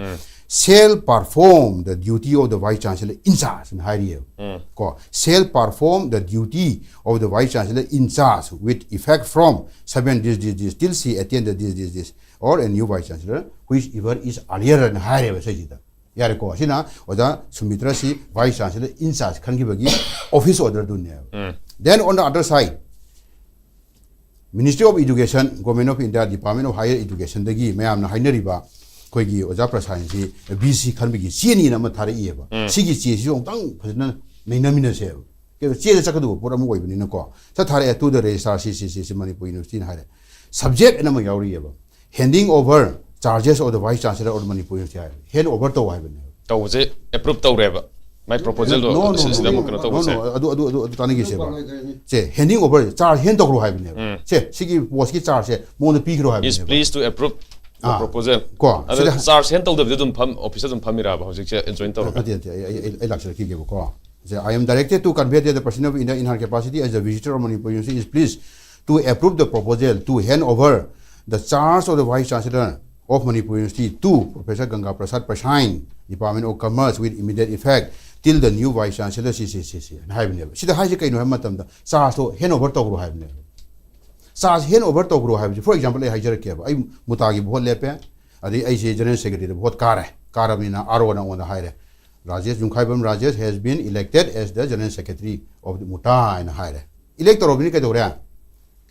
shall perform the duty of the vice chancellor in charge ꯍꯥꯏꯅ ꯍꯥꯏꯔꯤꯑꯕ꯫ ꯀꯣ, shall perform the duty of the vice chancellor in charge with effect from seven this this this till she attend the this this this or a new vice chancellor whichever is earlier ꯍꯥꯏꯅ ꯍꯥꯏꯔꯦꯕ ꯁꯤꯁꯤꯗ꯫ ꯌꯥꯔꯦꯀꯣ, ꯑꯁꯤꯅ ꯑꯣꯖꯥ ꯁꯨꯃꯤꯇ꯭ꯔꯥꯁꯤ vice chancellor in charge ꯈꯟꯈꯤꯕꯒꯤ office orderꯗꯨꯅꯦꯕ꯫ Then on the other side, Ministry of Education, Government of India, Department of Higher Educationꯗꯒꯤ ꯃꯌꯥꯝꯅ ꯍꯥꯏꯅꯔꯤꯕ ꯑꯩꯈꯣꯏꯒꯤ ꯑꯣꯖꯥ ꯄ꯭ꯔꯁꯥꯟꯁꯤ V C ꯈꯟꯕꯒꯤ ꯆꯦꯅꯤꯅ ꯑꯃ ꯊꯥꯔꯛꯏꯑꯕ꯫ ꯁꯤꯒꯤ ꯆꯦꯁꯤꯁꯨ ꯑꯃꯨꯛꯇꯪ ꯐꯖꯅ ꯅꯩꯅꯃꯤꯟꯅꯁꯦꯕ꯫ ꯀꯩꯅꯣ, ꯆꯦꯗ ꯆꯠꯀꯗꯧꯕ ꯄꯣꯠ ꯑꯃ ꯑꯣꯏꯕꯅꯤꯅꯀꯣ꯫ ꯁꯠ ꯊꯥꯔꯛꯑꯦ, to the registrar ꯁꯤ ꯁꯤ ꯁꯤ ꯁꯤ ꯃꯅꯤꯄꯨꯔ ꯌꯨꯅꯤꯚꯔꯁꯤꯇꯤꯅ ꯍꯥꯏꯔꯦ꯫ Subject ꯑꯅ ꯑꯃ ꯌꯥꯎꯔꯤꯑꯕ, handing over charges of the vice chancellor of Manipur University ꯍꯥꯏꯕ, hand over ꯇꯧ ꯍꯥꯏꯕꯅꯦꯕ꯫ ꯇꯧꯕꯁꯦ ꯑꯦꯄ꯭ꯔꯨꯞ ꯇꯧꯔꯦꯕ꯫ ꯃꯥꯏ ꯄ꯭ꯔꯣꯄꯣꯖꯦꯜꯗꯣ No, no, no, ꯁꯤꯗ no, ꯑꯃꯨꯛ ꯀꯩꯅꯣ no, ꯇꯧꯕꯁꯦ꯫ No, ꯑꯗꯨ ꯑꯗꯨ ꯑꯗꯨ ꯑꯗꯨ ꯇꯥꯟꯅꯈꯤꯁꯦꯕ꯫ ꯁꯦ, handing over, charge hand ꯇꯧꯈ꯭ꯔꯣ ꯍꯥꯏꯕꯅꯦꯕ꯫ ꯁꯦ, ꯁꯤꯒꯤ ꯄꯣꯁꯀꯤ chargeꯁꯦ ꯃꯉꯣꯟꯗ ꯄꯤꯈ꯭ꯔꯣ Is ꯍꯥꯏꯕꯅꯦꯕ꯫ pleased to approve the ah, proposal꯫ ꯀꯣ, ꯑꯗꯣ ꯁꯤꯗ charge hand ꯇꯧꯗꯕꯤꯗ ꯑꯗꯨꯝ ꯐꯝ, officeꯇ ꯑꯗꯨꯝ ꯐꯝꯃꯤꯔꯕ ꯍꯧꯖꯤꯛꯁꯦ join ꯇꯧꯔꯒ? ꯅꯠꯇꯦ, ꯅꯠꯇꯦ, ꯑꯩ ꯑꯩ- ꯑꯩ ꯂꯥꯛꯆꯔꯛꯈꯤꯒꯦꯕꯀꯣ꯫ ꯁꯦ, I am directed to convey that the President of India in her capacity as the visitor of Manipur University is pleased to approve the proposal to hand over the charge of the Vice Chancellor of Manipur University to Professor Ganga Prasad Prashan, Department of Commerce, with immediate effect till the new Vice Chancellor ꯁꯤ ꯁꯤ ꯁꯤ ꯁꯤ ꯍꯥꯏꯅ ꯍꯥꯏꯕꯅꯦꯕ꯫ ꯁꯤꯗ ꯍꯥꯏꯁꯦ ꯀꯩꯅꯣ ꯍꯥꯏꯕ ꯃꯇꯝꯗ chargeꯇꯣ hand over ꯇꯧꯈ꯭ꯔꯣ ꯍꯥꯏꯕꯅꯦꯕ꯫ Charge hand over ꯇꯧꯈ꯭ꯔꯣ ꯍꯥꯏꯕꯁꯦ, for example ꯑꯩ ꯍꯥꯏꯖꯔꯛꯀꯦꯕ, ꯑꯩ ꯃꯨꯇꯥꯒꯤ ꯚꯣꯠ ꯂꯦꯞꯄꯦ, ꯑꯗꯩ ꯑꯩꯁꯦ General Secretaryꯗ ꯚꯣꯠ ꯀꯥꯔꯦ, ꯀꯥꯔꯕꯅꯤꯅ ꯑꯥꯔ ꯑꯣꯅ ꯑꯩꯉꯣꯟꯗ ꯍꯥꯏꯔꯦ, "ꯔꯥꯖꯦꯁ, ꯌꯨꯝꯈꯥꯏꯕꯝ Rajesh has been elected as the General Secretary of the ꯃꯨꯇꯥ" ꯍꯥꯏꯅ ꯍꯥꯏꯔꯦ꯫ Elect ꯇꯧꯔꯕꯅꯤꯅ ꯀꯩꯗꯧꯔꯦ?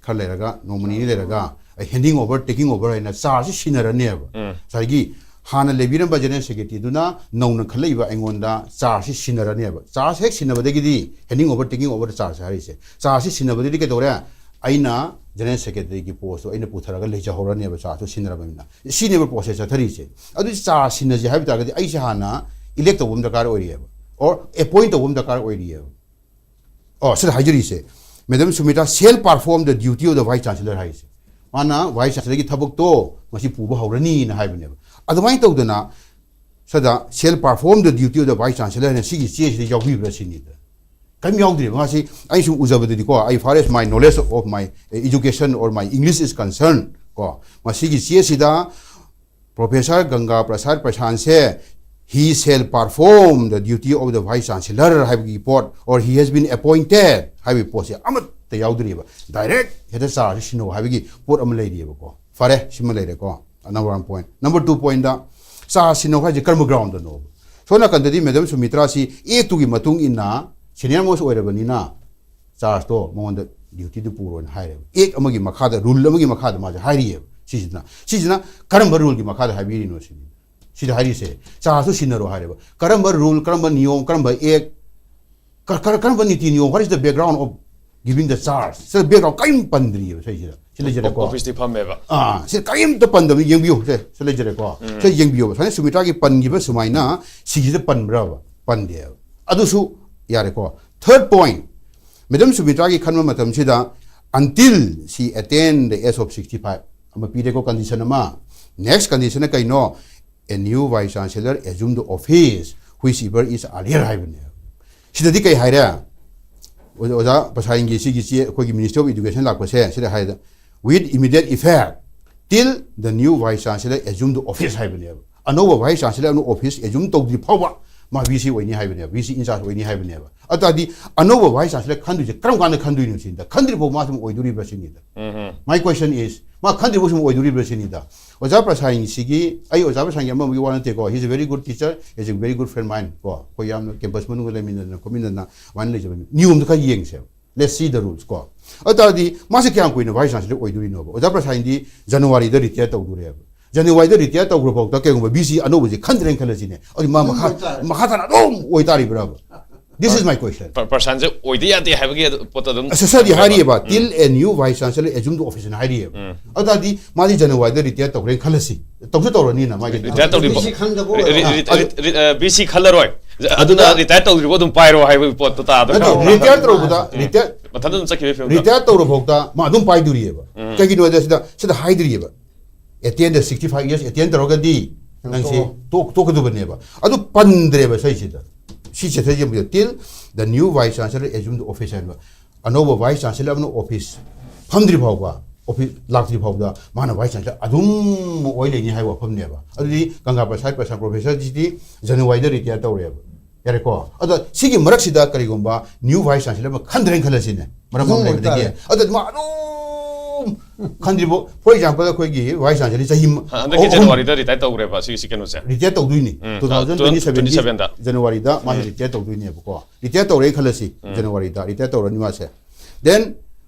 ꯈꯔ ꯂꯩꯔꯒ, ꯅꯣꯡꯃ ꯅꯤꯅꯤ ꯂꯩꯔꯒ ꯑꯩ handing over, taking over ꯍꯥꯏꯅ chargeꯁꯤ ꯁꯤꯟꯅꯔꯅꯦꯕ꯫ ꯉꯁꯥꯏꯒꯤ ꯍꯥꯟꯅ ꯂꯩꯕꯤꯔꯝꯕ General Secretaryꯗꯨꯅ ꯅꯧꯅ ꯈꯜꯂꯛꯏꯕ ꯑꯩꯉꯣꯟꯗ chargeꯁꯤ ꯁꯤꯟꯅꯔꯅꯦꯕ꯫ Charge ꯍꯦꯛ ꯁꯤꯟꯅꯕꯗꯒꯤꯗꯤ, handing over, taking over charge ꯍꯥꯏꯔꯤꯁꯦ, chargeꯁꯤ ꯁꯤꯟꯅꯕꯗꯒꯤꯗꯤ ꯀꯩꯗꯧꯔꯦ? ꯑꯩꯅ General Secretaryꯒꯤ postꯇꯣ ꯑꯩꯅ ꯄꯨꯊꯔꯒ ꯂꯩꯖꯍꯧꯔꯅꯦꯕ, chargeꯇꯣ ꯁꯤꯟꯅꯔꯕꯅꯤꯅ꯫ ꯁꯤꯅꯦꯕ process ꯆꯠꯊꯔꯤꯁꯦ꯫ ꯑꯗꯨꯗꯤ charge ꯁꯤꯟꯅꯁꯦ ꯍꯥꯏꯕ ꯇꯥꯔꯒꯗꯤ ꯑꯩꯁꯦ ꯍꯥꯟꯅ elect ꯇꯧꯕ ꯑꯃ ꯗꯔꯀꯥꯔ ꯑꯣꯏꯔꯤꯑꯕ꯫ or appoint ꯇꯧꯕ ꯑꯃ ꯗꯔꯀꯥꯔ ꯑꯣꯏꯔꯤꯑꯕ꯫ ꯑꯣ, ꯁꯤꯗ ꯍꯥꯏꯖꯔꯤꯁꯦ, Madam Sumitra shall perform the duty of the Vice Chancellor ꯍꯥꯏꯁꯦ, ꯃꯥꯅ Vice Chancellorꯒꯤ ꯊꯕꯛꯇꯣ ꯉꯁꯤ ꯄꯨꯕ ꯍꯧꯔꯅꯤꯅ ꯍꯥꯏꯕꯅꯦꯕ꯫ ꯑꯗꯨꯃꯥꯏꯅ ꯇꯧꯗꯅ ꯁꯤꯗ shall perform the duty of the Vice Chancellor ꯍꯥꯏꯅ ꯁꯤꯒꯤ ꯆꯦꯁꯤꯗ ꯌꯥꯎꯕꯤꯕ꯭ꯔꯥ ꯁꯤꯅꯤꯗ꯫ ꯀꯔꯤꯝ ꯌꯥꯎꯗ꯭ꯔꯤꯕ꯫ ꯃꯥꯁꯤ ꯑꯩꯅ ꯁꯨꯝ ꯎꯖꯕꯗꯗꯤꯀꯣ, ꯑꯩ far as my knowledge of my education or my English is concerned ꯀꯣ, ꯃꯁꯤꯒꯤ ꯆꯦꯁꯤꯗ Professor Ganga Prasad Prashanꯁꯦ, he shall perform the duty of the Vice Chancellor ꯍꯥꯏꯕꯒꯤ ꯄꯣꯠ, or he has been appointed ꯍꯥꯏꯕꯒꯤ ꯄꯣꯠꯁꯦ ꯑꯃꯠꯇ ꯌꯥꯎꯗ꯭ꯔꯤꯕ꯫ Direct ꯍꯦꯛꯇ ꯆꯥꯔꯁꯤ ꯁꯤꯟꯅꯧ ꯍꯥꯏꯕꯒꯤ ꯄꯣꯠ ꯑꯃ ꯂꯩꯔꯤꯑꯕꯀꯣ꯫ ꯐꯔꯦ, ꯁꯤꯃ ꯂꯩꯔꯦꯀꯣ, number one point꯫ Number two pointꯇ ꯆꯥꯔ ꯁꯤꯟꯅꯧ ꯍꯥꯏꯁꯦ ꯀꯔꯝꯕ groundꯗꯅꯣꯕ? ꯁꯣꯝ ꯅꯥꯀꯟꯗꯗꯤ Madam Sumitraꯁꯤ Actꯇꯨꯒꯤ ꯃꯇꯨꯡ ꯏꯟꯅ senior most ꯑꯣꯏꯔꯕꯅꯤꯅ ꯆꯥꯔꯖꯇꯣ ꯃꯉꯣꯟꯗ dutyꯗꯨ ꯄꯨꯔꯣꯅ ꯍꯥꯏꯔꯦꯕ꯫ Act ꯑꯃꯒꯤ ꯃꯈꯥꯗ, rule ꯑꯃꯒꯤ ꯃꯈꯥꯗ ꯃꯥꯁꯦ ꯍꯥꯏꯔꯤꯑꯕ꯫ ꯁꯤꯁꯤꯅ, ꯁꯤꯁꯤꯅ ꯀꯔꯝꯕ ruleꯒꯤ ꯃꯈꯥꯗ ꯍꯥꯏꯕꯤꯔꯤꯅꯣ ꯁꯤꯅꯤ꯫ ꯁꯤꯗ ꯍꯥꯏꯔꯤꯁꯦ, ꯆꯥꯔꯖꯇꯣ ꯁꯤꯟꯅꯔꯣ ꯍꯥꯏꯔꯦꯕ꯫ ꯀꯔꯝꯕ rule, ꯀꯔꯝꯕ ꯅꯤꯌꯣꯝ, ꯀꯔꯝꯕ act, ꯀ-, ꯀ-, ꯀꯔꯝꯕ ꯅꯤꯇꯤ ꯅꯤꯌꯣꯝ, what is the background of giving the charge? ꯁꯤꯗ background ꯀꯔꯤꯝ ꯄꯟꯗ꯭ꯔꯤꯑꯕ ꯁꯤꯁꯤꯗ꯫ ꯁꯤ ꯂꯩꯖꯔꯦꯀꯣ꯫ ꯑꯣꯐꯤꯁꯇꯤ ꯐꯝꯃꯦꯕ꯫ ꯑꯥ, ꯁꯤ ꯀꯔꯤꯝꯇ ꯄꯟꯗꯕꯅꯤ꯫ ꯌꯦꯡꯕꯤꯌꯨ, ꯁꯦ, ꯁꯤ ꯂꯩꯖꯔꯦꯀꯣ꯫ ꯁꯤ ꯌꯦꯡꯕꯤꯌꯨꯕ꯫ ꯁꯨꯃꯥꯏꯅ ꯁꯨꯃꯤꯇ꯭ꯔꯥꯒꯤ ꯄꯟꯈꯤꯕ ꯁꯨꯃꯥꯏꯅ ꯁꯤꯒꯤꯁꯤꯗ ꯄꯟꯕ꯭ꯔꯕ? ꯄꯟꯗꯦꯕ꯫ ꯑꯗꯨꯁꯨ ꯌꯥꯔꯦꯀꯣ꯫ Third point, Madam ꯁꯨꯃꯤꯇ꯭ꯔꯥꯒꯤ ꯈꯟꯕ ꯃꯇꯝꯁꯤꯗ, until she attain the age of sixty five ꯑꯃ ꯄꯤꯔꯦꯀꯣ, condition ꯑꯃ꯫ Next conditionꯅ ꯀꯩꯅꯣ? A new Vice Chancellor assume the office whichever is earlier ꯍꯥꯏꯕꯅꯦꯕ꯫ ꯁꯤꯗꯗꯤ ꯀꯩ ꯍꯥꯏꯔꯦ? ꯑꯣꯖꯥ, ꯑꯣꯖꯥ ꯄ꯭ꯔꯁꯥꯏꯟꯒꯤ ꯁꯤꯒꯤ ꯆꯦ, ꯑꯩꯈꯣꯏꯒꯤ Ministry of Education ꯂꯥꯛꯄꯁꯦ, ꯁꯤꯗ ꯍꯥꯏꯗ, with immediate effect till the new Vice Chancellor assume the office ꯍꯥꯏꯕꯅꯦꯕ꯫ ꯑꯅꯧꯕ Vice Chancellor ꯑꯃꯅ office assume ꯇꯧꯗ꯭ꯔꯤ ꯐꯥꯎꯕ ꯃꯥ VC ꯑꯣꯏꯅꯤ ꯍꯥꯏꯕꯅꯦꯕ, VC in charge ꯑꯣꯏꯅꯤ ꯍꯥꯏꯕꯅꯦꯕ꯫ ꯑꯗꯨ ꯇꯥꯔꯗꯤ ꯑꯅꯧꯕ Vice Chancellor ꯈꯟꯗꯣꯏꯁꯦ ꯀꯔꯝ ꯀꯥꯟꯗ ꯈꯟꯗꯣꯏꯅꯣ ꯁꯤꯅꯤꯗ? ꯈꯟꯗ꯭ꯔꯤ ꯐꯥꯎ ꯃꯥ ꯁꯨꯝ ꯑꯣꯏꯗꯣꯔꯤꯕ꯭ꯔꯥ ꯁꯤꯅꯤꯗ꯫ My question is, ꯃꯥ ꯈꯟꯗ꯭ꯔꯤ ꯐꯥꯎ ꯁꯨꯝ ꯑꯣꯏꯗꯣꯔꯤꯕ꯭ꯔꯥ ꯁꯤꯅꯤꯗ꯫ ꯑꯣꯖꯥ ꯄ꯭ꯔꯁꯥꯏꯟꯁꯤꯒꯤ, ꯑꯩ ꯑꯣꯖꯥ ꯄ꯭ꯔꯁꯥꯏꯟꯒꯤ ꯑꯃ ꯑꯃꯒꯤ ꯋꯥ ꯅꯠꯇꯦꯀꯣ, he is a very good teacher, he is a very good friend mine ꯀꯣ, ꯑꯩꯈꯣꯏ ꯌꯥꯝꯅ campus ꯃꯅꯨꯡꯗ ꯂꯩꯃꯤꯟꯅꯗꯅ ꯈꯣꯠꯃꯤꯟꯅꯗꯅ ꯑꯗꯨꯃꯥꯏꯅ ꯂꯩꯖꯕ ꯃꯤ꯫ ꯅꯤꯌꯣꯝꯗꯣ ꯈꯔ ꯌꯦꯡꯁꯦꯕ꯫ Let's see the rules ꯀꯣ꯫ ꯑꯗꯨ ꯇꯥꯔꯗꯤ ꯃꯥꯁꯦ ꯀꯌꯥꯝ ꯀꯨꯏꯅ Vice Chancellor ꯑꯣꯏꯗꯣꯔꯤꯅꯣꯕ? ꯑꯣꯖꯥ ꯄ꯭ꯔꯁꯥꯏꯟꯗꯤ ꯖꯅꯋꯥꯔꯤꯗ retire ꯇꯧꯗꯣꯔꯦꯕ꯫ ꯖꯅꯋꯥꯔꯤꯗ retire ꯇꯧꯈ꯭ꯔ ꯐꯥꯎꯗ ꯀꯩꯒꯨꯝꯕ VC ꯑꯅꯧꯕꯁꯤ ꯈꯟꯗ꯭ꯔꯦꯅ ꯈꯜꯂꯁꯤꯅꯦ, ꯑꯗꯨꯗꯤ ꯃꯥ ꯃꯈꯥ, ꯃꯈꯥ ꯇꯥꯅ ꯑꯗꯨꯝ ꯑꯣꯏꯇꯥꯔꯤꯕ꯭ꯔꯕ? This is my question꯫ ꯑꯁ, ꯁꯤꯗꯤ ꯍꯥꯏꯔꯤꯑꯕ, till a new Vice Chancellor assume the office ꯍꯥꯏꯔꯤꯑꯕ꯫ ꯑꯗꯨ ꯇꯥꯔꯗꯤ ꯃꯥꯗꯤ ꯖꯅꯋꯥꯔꯤꯗ retire ꯇꯧꯈ꯭ꯔꯦꯅ ꯈꯜꯂꯁꯤ, ꯇꯧꯁꯨ ꯇꯧꯔꯅꯤꯅ ꯃꯥꯒꯤ retire ꯇꯧꯗ꯭ꯔꯤꯕ꯫ VC ꯈꯟꯗꯕ ꯑꯣꯏꯔꯣ꯫ VC ꯈꯜꯂꯔꯣꯏ꯫ ꯑꯗꯨꯅ ꯔꯤꯇꯥꯌꯔ ꯇꯧꯗ꯭ꯔꯤꯕ ꯑꯗꯨꯝ ꯄꯥꯏꯔꯣ ꯍꯥꯏꯕꯒꯤ ꯄꯣꯠꯇꯣ ꯇꯥꯗꯣꯏꯔꯣ? ꯅꯠꯇꯦ, ꯔꯤꯇꯥꯌꯔ ꯇꯧꯔꯨꯕꯗ ꯔꯤꯇꯥꯌꯔ ꯃꯊꯟꯇ ꯑꯗꯨꯝ ꯆꯠꯈꯤꯕꯒꯤ ꯐꯤꯕꯝꯗ꯫ ꯔꯤꯇꯥꯌꯔ ꯇꯧꯔ ꯐꯥꯎꯗ ꯃꯥ ꯑꯗꯨꯝ ꯄꯥꯏꯗꯣꯔꯤꯑꯕ꯫ ꯀꯩꯒꯤꯅꯣ ꯍꯥꯏꯗ ꯁꯤꯗ ꯁꯤꯗ ꯍꯥꯏꯗꯣꯔꯤꯑꯕ, attend the sixty five years attend ꯇꯧꯔꯒꯗꯤ ꯅꯪꯁꯤ ꯇꯣꯛ- ꯇꯣꯛꯀꯗꯕꯅꯦꯕ꯫ ꯑꯗꯨ ꯄꯟꯗ꯭ꯔꯦꯕ ꯁꯤꯁꯤꯗ꯫ ꯁꯤ ꯆꯠꯊ ꯌꯦꯡꯕꯗ till the new vice chancellor assume the office ꯍꯥꯏꯕ, ꯑꯅꯧꯕ vice chancellor ꯑꯃꯅ office ꯐꯝꯗ꯭ꯔꯤ ꯐꯥꯎꯕ, office ꯂꯥꯛꯇ꯭ꯔꯤ ꯐꯥꯎꯕꯗ ꯃꯥꯅ vice chancellor ꯑꯗꯨꯝ ꯑꯣꯏ ꯂꯩꯅꯤ ꯍꯥꯏꯕ ꯋꯥꯐꯝꯅꯦꯕ꯫ ꯑꯗꯨꯗꯤ ꯒꯪꯒꯥ ꯄ꯭ꯔꯁꯥꯗ ꯄ꯭ꯔꯁꯥꯗ professor ꯁꯤꯗꯤ ꯖꯅꯋꯥꯔꯤꯗ ꯔꯤꯇꯥꯌꯔ ꯇꯧꯔꯦꯕ꯫ ꯌꯥꯔꯦꯀꯣ? ꯑꯗꯣ ꯁꯤꯒꯤ ꯃꯔꯛꯁꯤꯗ ꯀꯔꯤꯒꯨꯝꯕ new vice chancellor ꯑꯃ ꯈꯟꯗ꯭ꯔꯦꯅ ꯈꯜꯂꯁꯤꯅꯦ, ꯃꯔꯝ ꯑꯃ ꯑꯗꯨꯝ ꯂꯩꯕꯗꯒꯤ꯫ ꯑꯣꯏꯇꯥꯔꯦ꯫ ꯑꯗꯣ ꯃꯥ ꯑꯗꯨꯝ ꯈꯟꯗ꯭ꯔꯤꯕꯣ꯫ For example, ꯑꯩꯈꯣꯏꯒꯤ vice chancellor ꯆꯍꯤ ꯍꯟꯗꯛꯀꯤ ꯖꯅꯋꯥꯔꯤꯗ ꯔꯤꯇꯥꯌꯔ ꯇꯧꯈ꯭ꯔꯦꯕ ꯁꯤꯒꯤ ꯀꯩꯅꯣꯁꯦ꯫ ꯔꯤꯇꯥꯌꯔ ꯇꯧꯗꯣꯏꯅꯤ꯫ ꯎꯝ, Two thousand twenty seven twenty seven ꯗ꯫ ꯖꯅꯋꯥꯔꯤꯗ ꯃꯥꯁꯦ ꯔꯤꯇꯥꯌꯔ ꯇꯧꯗꯣꯏꯅꯦꯕꯀꯣ꯫ ꯔꯤꯇꯥꯌꯔ ꯇꯧꯔꯦ ꯈꯜꯂꯁꯤ, ꯖꯅꯋꯥꯔꯤꯗ ꯔꯤꯇꯥꯌꯔ ꯇꯧꯔꯅꯤ ꯃꯥꯁꯦ꯫ Then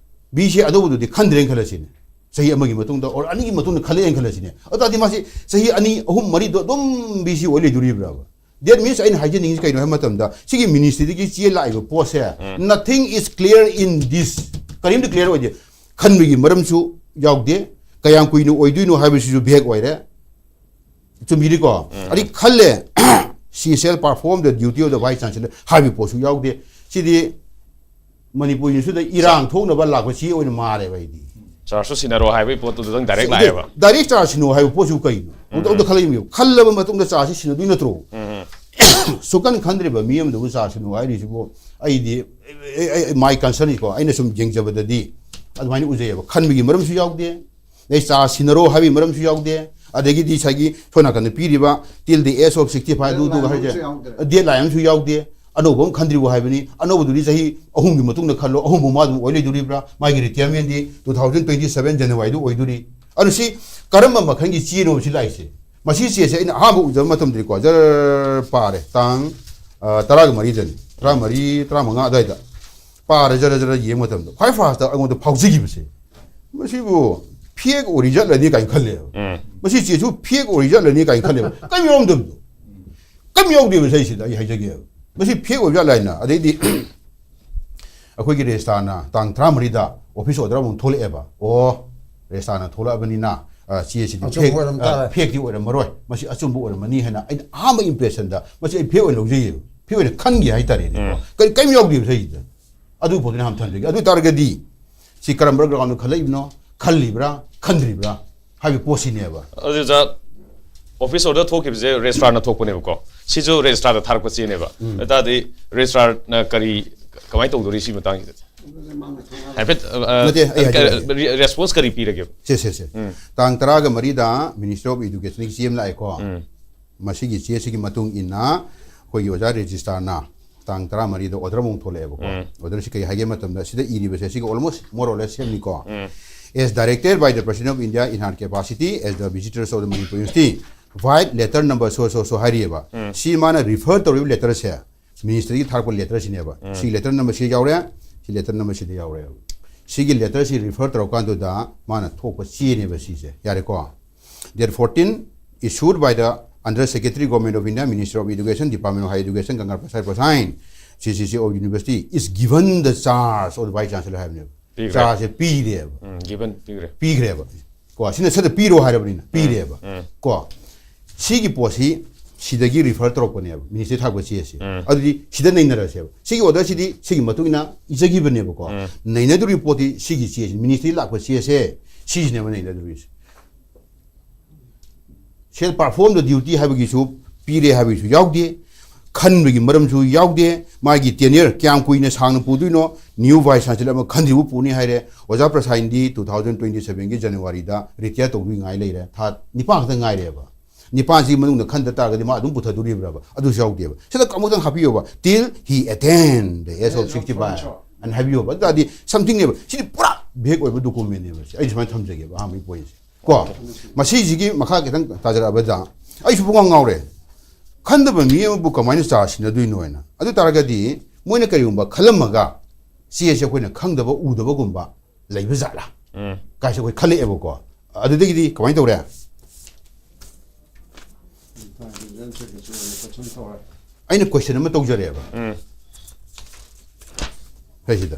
ꯚꯤ ꯁꯤ ꯑꯅꯧꯕꯗꯨꯗꯤ ꯈꯟꯗ꯭ꯔꯦꯅ ꯈꯜꯂꯁꯤꯅꯦ, ꯆꯍꯤ ꯑꯃꯒꯤ ꯃꯇꯨꯡꯗ or ꯑꯅꯤꯒꯤ ꯃꯇꯨꯡꯗ ꯈꯜꯂꯛꯑꯦꯅ ꯈꯜꯂꯁꯤꯅꯦ꯫ ꯑꯗꯨ ꯇꯥꯔꯗꯤ ꯃꯥꯁꯤ ꯆꯍꯤ ꯑꯅꯤ ꯑꯍꯨꯝ ꯃꯔꯤꯗꯣ ꯑꯗꯨꯝ ꯚꯤ ꯁꯤ ꯑꯣꯏ ꯂꯩꯗꯣꯔꯤꯕ꯭ꯔꯕ? That means ꯑꯩꯅ ꯍꯥꯏꯖꯅꯤꯡꯉꯤꯁꯤ ꯀꯩꯅꯣ ꯍꯥꯏꯕ ꯃꯇꯝꯗ, ꯁꯤꯒꯤ ministry ꯗꯒꯤ ꯆꯦ ꯂꯥꯛꯏꯕ ꯄꯣꯠꯁꯦ, nothing is clear in this. ꯀꯔꯤꯝꯇ clear ꯑꯣꯏꯗꯦ꯫ ꯈꯟꯕꯒꯤ ꯃꯔꯝꯁꯨ ꯌꯥꯎꯗꯦ, ꯀꯌꯥꯝ ꯀꯨꯏꯅ ꯑꯣꯏꯗꯣꯏꯅꯣ ꯍꯥꯏꯕꯁꯤꯁꯨ vague ꯑꯣꯏꯔꯦ꯫ ꯆꯨꯝꯃꯤꯅꯤꯀꯣ? ꯑꯗꯩ ꯈꯜꯂꯦ, she shall perform the duty of the vice chancellor ꯍꯥꯏꯕ ꯄꯣꯠꯁꯨ ꯌꯥꯎꯗꯦ꯫ ꯁꯤꯗꯤ ꯃꯅꯤꯄꯨꯔꯒꯤꯁꯨꯗ ꯏꯔꯥꯡ ꯊꯣꯛꯅꯕ ꯂꯥꯛꯄ ꯆꯦ ꯑꯣꯏꯅ ꯃꯥꯜꯂꯦꯕ ꯑꯩꯗꯤ꯫ ꯆꯥꯔꯖꯁꯨ ꯁꯤꯟꯅꯔꯣ ꯍꯥꯏꯕꯒꯤ ꯄꯣꯠꯇꯨꯗꯪ ꯗꯥꯏꯔꯦꯛ ꯂꯥꯛꯑꯦꯕ꯫ ꯗꯥꯏꯔꯦꯛ ꯆꯥꯔꯖ ꯁꯤꯟꯅꯣ ꯍꯥꯏꯕ ꯄꯣꯠꯁꯨ ꯀꯩꯅꯣ? ꯑꯝꯇ ꯑꯝꯇ ꯈꯜꯂ ꯌꯦꯡꯕꯤꯌꯨ꯫ ꯈꯜꯂꯕ ꯃꯇꯨꯡꯗ ꯆꯥꯔꯖꯁꯤ ꯁꯤꯟꯅꯗꯣꯏ ꯅꯠꯇ꯭ꯔꯣ? ꯁꯨꯛꯈꯟ ꯈꯟꯗ꯭ꯔꯤꯕ ꯃꯤ ꯑꯃꯗꯕꯨ ꯆꯥꯔꯖ ꯁꯤꯟꯅꯣ ꯍꯥꯏꯔꯤꯁꯤꯕꯨ ꯑꯩꯗꯤ, ꯑꯩ, ꯑꯩ, ꯑꯩ, my concern ꯅꯤꯀꯣ, ꯑꯩꯅ ꯁꯨꯝ ꯌꯦꯡꯖꯕꯗꯗꯤ ꯑꯗꯨꯃꯥꯏꯅ ꯎꯖꯩꯌꯦꯕ꯫ ꯈꯟꯕꯒꯤ ꯃꯔꯝꯁꯨ ꯌꯥꯎꯗꯦ, ꯑꯗꯩ ꯆꯥꯔꯖ ꯁꯤꯟꯅꯔꯣ ꯍꯥꯏꯕꯒꯤ ꯃꯔꯝꯁꯨ ꯌꯥꯎꯗꯦ, ꯑꯗꯒꯤꯗꯤ ꯉꯁꯥꯏꯒꯤ ꯁꯣꯝ ꯅꯥꯀꯟꯗ ꯄꯤꯔꯤꯕ till the age of sixty five ꯑꯗꯨ ꯑꯗꯨꯒ Deadline ꯍꯥꯏꯁꯦ, ꯑꯃꯁꯨ ꯌꯥꯎꯗ꯭ꯔꯦ꯫ Deadline ꯑꯃꯁꯨ ꯌꯥꯎꯗꯦ꯫ ꯑꯅꯧꯕ ꯑꯃ ꯈꯟꯗ꯭ꯔꯤꯕꯨ ꯍꯥꯏꯕꯅꯤ꯫ ꯑꯅꯧꯕꯗꯨꯗꯤ ꯆꯍꯤ ꯑꯍꯨꯝꯒꯤ ꯃꯇꯨꯡꯗ ꯈꯜꯂꯣ, ꯑꯍꯨꯝꯕꯨ ꯃꯥ ꯑꯗꯨꯝ ꯑꯣꯏ ꯂꯩꯗꯣꯔꯤꯕ꯭ꯔꯥ? ꯃꯥꯒꯤ retirement ꯗꯤ two thousand twenty seven ꯖꯅꯋꯥꯔꯤꯗ ꯑꯣꯏꯗꯣꯔꯤ꯫ ꯑꯗꯨ ꯁꯤ ꯀꯔꯝꯕ ꯃꯈꯜꯒꯤ ꯆꯦꯅꯣ ꯁꯤ ꯂꯥꯛꯏꯁꯦ? ꯃꯁꯤ ꯆꯦꯁꯦ ꯑꯩꯅ ꯑꯍꯥꯟꯕ ꯎꯖꯕ ꯃꯇꯝꯗꯗꯤꯀꯣ, ꯖꯔ ꯄꯥꯔꯦ, ꯇꯥꯡ, ꯑ, ꯇꯔꯥꯒ ꯃꯔꯤꯗꯅꯤ, ꯇꯔꯥꯃꯔꯤ, ꯇꯔꯥꯃꯉꯥ ꯑꯗꯨꯋꯥꯏꯗ ꯄꯥꯔꯦ, ꯖꯔ ꯖꯔ ꯌꯦꯡꯕ ꯃꯇꯝꯗ ꯈ꯭ꯋꯥꯏ first ꯇ ꯑꯩꯉꯣꯟꯗ ꯐꯥꯎꯖꯈꯤꯕꯁꯦ, ꯃꯁꯤꯕꯨ fake ꯑꯣꯏꯔꯤꯖꯥꯠꯂꯅꯤ ꯀꯥꯏꯅ ꯈꯜꯂꯦꯕ꯫ ꯎꯝ꯫ ꯃꯁꯤ ꯆꯦꯁꯨ fake ꯑꯣꯏꯔꯤꯖꯥꯠꯂꯅꯤ ꯀꯥꯏꯅ ꯈꯜꯂꯦꯕ꯫ ꯀꯔꯤꯝ ꯌꯥꯎꯔꯝꯗꯕꯗꯣ꯫ ꯀꯔꯤꯝ ꯌꯥꯎꯗꯦꯕ ꯁꯤꯁꯤꯗ, ꯑꯩ ꯍꯥꯏꯖꯒꯦꯕ꯫ ꯃꯁꯤ fake ꯑꯣꯏꯕ ꯖꯥꯠꯂ ꯍꯥꯏꯅ꯫ ꯑꯗꯩꯗꯤ ꯑꯩꯈꯣꯏꯒꯤ ꯔꯦꯖꯤꯁꯇꯥꯔꯅ ꯇꯥꯡ ꯇꯔꯥꯃꯔꯤꯗ office order ꯑꯃꯨꯛ ꯊꯣꯛꯂꯛꯑꯦꯕ꯫ ꯑꯣ, ꯔꯦꯖꯤꯁꯇꯥꯔꯅ ꯊꯣꯛꯂꯛꯑꯕꯅꯤꯅ ꯑ, ꯆꯦꯁꯤꯗꯤ ꯑꯆꯨꯝꯕ fake, ꯑꯣꯏꯔꯝ ꯑ, ꯇꯥꯔꯦ꯫ Fake ꯇꯤ ꯑꯣꯏꯔꯝꯃꯔꯣꯏ, ꯃꯁꯤ ꯑꯆꯨꯝꯕ ꯑꯣꯏꯔꯝꯃꯅꯤ ꯍꯥꯏꯅ ꯑꯩꯅ ꯑꯍꯥꯟꯕ impression ꯗ ꯃꯁꯤ ꯑꯩ fake ꯑꯣꯏꯅ ꯂꯧꯖꯩꯌꯦꯕ, fake ꯑꯣꯏꯅ ꯈꯟꯈꯤ ꯍꯥꯏꯇꯥꯔꯦꯅꯦꯀꯣ꯫ ꯎꯝ꯫ ꯀꯔꯤ, ꯀꯔꯤꯝ ꯌꯥꯎꯗꯦꯕ ꯁꯤꯗ꯫ ꯑꯗꯨ ꯄꯣꯠꯇꯨꯅ ꯍꯥꯟꯅ ꯊꯝꯖꯒꯦ꯫ ꯑꯗꯨ ꯑꯣꯏ ꯇꯥꯔꯒꯗꯤ ꯁꯤ ꯀꯔꯝꯕ ground ꯗ ꯈꯜꯂꯛꯏꯕꯅꯣ, ꯈꯜꯂꯤꯕ꯭ꯔꯥ, ꯈꯟꯗ꯭ꯔꯤꯕ꯭ꯔꯥ ꯍꯥꯏꯕ ꯄꯣꯠꯁꯤꯅꯦꯕ꯫ ꯑꯗꯨꯗ office order ꯊꯣꯛꯈꯤꯕꯁꯦ registrar ꯅ ꯊꯣꯛꯄꯅꯦꯕꯀꯣ꯫ ꯁꯤꯁꯨ registrar ꯗ ꯊꯥꯔꯛꯄ ꯆꯦꯅꯦꯕ꯫ ꯎꯝ꯫ ꯑꯗꯨ ꯇꯥꯔꯗꯤ registrar ꯅ ꯀꯔꯤ, ꯀꯃꯥꯏꯅ ꯇꯧꯗꯣꯔꯤ ꯁꯤ ꯃꯇꯥꯡꯁꯤꯗ? ꯍꯥꯏꯐꯦꯠ, ꯑ, ꯑ, ꯅꯠꯇꯦ, ꯑꯩ ꯍꯥꯏꯖꯔꯛꯑꯒꯦ꯫ Re-, response ꯀꯔꯤ ꯄꯤꯔꯒꯦ? ꯁꯦ, ꯁꯦ, ꯁꯦ꯫ ꯎꯝ꯫ ꯇꯥꯡ ꯇꯔꯥꯒ ꯃꯔꯤꯗ Ministry of Education ꯒꯤ ꯆꯦ ꯑꯃ ꯂꯥꯛꯑꯦꯀꯣ꯫ ꯎꯝ꯫ ꯃꯁꯤꯒꯤ ꯆꯦꯁꯤꯒꯤ ꯃꯇꯨꯡ ꯏꯟꯅ ꯑꯩꯈꯣꯏꯒꯤ ꯑꯣꯖꯥ registrar ꯅ ꯇꯥꯡ ꯇꯔꯥꯃꯔꯤꯗ order ꯑꯃꯨꯛ ꯊꯣꯛꯂꯛꯑꯦꯕꯀꯣ꯫ ꯎꯝ꯫ Order ꯁꯤ ꯀꯩ ꯍꯥꯏꯒꯦ ꯃꯇꯝꯗ, ꯁꯤꯗ ꯏꯔꯤꯕꯁꯦ ꯁꯤꯒ almost more or less same ꯅꯤꯀꯣ꯫ Um. As directed by the President of India in her capacity as the visitors of the Manipur University, via letter number so so so ꯍꯥꯏꯔꯤꯑꯕ꯫ ꯎꯝ꯫ ꯁꯤ ꯃꯥꯅ refer ꯇꯧꯔꯤꯕ letter ꯁꯦ ministry ꯒꯤ ꯊꯥꯔꯛꯄ letter ꯁꯤꯅꯦꯕ꯫ ꯎꯝ꯫ ꯁꯤ letter number ꯁꯤ ꯌꯥꯎꯔꯦ, ꯁꯤ letter number ꯁꯤꯗ ꯌꯥꯎꯔꯦ꯫ ꯁꯤꯒꯤ letter ꯁꯤ refer ꯇꯧꯔꯀꯥꯟꯗꯨꯗ ꯃꯥꯅ ꯊꯣꯛꯄ ꯆꯦꯅꯦꯕ ꯁꯤꯁꯦ, ꯌꯥꯔꯦꯀꯣ? Date fourteen, issued by the Under Secretary, Government of India, Ministry of Education, Department of Higher Education, Ganga Prasad Prasad, C C C of University, is given the charge of the Vice Chancellor ꯍꯥꯏꯕꯅꯦꯕ꯫ ꯄꯤꯈ꯭ꯔꯦ꯫ Charge ꯁꯦ ꯄꯤꯔꯦꯕ꯫ ꯎꯝ, given ꯄꯤꯈ꯭ꯔꯦ꯫ ꯄꯤꯈ꯭ꯔꯦꯕ꯫ ꯀꯣ, ꯁꯤꯅ ꯁꯠꯇ ꯄꯤꯔꯣ ꯍꯥꯏꯔꯕꯅꯤꯅ ꯄꯤꯔꯦꯕ꯫ ꯎꯝ꯫ ꯀꯣ, ꯁꯤꯒꯤ ꯄꯣꯠꯁꯤ ꯁꯤꯗꯒꯤ refer ꯇꯧꯔꯛꯄꯅꯦꯕ, ministry ꯊꯥꯔꯛꯄ ꯆꯦꯁꯦ꯫ ꯎꯝ꯫ ꯑꯗꯨꯗꯤ ꯁꯤꯗ ꯅꯩꯅꯔꯁꯦꯕ꯫ ꯁꯤꯒꯤ order ꯁꯤꯗꯤ ꯁꯤꯒꯤ ꯃꯇꯨꯡ ꯏꯟꯅ ꯏꯖꯈꯤꯕꯅꯦꯕꯀꯣ꯫ ꯎꯝ꯫ ꯅꯩꯅꯗꯣꯔꯤꯕ ꯄꯣꯠꯇꯤ ꯁꯤꯒꯤ ꯆꯦꯁꯤ, ministry ꯂꯥꯛꯄ ꯆꯦꯁꯦ, ꯁꯤꯁꯤꯅꯦꯕ ꯅꯩꯅꯗꯣꯔꯤꯁꯦ꯫ Shall perform the duty ꯍꯥꯏꯕꯒꯤꯁꯨ, ꯄꯤꯔꯦ ꯍꯥꯏꯕꯒꯤꯁꯨ ꯌꯥꯎꯗꯦ, ꯈꯟꯕꯒꯤ ꯃꯔꯝꯁꯨ ꯌꯥꯎꯗꯦ, ꯃꯥꯒꯤ tenure ꯀꯌꯥꯝ ꯀꯨꯏꯅ ꯁꯥꯡꯅ ꯄꯨꯗꯣꯏꯅꯣ, new vice chancellor ꯑꯃ ꯈꯟꯗ꯭ꯔꯤꯕ ꯄꯨꯅꯤ ꯍꯥꯏꯔꯦ꯫ ꯑꯣꯖꯥ ꯄ꯭ꯔꯁꯥꯏꯟꯗꯤ two thousand twenty seven ꯒꯤ January ꯗ retire ꯇꯧꯗꯣꯏ ꯉꯥꯏ ꯂꯩꯔꯦ, ꯊꯥ ꯅꯤꯄꯥꯟ ꯈꯛꯇ ꯉꯥꯏꯔꯦꯕ꯫ ꯅꯤꯄꯥꯟꯁꯤꯒꯤ ꯃꯅꯨꯡꯗ ꯈꯟꯗ ꯇꯥꯔꯒꯗꯤ ꯃꯥ ꯑꯗꯨꯝ ꯄꯨꯊꯗꯣꯔꯤꯕ꯭ꯔꯕ? ꯑꯗꯨꯁꯨ ꯌꯥꯎꯗꯦꯕ꯫ ꯁꯤꯗ ꯑꯃꯨꯛꯇꯪ ꯍꯥꯞꯄꯤꯌꯣꯕ, till he attain the age of sixty five ꯑꯅ ꯍꯥꯏꯕꯤꯌꯣꯕ꯫ ꯑꯗꯨ ꯇꯥꯔꯗꯤ something ꯅꯦꯕ꯫ ꯁꯤꯗꯤ ꯄꯨꯔꯥ vague ꯑꯣꯏꯕ document ꯅꯦꯕ꯫ ꯁꯤ ꯑꯩ ꯁꯨꯃꯥꯏꯅ ꯊꯝꯖꯒꯦꯕ, ꯑꯍꯥꯟꯕꯒꯤ point ꯁꯦ꯫ ꯀꯣ, ꯃꯁꯤꯁꯤꯒꯤ ꯃꯈꯥ ꯈꯤꯇꯪ ꯇꯥꯖꯔꯛꯑꯕꯗ ꯑꯩꯁꯨ ꯄꯨꯡꯉꯥꯎ ꯉꯥꯎꯔꯦ꯫ ꯈꯟꯗꯕ ꯃꯤ ꯑꯃꯕꯨ ꯀꯃꯥꯏꯅ ꯆꯥꯔꯖ ꯁꯤꯟꯅꯗꯣꯏꯅꯣ ꯍꯥꯏꯅ꯫ ꯑꯗꯨ ꯇꯥꯔꯒꯗꯤ ꯃꯣꯏꯅ ꯀꯔꯤꯒꯨꯝꯕ ꯈꯜꯂꯝꯃꯒ ꯆꯦꯁꯦ ꯑꯩꯈꯣꯏꯅ ꯈꯪꯗꯕ ꯎꯗꯕꯒꯨꯝꯕ ꯂꯩꯕ ꯖꯥꯠꯂꯥ? ꯎꯝ꯫ ꯀꯥꯏꯁꯦ ꯑꯩꯈꯣꯏ ꯈꯜꯂꯛꯑꯦꯕꯀꯣ꯫ ꯑꯗꯨꯗꯒꯤꯗꯤ ꯀꯃꯥꯏꯅ ꯇꯧꯔꯦ? ꯑꯩꯅ question ꯑꯃ ꯇꯧꯖꯔꯦꯕ꯫ ꯎꯝ꯫ ꯁꯤꯗ,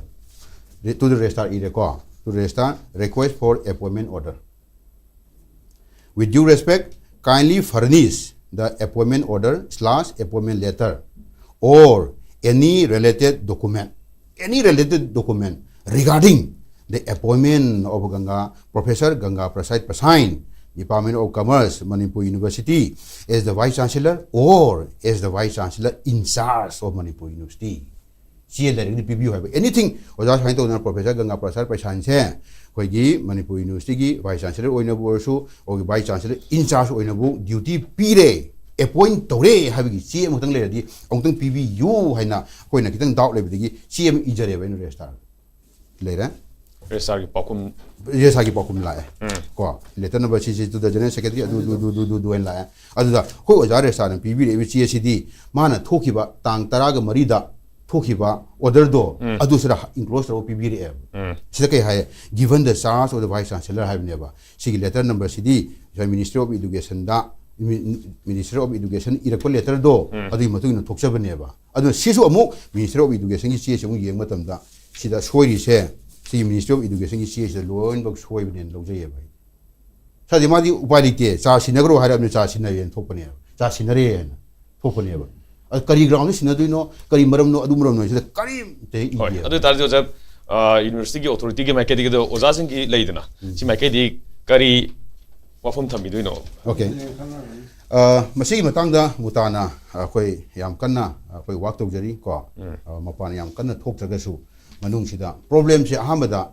to the registrar ꯏꯔꯦꯀꯣ꯫ To the registrar, request for appointment order꯫ With due respect, kindly furnish the appointment order slash appointment letter or any related document, any related document regarding the appointment of Ganga, Professor Ganga Prasad Pasain, Department of Commerce, Manipur University, as the Vice Chancellor or as the Vice Chancellor in charge of Manipur University꯫ ꯆꯦ ꯂꯩꯔꯒꯗꯤ ꯄꯤꯕꯤꯌꯨ ꯍꯥꯏꯕ꯫ Anything, ꯑꯣꯖꯥ ꯁꯨꯃꯥꯏꯅ ꯇꯧꯗꯅ professor ꯒꯪꯒꯥ ꯄ꯭ꯔꯁꯥꯗ ꯄꯩꯁꯥꯟꯁꯦ ꯑꯩꯈꯣꯏꯒꯤ ꯃꯅꯤꯄꯨꯔ ꯌꯨꯅꯤꯚꯔꯁꯤꯇꯤꯒꯤ ꯚꯥꯏꯁ ꯆꯥꯟꯁꯦꯂꯔ ꯑꯣꯏꯅꯕꯨ ꯑꯣꯏꯔꯁꯨ, ꯑꯩꯈꯣꯏꯒꯤ ꯚꯥꯏꯁ ꯆꯥꯟꯁꯦꯂꯔ ꯏꯟ ꯆꯥꯔꯖ ꯑꯣꯏꯅꯕꯨ ꯗ꯭ꯌꯨꯇꯤ ꯄꯤꯔꯦ, ꯑꯦꯄꯣꯏꯟ ꯇꯧꯔꯦ ꯍꯥꯏꯕꯒꯤ ꯆꯦ ꯑꯃꯈꯛꯇꯪ ꯂꯩꯔꯗꯤ ꯑꯃꯨꯛꯇꯪ ꯄꯤꯕꯤꯌꯨ ꯍꯥꯏꯅ ꯑꯩꯈꯣꯏꯅ ꯈꯤꯇꯪ ꯗꯥꯎꯠ ꯂꯩꯕꯗꯒꯤ ꯆꯦ ꯑꯃ ꯏꯖꯔꯦꯕ ꯑꯩꯅ ꯔꯦꯖꯤꯁꯇꯥꯔ꯫ ꯂꯩꯔꯦ꯫ ꯔꯦꯖꯤꯁꯇꯥꯔꯒꯤ ꯄꯥꯎꯈꯨꯝ ꯔꯦꯖꯤꯁꯇꯥꯔꯒꯤ ꯄꯥꯎꯈꯨꯝ ꯂꯥꯛꯑꯦ꯫ ꯀꯣ, ꯂꯦꯇꯔ ꯅꯝꯕꯔ ꯁꯤ ꯁꯤ ꯇꯨ ꯗ ꯖꯦꯅꯔꯦꯜ ꯁꯦꯀ꯭ꯔꯦꯇꯔꯤ ꯑꯗꯨ ꯑꯗꯨ ꯑꯗꯨ ꯑꯗꯨ ꯑꯗꯨ ꯑꯗꯨ ꯍꯥꯏꯅ ꯂꯥꯛꯑꯦ꯫ ꯑꯗꯨꯗ ꯑꯩꯈꯣꯏ ꯑꯣꯖꯥ ꯔꯦꯖꯤꯁꯇꯥꯔꯅ ꯄꯤꯕꯤꯔꯛꯏꯕ ꯆꯦ ꯑꯁꯤꯗꯤ ꯃꯥꯅ ꯊꯣꯛꯈꯤꯕ ꯇꯥꯡ ꯇꯔꯥꯒ ꯃꯔꯤꯗ ꯊꯣꯛꯈꯤꯕ ꯑꯣꯔꯗꯔꯗꯣ ꯑꯗꯨꯁꯤꯗ ꯏꯟꯀ꯭ꯂꯣꯖ ꯇꯧꯔꯒ ꯄꯤꯕꯤꯔꯛꯑꯦꯕ꯫ ꯁꯤꯗ ꯀꯩ ꯍꯥꯏ? Given the charge of the vice chancellor ꯍꯥꯏꯕꯅꯦꯕ꯫ ꯁꯤꯒꯤ ꯂꯦꯇꯔ ꯅꯝꯕꯔꯁꯤꯗꯤ ꯉꯁꯥꯏ ꯃꯤꯅꯤꯁꯇ꯭ꯔꯤ ꯑꯣꯐ ꯏꯗꯨꯀꯦꯁꯟꯗ, ꯃꯤꯅꯤꯁꯇ꯭ꯔꯤ ꯑꯣꯐ ꯏꯗꯨꯀꯦꯁꯟ ꯏꯔꯛꯄ ꯂꯦꯇꯔꯗꯣ ꯑꯗꯨꯒꯤ ꯃꯇꯨꯡ ꯏꯟꯅ ꯊꯣꯛꯆꯕꯅꯦꯕ꯫ ꯑꯗꯨꯅ ꯁꯤꯁꯨ ꯑꯃꯨꯛ ꯃꯤꯅꯤꯁꯇ꯭ꯔꯤ ꯑꯣꯐ ꯏꯗꯨꯀꯦꯁꯟꯒꯤ ꯆꯦꯁꯦ ꯑꯃꯨꯛ ꯌꯦꯡꯕ ꯃꯇꯝꯗ ꯁꯤꯗ ꯁꯣꯏꯔꯤꯁꯦ, ꯁꯤꯒꯤ ꯃꯤꯅꯤꯁꯇ꯭ꯔꯤ ꯑꯣꯐ ꯏꯗꯨꯀꯦꯁꯟꯒꯤ ꯆꯦꯁꯤꯗ ꯂꯣꯏꯅꯃꯛ ꯁꯣꯏꯕꯅꯦꯅ ꯂꯧꯖꯩꯌꯦꯕ ꯑꯩ꯫ ꯁꯥꯔꯗꯤ ꯃꯥꯗꯤ ꯎꯄꯥꯏ ꯂꯩꯇꯦ, ꯆꯥꯔꯖ ꯁꯤꯟꯅꯈ꯭ꯔꯣ ꯍꯥꯏꯔꯕꯅꯤ, ꯆꯥꯔꯖ ꯁꯤꯟꯅꯔꯦꯅ ꯊꯣꯛꯄꯅꯦꯕ, ꯆꯥꯔꯖ ꯁꯤꯟꯅꯔꯦꯅ ꯊꯣꯛꯄꯅꯦꯕ꯫ ꯑꯗꯨ ꯀꯔꯤ ꯒ꯭ꯔꯥꯎꯟꯗ ꯁꯤꯟꯅꯗꯣꯏꯅꯣ, ꯀꯔꯤ ꯃꯔꯝꯅꯣ, ꯑꯗꯨ ꯃꯔꯝꯅꯣ ꯁꯤꯗ ꯀꯔꯤꯝꯇ ꯍꯦꯛ ꯍꯣꯏ꯫ ꯏꯗꯦꯕ꯫ ꯑꯗꯨ ꯑꯣꯏ ꯇꯥꯔꯗꯤ ꯑꯣꯖꯥ, ꯌꯨꯅꯤꯚꯔꯁꯤꯇꯤꯒꯤ ꯑꯣꯊꯣꯔꯤꯇꯤꯒꯤ ꯃꯥꯏꯀꯩꯗꯒꯤ ꯑꯗꯣ ꯑꯣꯖꯥꯁꯤꯡꯒꯤ ꯂꯩꯗꯅ, ꯁꯤ ꯃꯥꯏꯀꯩꯗꯤ ꯀꯔꯤ ꯋꯥꯐꯝ ꯊꯝꯕꯤꯗꯣꯏꯅꯣ? ꯑꯣꯀꯦ꯫ ꯑ, ꯃꯁꯤꯒꯤ ꯃꯇꯥꯡꯗ ꯃꯨꯇꯥꯅ ꯑꯩꯈꯣꯏ ꯌꯥꯝ ꯀꯟꯅ ꯑꯩꯈꯣꯏ ꯋꯥꯛ ꯇꯧꯖꯔꯤ ꯀꯣ꯫ ꯑ, ꯃꯄꯥꯟ ꯌꯥꯝ ꯀꯟꯅ ꯊꯣꯛꯇ꯭ꯔꯒꯁꯨ ꯃꯅꯨꯡꯁꯤꯗ ꯄ꯭ꯔꯣꯕ꯭ꯂꯦꯝꯁꯦ ꯑꯍꯥꯟꯕꯗ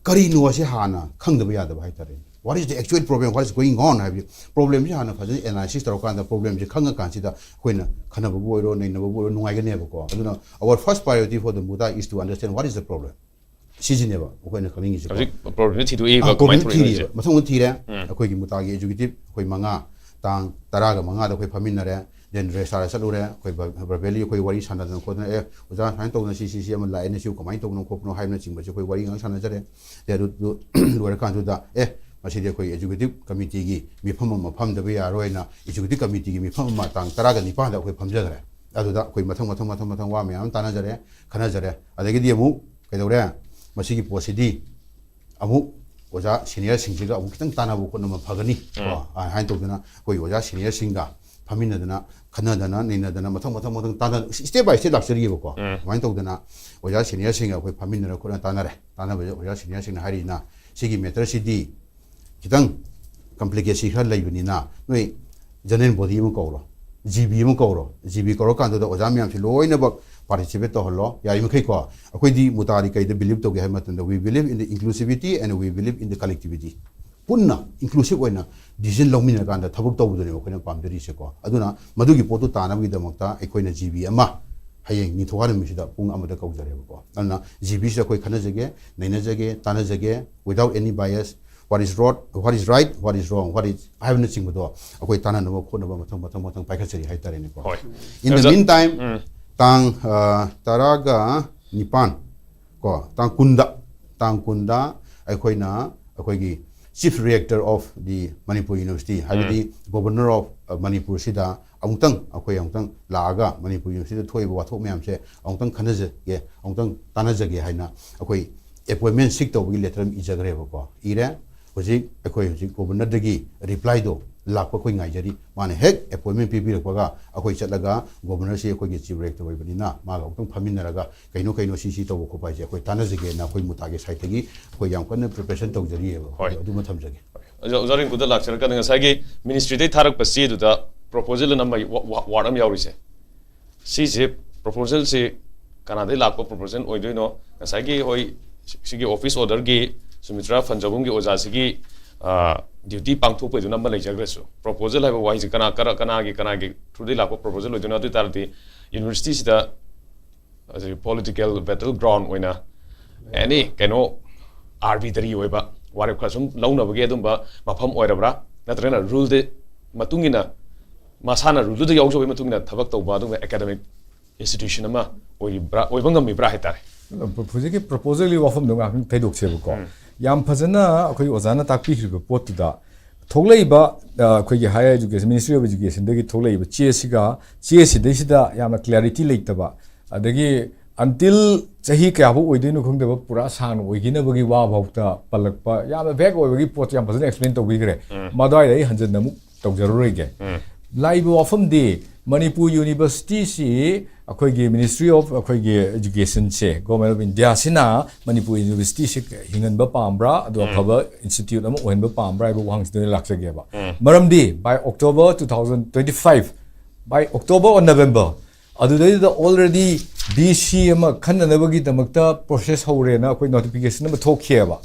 ꯀꯔꯤꯅꯣ ꯑꯁꯤ ꯍꯥꯟꯅ ꯈꯪꯗꯕ ꯌꯥꯗꯕ ꯍꯥꯏꯇꯥꯔꯦ꯫ What is the actual problem? What is going on ꯍꯥꯏꯕꯁꯤ ꯄ꯭ꯔꯣꯕ꯭ꯂꯦꯝꯁꯤ ꯍꯥꯟꯅ ꯐꯖꯅ ꯑꯦꯅꯥꯂꯥꯏꯁꯤꯁ ꯇꯧꯔꯀꯥꯟꯗ ꯄ꯭ꯔꯣꯕ꯭ꯂꯦꯝꯁꯤ ꯈꯪꯉꯀꯥꯟꯁꯤꯗ ꯑꯩꯈꯣꯏꯅ ꯈꯟꯅꯕꯕꯨ ꯑꯣꯏꯔꯣ, ꯅꯩꯅꯕꯕꯨ ꯑꯣꯏꯔꯣ ꯅꯨꯡꯉꯥꯏꯒꯅꯦꯕꯀꯣ꯫ ꯑꯗꯨꯅ our first priority for the MUTA is to understand what is the problem꯫ ꯁꯤꯁꯤꯅꯦꯕ ꯑꯩꯈꯣꯏꯅ ꯈꯪꯅꯤꯡꯉꯤꯁꯦ꯫ ꯍꯧꯖꯤꯛ ꯄ꯭ꯔꯣꯕ꯭ꯂꯦꯝꯁꯦ ꯊꯤꯗꯣꯛꯏꯕ, ꯀꯃꯥꯏꯅ ꯊꯣꯛꯏꯅꯣ ꯍꯥꯏꯁꯦ? ꯃꯊꯪ ꯃꯊꯪ ꯊꯤꯔꯦ꯫ ꯑꯩꯈꯣꯏꯒꯤ ꯃꯨꯇꯥꯒꯤ ꯑꯦꯛꯖꯤꯀ꯭ꯌꯨꯇꯤꯚ ꯑꯩꯈꯣꯏ ꯃꯉꯥ, ꯇꯥꯡ ꯇꯔꯥꯒ ꯃꯉꯥꯗ ꯑꯩꯈꯣꯏ ꯐꯝꯃꯤꯟꯅꯔꯦ꯫ ꯗꯦꯟ ꯔꯦꯁꯇꯥꯔ ꯆꯠꯂꯨꯔꯦ꯫ ꯑꯩꯈꯣꯏ ꯚꯔꯕꯦꯂꯤ ꯑꯩꯈꯣꯏ ꯋꯥꯔꯤ ꯁꯥꯟꯅꯗꯅ ꯈꯣꯠꯇꯅ, "ꯑꯦ ꯑꯣꯖꯥ, ꯁꯨꯃꯥꯏꯅ ꯇꯧꯗꯅ ꯁꯤ ꯁꯤ ꯁꯤ ꯑꯃ ꯂꯥꯛꯑꯦꯅꯦ, ꯁꯤꯕꯨ ꯀꯃꯥꯏꯅ ꯇꯧꯕꯅꯣ ꯈꯣꯠꯄꯅꯣ?" ꯍꯥꯏꯕꯅꯆꯤꯡꯕꯁꯦ ꯑꯩꯈꯣꯏ ꯋꯥꯔꯤ ꯉꯥꯛ ꯁꯥꯟꯅꯖꯔꯦ꯫ ꯗꯦꯟ ꯑꯗꯨ ꯑꯗꯨ ꯂꯣꯏꯔꯀꯥꯟꯗꯨꯗ, "ꯑꯦ, ꯃꯁꯤꯗꯤ ꯑꯩꯈꯣꯏ ꯑꯦꯛꯖꯤꯀ꯭ꯌꯨꯇꯤꯚ ꯀꯃꯤꯇꯤꯒꯤ ꯃꯤꯐꯝ ꯑꯃ ꯐꯝꯗꯕ ꯌꯥꯔꯣꯏꯅ" ꯑꯦꯛꯖꯤꯀ꯭ꯌꯨꯇꯤꯚ ꯀꯃꯤꯇꯤꯒꯤ ꯃꯤꯐꯝ ꯑꯃ ꯇꯥꯡ ꯇꯔꯥꯒ ꯅꯤꯄꯥꯟꯗ ꯑꯩꯈꯣꯏ ꯐꯝꯖꯈ꯭ꯔꯦ꯫ ꯑꯗꯨꯗ ꯑꯩꯈꯣꯏ ꯃꯊꯪ ꯃꯊꯪ ꯃꯊꯪ ꯃꯊꯪ ꯋꯥ ꯃꯌꯥꯝ ꯑꯃ ꯇꯥꯟꯅꯖꯔꯦ, ꯈꯟꯅꯖꯔꯦ꯫ ꯑꯗꯒꯤꯗꯤ ꯑꯃꯨꯛ ꯀꯩꯗꯧꯔꯦ? ꯃꯁꯤꯒꯤ ꯄꯣꯠꯁꯤꯗꯤ ꯑꯃꯨꯛ ꯑꯣꯖꯥ ꯁꯦꯅꯤꯌꯔꯁꯤꯡꯁꯤꯒ ꯑꯃꯨꯛ ꯈꯤꯇꯪ ꯇꯥꯟꯅꯕ ꯈꯣꯠꯅꯕ ꯐꯒꯅꯤ ꯀꯣ, ꯍꯥꯏꯅ ꯇꯧꯗꯅ ꯑꯩꯈꯣꯏ ꯑꯣꯖꯥ ꯁꯦꯅꯤꯌꯔꯁꯤꯡꯒ ꯐꯝꯃꯤꯟꯅꯗꯅ, ꯈꯟꯅꯗꯅ, ꯅꯩꯅꯗꯅ, ꯃꯊꯪ ꯃꯊꯪ ꯃꯊꯪ ꯇꯥꯟꯅ, ꯁ꯭ꯇꯦꯞ ꯕꯥꯏ ꯁ꯭ꯇꯦꯞ ꯂꯥꯛꯆꯔꯤꯑꯕꯀꯣ꯫ ꯑꯗꯨꯃꯥꯏꯅ ꯇꯧꯗꯅ ꯑꯣꯖꯥ ꯁꯦꯅꯤꯌꯔꯁꯤꯡꯒ ꯑꯩꯈꯣꯏ ꯐꯝꯃꯤꯟꯅꯔ ꯈꯣꯠꯅ ꯇꯥꯟꯅꯔꯦ꯫ ꯇꯥꯟꯅꯕꯁꯦ ꯑꯣꯖꯥ ꯁꯦꯅꯤꯌꯔꯁꯤꯡꯅ ꯍꯥꯏꯔꯤꯁꯤꯅ, ꯁꯤꯒꯤ ꯃꯦꯇꯔꯁꯤꯗꯤ ꯈꯤꯇꯪ ꯀꯝꯄ꯭ꯂꯤꯀꯦꯁꯤ ꯈꯔ ꯂꯩꯕꯅꯤꯅ, ꯅꯣꯏ ꯖꯦꯅꯔꯦꯜ ꯕꯣꯗꯤ ꯑꯃ ꯀꯧꯔꯣ, ꯖꯤ ꯕꯤ ꯑꯃ ꯀꯧꯔꯣ꯫ ꯖꯤ ꯕꯤ ꯀꯧꯔꯀꯥꯟꯗꯨꯗ ꯑꯣꯖꯥ ꯃꯌꯥꯝꯁꯤ ꯂꯣꯏꯅꯃꯛ ꯄꯥꯔꯇꯤꯁꯤꯄꯦꯠ ꯇꯧꯍꯜꯂꯣ꯫ ꯌꯥꯔꯤꯃꯈꯩꯀꯣ, ꯑꯩꯈꯣꯏꯗꯤ ꯃꯨꯇꯥꯗꯤ ꯀꯩꯗ ꯕꯤꯂꯤꯞ ꯇꯧꯒꯦ ꯍꯥꯏꯕ ꯃꯇꯝꯗ, we believe in the inclusivity and we believe in the collectivity꯫ ꯄꯨꯟꯅ ꯏꯟꯀ꯭ꯂꯨꯁꯤꯞ ꯑꯣꯏꯅ ꯗꯤꯁꯤꯖꯟ ꯂꯧꯃꯤꯟꯅꯔꯀꯥꯟꯗ ꯊꯕꯛ ꯇꯧꯕꯗꯨꯅꯦꯕ ꯑꯩꯈꯣꯏꯅ ꯄꯥꯝꯖꯔꯤꯁꯦꯀꯣ꯫ ꯑꯗꯨꯅ ꯃꯗꯨꯒꯤ ꯄꯣꯠꯇꯨ ꯇꯥꯅꯕꯒꯤꯗꯃꯛꯇ ꯑꯩꯈꯣꯏꯅ ꯖꯤ ꯕꯤ ꯑꯃ ꯍꯌꯦꯡ ꯅꯤꯡꯊꯧꯀꯥ ꯅꯨꯃꯤꯠꯁꯤꯗ ꯄꯨꯡ ꯑꯃꯗ ꯀꯧꯖꯔꯦꯕꯀꯣ꯫ ꯑꯗꯨꯅ ꯖꯤ ꯕꯤꯁꯤꯗ ꯑꯩꯈꯣꯏ ꯈꯟꯅꯖꯒꯦ, ꯅꯩꯅꯖꯒꯦ, ꯇꯥꯟꯅꯖꯒꯦ, without any bias, what is right, what is right, what is wrong, what is ꯍꯥꯏꯕꯅꯆꯤꯡꯕꯗꯣ ꯑꯩꯈꯣꯏ ꯇꯥꯟꯅꯅꯕ ꯈꯣꯠꯅꯕ ꯃꯊꯪ ꯃꯊꯪ ꯃꯊꯪ ꯄꯥꯏꯈꯠꯆꯔꯤ ꯍꯥꯏꯇꯥꯔꯦꯅꯦꯀꯣ꯫ ꯍꯣꯏ꯫ In the ꯑꯣꯖꯥ, meantime, ꯎꯝ꯫ ꯇꯥꯡ ꯑ, ꯇꯔꯥꯒ ꯅꯤꯄꯥꯟ ꯀꯣ, ꯇꯥꯡ ꯀꯨꯟꯗ, ꯇꯥꯡ ꯀꯨꯟꯗ ꯑꯩꯈꯣꯏꯅ ꯑꯩꯈꯣꯏꯒꯤ Chief Rector of the Manipur University, ꯍꯥꯏꯕꯗꯤ Governor of, ꯑ, ꯃꯅꯤꯄꯨꯔꯁꯤꯗ ꯑꯃꯨꯛꯇꯪ, ꯑꯩꯈꯣꯏ ꯑꯃꯨꯛꯇꯪ ꯂꯥꯛꯑꯒ ꯃꯅꯤꯄꯨꯔ ꯌꯨꯅꯤꯚꯔꯁꯤꯇꯤꯗ ꯊꯣꯛꯏꯕ ꯋꯥꯊꯣꯛ ꯃꯌꯥꯝꯁꯦ ꯑꯃꯨꯛꯇꯪ ꯈꯟꯅꯖꯒꯦ, ꯑꯃꯨꯛꯇꯪ ꯇꯥꯟꯅꯖꯒꯦ ꯍꯥꯏꯅ ꯑꯩꯈꯣꯏ ꯑꯦꯄꯣꯏꯟꯃꯦꯟ ꯁꯤꯛ ꯇꯧꯕꯒꯤ ꯂꯦꯇꯔ ꯑꯃ ꯏꯖꯈ꯭ꯔꯦꯕꯀꯣ, ꯏꯔꯦ꯫ ꯍꯧꯖꯤꯛ ꯑꯩꯈꯣꯏ ꯍꯧꯖꯤꯛ ꯒꯣꯕꯔꯅꯔꯗꯒꯤ ꯔꯤꯄ꯭ꯂꯥꯏꯗꯣ ꯂꯥꯛꯄ ꯑꯩꯈꯣꯏ ꯉꯥꯏꯖꯔꯤ꯫ ꯃꯥꯅ ꯍꯦꯛ ꯑꯦꯄꯣꯏꯟꯃꯦꯟ ꯄꯤꯕꯤꯔꯛꯄꯒ ꯑꯩꯈꯣꯏ ꯆꯠꯂꯒ, ꯒꯣꯕꯔꯅꯔꯁꯤ ꯑꯩꯈꯣꯏꯒꯤ ꯆꯤꯐ ꯔꯦꯛꯇꯔ ꯑꯣꯏꯕꯅꯤꯅ ꯃꯥꯒ ꯑꯃꯨꯛꯇꯪ ꯐꯝꯃꯤꯟꯅꯔꯒ ꯀꯩꯅꯣ ꯀꯩꯅꯣ ꯁꯤ ꯁꯤ ꯇꯧꯕ ꯈꯣꯠꯄ ꯍꯥꯏꯁꯦ ꯑꯩꯈꯣꯏ ꯇꯥꯟꯅꯖꯒꯦꯅ ꯑꯩꯈꯣꯏ ꯃꯨꯇꯥꯒꯤ ꯁꯥꯏꯠꯇꯒꯤ ꯑꯩꯈꯣꯏ ꯌꯥꯝ ꯀꯟꯅ ꯄ꯭ꯔꯤꯄꯦꯔꯦꯁꯟ ꯇꯧꯖꯔꯤꯑꯕ꯫ ꯍꯣꯏ꯫ ꯑꯗꯨꯃ ꯊꯝꯖꯒꯦ꯫ ꯑꯣꯖꯥ, ꯑꯣꯖꯥ ꯔꯤꯡꯀꯨꯗ ꯂꯥꯛꯆꯔꯀꯥꯟꯗ ꯉꯁꯥꯏꯒꯤ ꯃꯤꯅꯤꯁꯇ꯭ꯔꯤꯗꯒꯤ ꯊꯥꯔꯛꯄ ꯆꯦꯗꯨꯗ ꯄ꯭ꯔꯣꯄꯣꯖꯦꯜ ꯑꯃ ꯋꯥ-, ꯋꯥ-, ꯋꯥꯔꯗ ꯑꯃ ꯌꯥꯎꯔꯤꯁꯦ, ꯁꯤꯁꯦ, ꯄ꯭ꯔꯣꯄꯣꯖꯦꯜꯁꯤ ꯀꯅꯥꯗꯒꯤ ꯂꯥꯛꯄ ꯄ꯭ꯔꯣꯄꯣꯖꯦꯜ ꯑꯣꯏꯗꯣꯏꯅꯣ? ꯉꯁꯥꯏꯒꯤ ꯍꯣꯏ, ꯁꯤ-, ꯁꯤꯒꯤ ꯑꯣꯐꯤꯁ ꯑꯣꯔꯗꯔꯒꯤ ꯁꯨꯃꯤꯇ꯭ꯔꯥ ꯐꯟꯖꯧꯕꯝꯒꯤ ꯑꯣꯖꯥꯁꯤꯒꯤ, ꯑ, ꯗ꯭ꯌꯨꯇꯤ ꯄꯥꯡꯊꯣꯛꯄꯩꯗꯨꯅ ꯑꯃ ꯂꯩꯖꯈ꯭ꯔꯁꯨ, ꯄ꯭ꯔꯣꯄꯣꯖꯦꯜ ꯍꯥꯏꯕ ꯋꯥꯍꯩꯁꯦ ꯀꯅꯥ, ꯀꯔ-, ꯀꯅꯥꯒꯤ, ꯀꯅꯥꯒꯤ ꯊ꯭ꯔꯨꯗꯒꯤ ꯂꯥꯛꯄ ꯄ꯭ꯔꯣꯄꯣꯖꯦꯜ ꯑꯣꯏꯗꯣꯏꯅꯣ? ꯑꯗꯨ ꯑꯣꯏ ꯇꯥꯔꯗꯤ ꯌꯨꯅꯤꯚꯔꯁꯤꯇꯤꯁꯤꯗ ꯍꯧꯖꯤꯛ ꯄꯣꯂꯤꯇꯤꯀꯦꯜ ꯕꯦꯇꯜ ꯒ꯭ꯔꯥꯎꯟ ꯑꯣꯏꯅ ꯑꯦꯅꯤ ꯀꯩꯅꯣ ꯑꯥꯔꯕꯤꯇꯔꯤ ꯑꯣꯏꯕ ꯋꯥꯔꯦꯞ ꯈꯔ ꯁꯨꯝ ꯂꯧꯅꯕꯒꯤ ꯑꯗꯨꯝꯕ ꯃꯐꯝ ꯑꯣꯏꯔꯕ꯭ꯔꯥ? ꯅꯠꯇ꯭ꯔꯒꯅ ꯔꯨꯜꯗ ꯃꯇꯨꯡ ꯏꯟꯅ, ꯃꯁꯥꯅ ꯔꯨꯜꯗꯨꯗ ꯌꯥꯎꯖꯕꯒꯤ ꯃꯇꯨꯡ ꯏꯟꯅ ꯊꯕꯛ ꯇꯧꯕ ꯑꯗꯨꯒꯨꯝꯕ ꯑꯦꯀꯥꯗꯃꯤꯛ ꯏꯟꯁꯇꯤꯇ꯭ꯌꯨꯁꯟ ꯑꯃ ꯑꯣꯏꯔꯤꯕ꯭ꯔꯥ, ꯑꯣꯏꯕ ꯉꯝꯃꯤꯕ꯭ꯔꯥ ꯍꯥꯏꯇꯥꯔꯦ? ꯍꯧꯖꯤꯛꯀꯤ ꯄ꯭ꯔꯣꯄꯣꯖꯦꯜꯒꯤ ꯋꯥꯐꯝꯗꯣ ꯉꯥꯏꯍꯥꯛꯇꯪ ꯊꯩꯗꯣꯛꯁꯦꯕꯀꯣ꯫ ꯌꯥꯝ ꯐꯖꯅ ꯑꯩꯈꯣꯏ ꯑꯣꯖꯥꯅ ꯇꯥꯛꯄꯤꯈ꯭ꯔꯤꯕ ꯄꯣꯠꯇꯨꯗ ꯊꯣꯛꯂꯛꯏꯕ, ꯑ, ꯑꯩꯈꯣꯏꯒꯤ ꯍꯥꯌꯔ ꯑꯦꯖꯨꯀꯦꯁꯟ, ꯃꯤꯅꯤꯁꯇ꯭ꯔꯤ ꯑꯣꯐ ꯑꯦꯖꯨꯀꯦꯁꯟꯗꯒꯤ ꯊꯣꯛꯂꯛꯏꯕ ꯆꯦꯁꯤꯒ, ꯆꯦꯁꯤꯗꯩꯁꯤꯗ ꯌꯥꯝꯅ ꯀ꯭ꯂꯦꯔꯤꯇꯤ ꯂꯩꯇꯕ, ꯑꯗꯒꯤ until ꯆꯍꯤ ꯀꯌꯥꯐꯥꯎ ꯑꯣꯏꯗꯣꯏꯅꯣ ꯈꯪꯗꯕ, ꯄꯨꯔꯥ ꯁꯥꯡꯅ ꯑꯣꯏꯈꯤꯅꯕꯒꯤ ꯋꯥ ꯐꯥꯎꯗ ꯄꯜꯂꯛꯄ, ꯌꯥꯝꯅ vague ꯑꯣꯏꯕꯒꯤ ꯄꯣꯠꯁꯦ ꯌꯥꯝ ꯐꯖꯅ explain ꯇꯧꯕꯤꯈ꯭ꯔꯦ꯫ ꯃꯗꯨꯋꯥꯏꯗ ꯑꯩ ꯍꯟꯖꯟꯅ ꯑꯃꯨꯛ ꯇꯧꯖꯔꯔꯣꯏꯒꯦ꯫ ꯂꯥꯛꯏꯕ ꯋꯥꯐꯝꯗꯤ, ꯃꯅꯤꯄꯨꯔ Universityꯁꯤ ꯑꯩꯈꯣꯏꯒꯤ Ministry of ꯑꯩꯈꯣꯏꯒꯤ Educationꯁꯦ, Government of Indiaꯁꯤꯅ ꯃꯅꯤꯄꯨꯔ Universityꯁꯤ ꯍꯤꯡꯍꯟꯕ ꯄꯥꯝꯕ꯭ꯔꯥ, ꯑꯗꯨ ꯑꯐꯕ institute ꯑꯃ ꯑꯣꯏꯍꯟꯕ ꯄꯥꯝꯕ꯭ꯔꯥ ꯍꯥꯏꯕ ꯋꯥꯍꯪꯁꯤꯗ ꯑꯣꯏꯅ ꯂꯥꯛꯆꯒꯦꯕ꯫ ꯃꯔꯝꯗꯤ by October two thousand twenty five, by October or November, ꯑꯗꯨꯗꯩꯗꯨꯗ already VC ꯑꯃ ꯈꯟꯅꯅꯕꯒꯤꯗꯃꯛꯇ process ꯍꯧꯔꯦꯅ ꯑꯩꯈꯣꯏ notification ꯑꯃ ꯊꯣꯛꯈꯤꯑꯕ꯫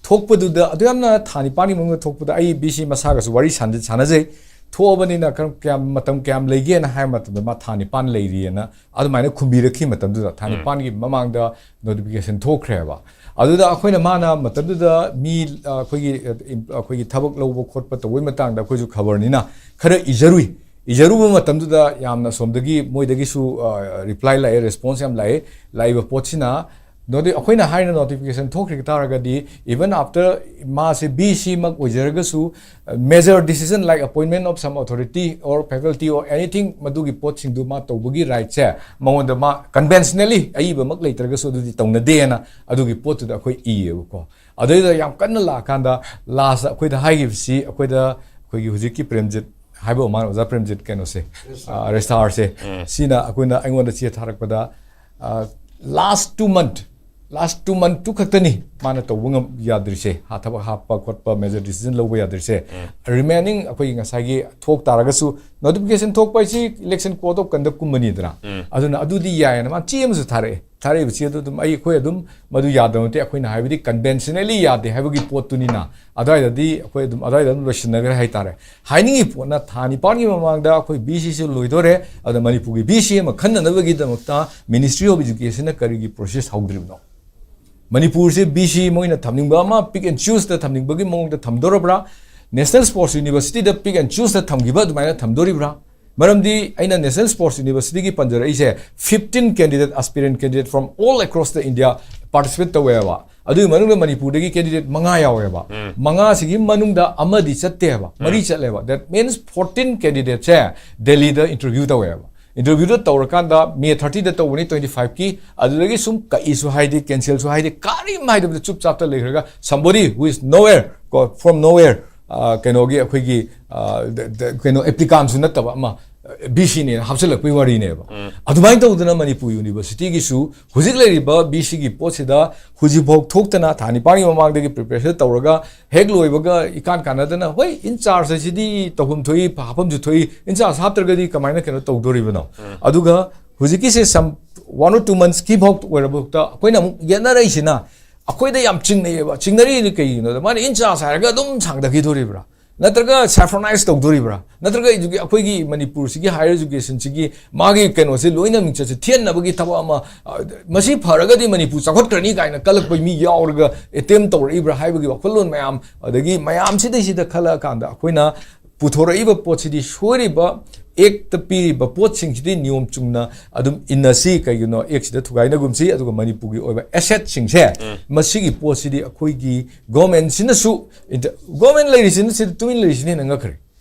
ꯊꯣꯛꯄꯗꯨꯗ, ꯑꯗꯨ ꯌꯥꯝꯅ ꯊꯥ ꯅꯤꯄꯥꯟꯒꯤ ꯃꯅꯨꯡꯗ ꯊꯣꯛꯄꯗ, ꯑꯩ VC ꯃꯁꯥꯒꯁꯨ ꯋꯥꯔꯤ ꯁꯥꯟꯅ-, ꯁꯥꯟꯅꯖꯩ꯫ ꯊꯣꯛꯑꯕꯅꯤꯅ ꯀꯔꯝ, ꯀꯌꯥꯝ, ꯃꯇꯝ ꯀꯌꯥꯝ ꯂꯩꯒꯦꯅ ꯍꯥꯏꯕ ꯃꯇꯝꯗ, ꯃꯥ ꯊꯥ ꯅꯤꯄꯥꯟ ꯂꯩꯔꯤꯑꯅ ꯑꯗꯨꯃꯥꯏꯅ ꯈꯨꯝꯕꯤꯔꯛꯈꯤ꯫ ꯃꯇꯝꯗꯨꯗ ꯊꯥ ꯅꯤꯄꯥꯟꯒꯤ ꯃꯃꯥꯡꯗ notification ꯊꯣꯛꯈ꯭ꯔꯦꯕ꯫ ꯑꯗꯨꯗ ꯑꯩꯈꯣꯏꯅ, ꯃꯥꯅ ꯃꯇꯝꯗꯨꯗ ꯃꯤ, ꯑ, ꯑꯩꯈꯣꯏꯒꯤ, ꯑ, ꯑꯩꯈꯣꯏꯒꯤ ꯊꯕꯛ ꯂꯧꯕ ꯈꯣꯠꯄ ꯇꯧꯕꯒꯤ ꯃꯇꯥꯡꯗ ꯑꯩꯈꯣꯏꯁꯨ ꯈꯕꯔꯅꯤꯅ ꯈꯔ ꯏꯖꯔꯨꯏ꯫ ꯏꯖꯔꯨꯕ ꯃꯇꯝꯗꯨꯗ ꯌꯥꯝꯅ ꯑꯁꯣꯝꯗꯒꯤ ꯃꯣꯏꯗꯒꯤꯁꯨ, ꯑ, reply ꯂꯥꯛꯑꯦ, response ꯌꯥꯝ ꯂꯥꯛꯑꯦ꯫ ꯂꯥꯛꯏꯕ ꯄꯣꯠꯁꯤꯅ, ꯅꯣꯇꯤ-, ꯑꯩꯈꯣꯏꯅ ꯍꯥꯏꯅ notification ꯊꯣꯛꯈ꯭ꯔꯤ ꯇꯥꯔꯒꯗꯤ, even after ꯃꯥꯁꯦ VC ꯃꯛ ꯑꯣꯏꯖꯔꯒꯁꯨ, major decision like appointment of some authority or faculty or anything, ꯃꯗꯨꯒꯤ ꯄꯣꯠꯁꯤꯡꯗꯨ ꯃꯥ ꯇꯧꯕꯒꯤ rightꯁꯦ ꯃꯉꯣꯟꯗ, ꯃꯥ conventionally ꯑꯏꯕꯃꯛ ꯂꯩꯇ꯭ꯔꯒꯁꯨ ꯑꯗꯨꯗꯤ ꯇꯧꯅꯗꯦꯅ ꯑꯗꯨꯒꯤ ꯄꯣꯠꯇꯨꯗ ꯑꯩꯈꯣꯏ ꯏꯌꯦꯕꯀꯣ꯫ ꯑꯗꯨꯗꯩꯗ ꯌꯥꯝ ꯀꯟꯅ ꯂꯥꯛꯑꯀꯥꯟꯗ, last ꯑꯩꯈꯣꯏꯗ ꯍꯥꯏꯈꯤꯕꯁꯤ, ꯑꯩꯈꯣꯏꯗ ꯑꯩꯈꯣꯏꯒꯤ ꯍꯧꯖꯤꯛꯀꯤ ꯄ꯭ꯔꯦꯝꯖꯤꯠ ꯍꯥꯏꯕ ꯑꯃ, ꯑꯣꯖꯥ ꯄ꯭ꯔꯦꯝꯖꯤꯠ ꯀꯩꯅꯣꯁꯦ, ꯑ, registrarꯁꯦ, ꯁꯤꯅ ꯑꯩꯈꯣꯏꯅ, ꯑꯩꯉꯣꯟꯗ ꯆꯦ ꯊꯥꯔꯛꯄꯗ, ꯑ, last two month, last two month two ꯈꯛꯇꯅꯤ ꯃꯥꯅ ꯇꯧꯕ ꯉꯝ-, ꯌꯥꯗ꯭ꯔꯤꯁꯦ, ꯍꯥ, ꯊꯕꯛ ꯍꯥꯞꯄ ꯈꯣꯠꯄ, major decision ꯂꯧꯕ ꯌꯥꯗ꯭ꯔꯤꯁꯦ꯫ Remaining ꯑꯩꯈꯣꯏꯒꯤ ꯉꯁꯥꯏꯒꯤ ꯊꯣꯛ ꯇꯥꯔꯒꯁꯨ, notification ꯊꯣꯛꯄ ꯍꯥꯏꯁꯤ election code of conduct ꯀꯨꯝꯕꯅꯤꯗꯅ꯫ ꯑꯗꯨꯅ ꯑꯗꯨꯗꯤ ꯌꯥꯏꯌꯦꯅ ꯃꯥ ꯆꯦ ꯑꯃꯁꯨ ꯊꯥꯔꯛꯑꯦ꯫ ꯊꯥꯔꯛꯏꯕꯁꯤ ꯑꯗꯨ ꯑꯗꯨꯝ ꯑꯩ, ꯑꯩꯈꯣꯏ ꯑꯗꯨꯝ ꯃꯗꯨ ꯌꯥꯗꯕ ꯅꯠꯇꯦ꯫ ꯑꯩꯈꯣꯏꯅ ꯍꯥꯏꯕꯗꯤ conventionally ꯌꯥꯗꯦ ꯍꯥꯏꯕꯒꯤ ꯄꯣꯠꯇꯨꯅꯤꯅ, ꯑꯗꯨꯋꯥꯏꯗꯗꯤ ꯑꯩꯈꯣꯏ ꯑꯗꯨꯝ, ꯑꯗꯨꯋꯥꯏꯗ ꯑꯗꯨꯝ ꯂꯣꯏꯁꯤꯟꯅꯈ꯭ꯔꯦ ꯍꯥꯏꯇꯥꯔꯦ꯫ ꯍꯥꯏꯅꯤꯡꯉꯤ ꯄꯣꯠꯅ, ꯊꯥ ꯅꯤꯄꯥꯟꯒꯤ ꯃꯃꯥꯡꯗ ꯑꯩꯈꯣꯏ VCꯁꯤ ꯂꯣꯏꯗꯣꯔꯦ, ꯑꯗꯨꯅ ꯃꯅꯤꯄꯨꯔꯒꯤ VC ꯑꯃ ꯈꯟꯅꯅꯕꯒꯤꯗꯃꯛꯇ Ministry of Educationꯅ ꯀꯔꯤꯒꯤ process ꯍꯧꯗ꯭ꯔꯤꯕꯅꯣ? ꯃꯅꯤꯄꯨꯔꯁꯦ VC ꯃꯣꯏꯅ ꯊꯝꯅꯤꯡꯕ ꯑꯃ pick and chooseꯇ ꯊꯝꯅꯤꯡꯕꯒꯤ ꯃꯑꯣꯡꯗ ꯊꯝꯗꯣꯔꯕ꯭ꯔꯥ? National Sports Universityꯗ pick and chooseꯇ ꯊꯝꯈꯤꯕ ꯑꯗꯨꯃꯥꯏꯅ ꯊꯝꯗꯣꯔꯤꯕ꯭ꯔꯥ? ꯃꯔꯝꯗꯤ ꯑꯩꯅ National Sports Universityꯒꯤ ꯄꯟꯖꯔꯛꯏꯁꯦ, fifteen candidate, aspirant candidate from all across the India participate ꯇꯧꯋꯦꯕ꯫ ꯑꯗꯨꯒꯤ ꯃꯅꯨꯡꯗ ꯃꯅꯤꯄꯨꯔꯗꯒꯤ candidate ꯃꯉꯥ ꯌꯥꯎꯋꯦꯕ꯫ ꯃꯉꯥꯁꯤꯒꯤ ꯃꯅꯨꯡꯗ ꯑꯃꯗꯤ ꯆꯠꯇꯦꯕ, ꯃꯔꯤ ꯆꯠꯂꯦꯕ꯫ That means fourteen candidateꯁꯦ ꯗꯦꯜꯂꯤꯗ interview ꯇꯧꯋꯦꯕ꯫ Interview ꯗ ꯇꯧꯔꯀꯥꯟꯗ ꯃꯦ ꯊꯥꯔꯇꯤꯗ ꯇꯧꯕꯅꯤ, ꯇ꯭ꯋꯦꯟꯇꯤ ꯐꯥꯏꯚꯀꯤ, ꯑꯗꯨꯗꯒꯤ ꯁꯨꯝ ꯀꯛꯏꯁꯨ ꯍꯥꯏꯗꯦ, cancel ꯁꯨ ꯍꯥꯏꯗꯦ, ꯀꯔꯤꯝ ꯍꯥꯏꯗꯕꯗ ꯆꯨꯞ ꯆꯥꯞꯇ ꯂꯩꯈ꯭ꯔꯒ, somebody who is nowhere, ꯀꯣ, from nowhere, ꯑ, ꯀꯩꯅꯣꯒꯤ ꯑꯩꯈꯣꯏꯒꯤ, ꯑ, ꯗ-, ꯗ-, ꯀꯩꯅꯣ, applicant ꯁꯨ ꯅꯠꯇꯕ ꯑꯃ, ꯕꯤ ꯁꯤ ꯅꯦꯅ ꯍꯥꯞꯆꯤꯜꯂꯛꯄꯒꯤ ꯋꯥꯔꯤꯅꯦꯕ꯫ ꯑꯗꯨꯃꯥꯏꯅ ꯇꯧꯗꯅ ꯃꯅꯤꯄꯨꯔ ꯌꯨꯅꯤꯚꯔꯁꯤꯇꯤꯒꯤꯁꯨ ꯍꯧꯖꯤꯛ ꯂꯩꯔꯤꯕ ꯕꯤ ꯁꯤꯒꯤ ꯄꯣꯠꯁꯤꯗ ꯍꯧꯖꯤꯛꯐꯥꯎ ꯊꯣꯛꯇꯅ, ꯊꯥ ꯅꯤꯄꯥꯟꯒꯤ ꯃꯃꯥꯡꯗꯒꯤ preparation ꯇꯧꯔꯒ, ꯍꯦꯛ ꯂꯣꯏꯕꯒ ꯏꯀꯥꯟ ꯀꯥꯟꯅꯗꯅ, ꯍꯣꯏ, in charge ꯍꯥꯏꯁꯤꯗꯤ ꯇꯧꯐꯝ ꯊꯣꯛꯏ, ꯍꯥꯞꯐꯝꯁꯨ ꯊꯣꯛꯏ, in charge ꯍꯥꯞꯇ꯭ꯔꯒꯗꯤ ꯀꯃꯥꯏꯅ ꯀꯩꯅꯣ ꯇꯧꯗꯣꯔꯤꯕꯅꯣ? ꯑꯗꯨꯒ ꯍꯧꯖꯤꯛꯀꯤꯁꯦ some one or two months ꯀꯤ ꯐꯥꯎ ꯑꯣꯏꯔꯕ ꯐꯥꯎꯗ ꯑꯩꯈꯣꯏꯅ ꯑꯃꯨꯛ ꯌꯦꯠꯅꯔꯛꯏꯁꯤꯅ, ꯑꯩꯈꯣꯏꯗ ꯌꯥꯝ ꯆꯤꯡꯅꯩꯌꯦꯕ꯫ ꯆꯤꯡꯅꯔꯤꯗꯤ ꯀꯩꯒꯤꯅꯣꯗ, ꯃꯥꯅ in charge ꯍꯥꯏꯔꯒ ꯑꯗꯨꯝ ꯁꯥꯡꯊꯈꯤꯗꯣꯔꯤꯕ꯭ꯔꯥ? ꯅꯠꯇ꯭ꯔꯒ saffronise ꯇꯧꯗꯣꯔꯤꯕ꯭ꯔꯥ? ꯅꯠꯇ꯭ꯔꯒ educa-, ꯑꯩꯈꯣꯏꯒꯤ ꯃꯅꯤꯄꯨꯔꯁꯤꯒꯤ higher education ꯁꯤꯒꯤ ꯃꯥꯒꯤ ꯀꯩꯅꯣꯁꯦ ꯂꯣꯏꯅ ꯃꯤꯡꯆꯠꯁꯦ ꯊꯦꯟꯅꯕꯒꯤ ꯊꯕꯛ ꯑꯃ, ꯑ, ꯃꯁꯤ ꯐꯔꯒꯗꯤ ꯃꯅꯤꯄꯨꯔ ꯆꯥꯎꯈꯠꯈ꯭ꯔꯅꯤ ꯀꯥꯏꯅ ꯀꯜꯂꯛꯄ ꯃꯤ ꯌꯥꯎꯔꯒ attempt ꯇꯧꯔꯛꯏꯕ꯭ꯔꯥ ꯍꯥꯏꯕꯒꯤ ꯋꯥꯈꯜꯂꯣꯟ ꯃꯌꯥꯝ, ꯑꯗꯒꯤ ꯃꯌꯥꯝꯁꯤꯗꯩꯁꯤꯗ ꯈꯜꯂꯛꯑꯀꯥꯟꯗ ꯑꯩꯈꯣꯏꯅ ꯄꯨꯊꯣꯔꯛꯏꯕ ꯄꯣꯠꯁꯤꯗꯤ ꯁꯣꯏꯔꯤꯕ, act ꯇ ꯄꯤꯔꯤꯕ ꯄꯣꯠꯁꯤꯡꯁꯤꯗꯤ ꯅꯤꯌꯣꯝ ꯆꯨꯝꯅ ꯑꯗꯨꯝ ꯏꯟꯅꯁꯤ꯫ ꯀꯩꯒꯤꯅꯣ, act ꯁꯤꯗ ꯊꯨꯒꯥꯏꯅꯒꯨꯝꯁꯤ, ꯑꯗꯨꯒ ꯃꯅꯤꯄꯨꯔꯒꯤ ꯑꯣꯏꯕ asset ꯁꯤꯡꯁꯦ, ꯃꯁꯤꯒꯤ ꯄꯣꯠꯁꯤꯗꯤ ꯑꯩꯈꯣꯏꯒꯤ government ꯁꯤꯅꯁꯨ, inter-, government ꯂꯩꯔꯤꯁꯤꯅ, ꯁꯤꯗ ꯇꯨꯃꯤꯟ ꯂꯩꯔꯤꯁꯤꯅ ꯍꯦꯟꯅ ꯉꯛꯈ꯭ꯔꯦ꯫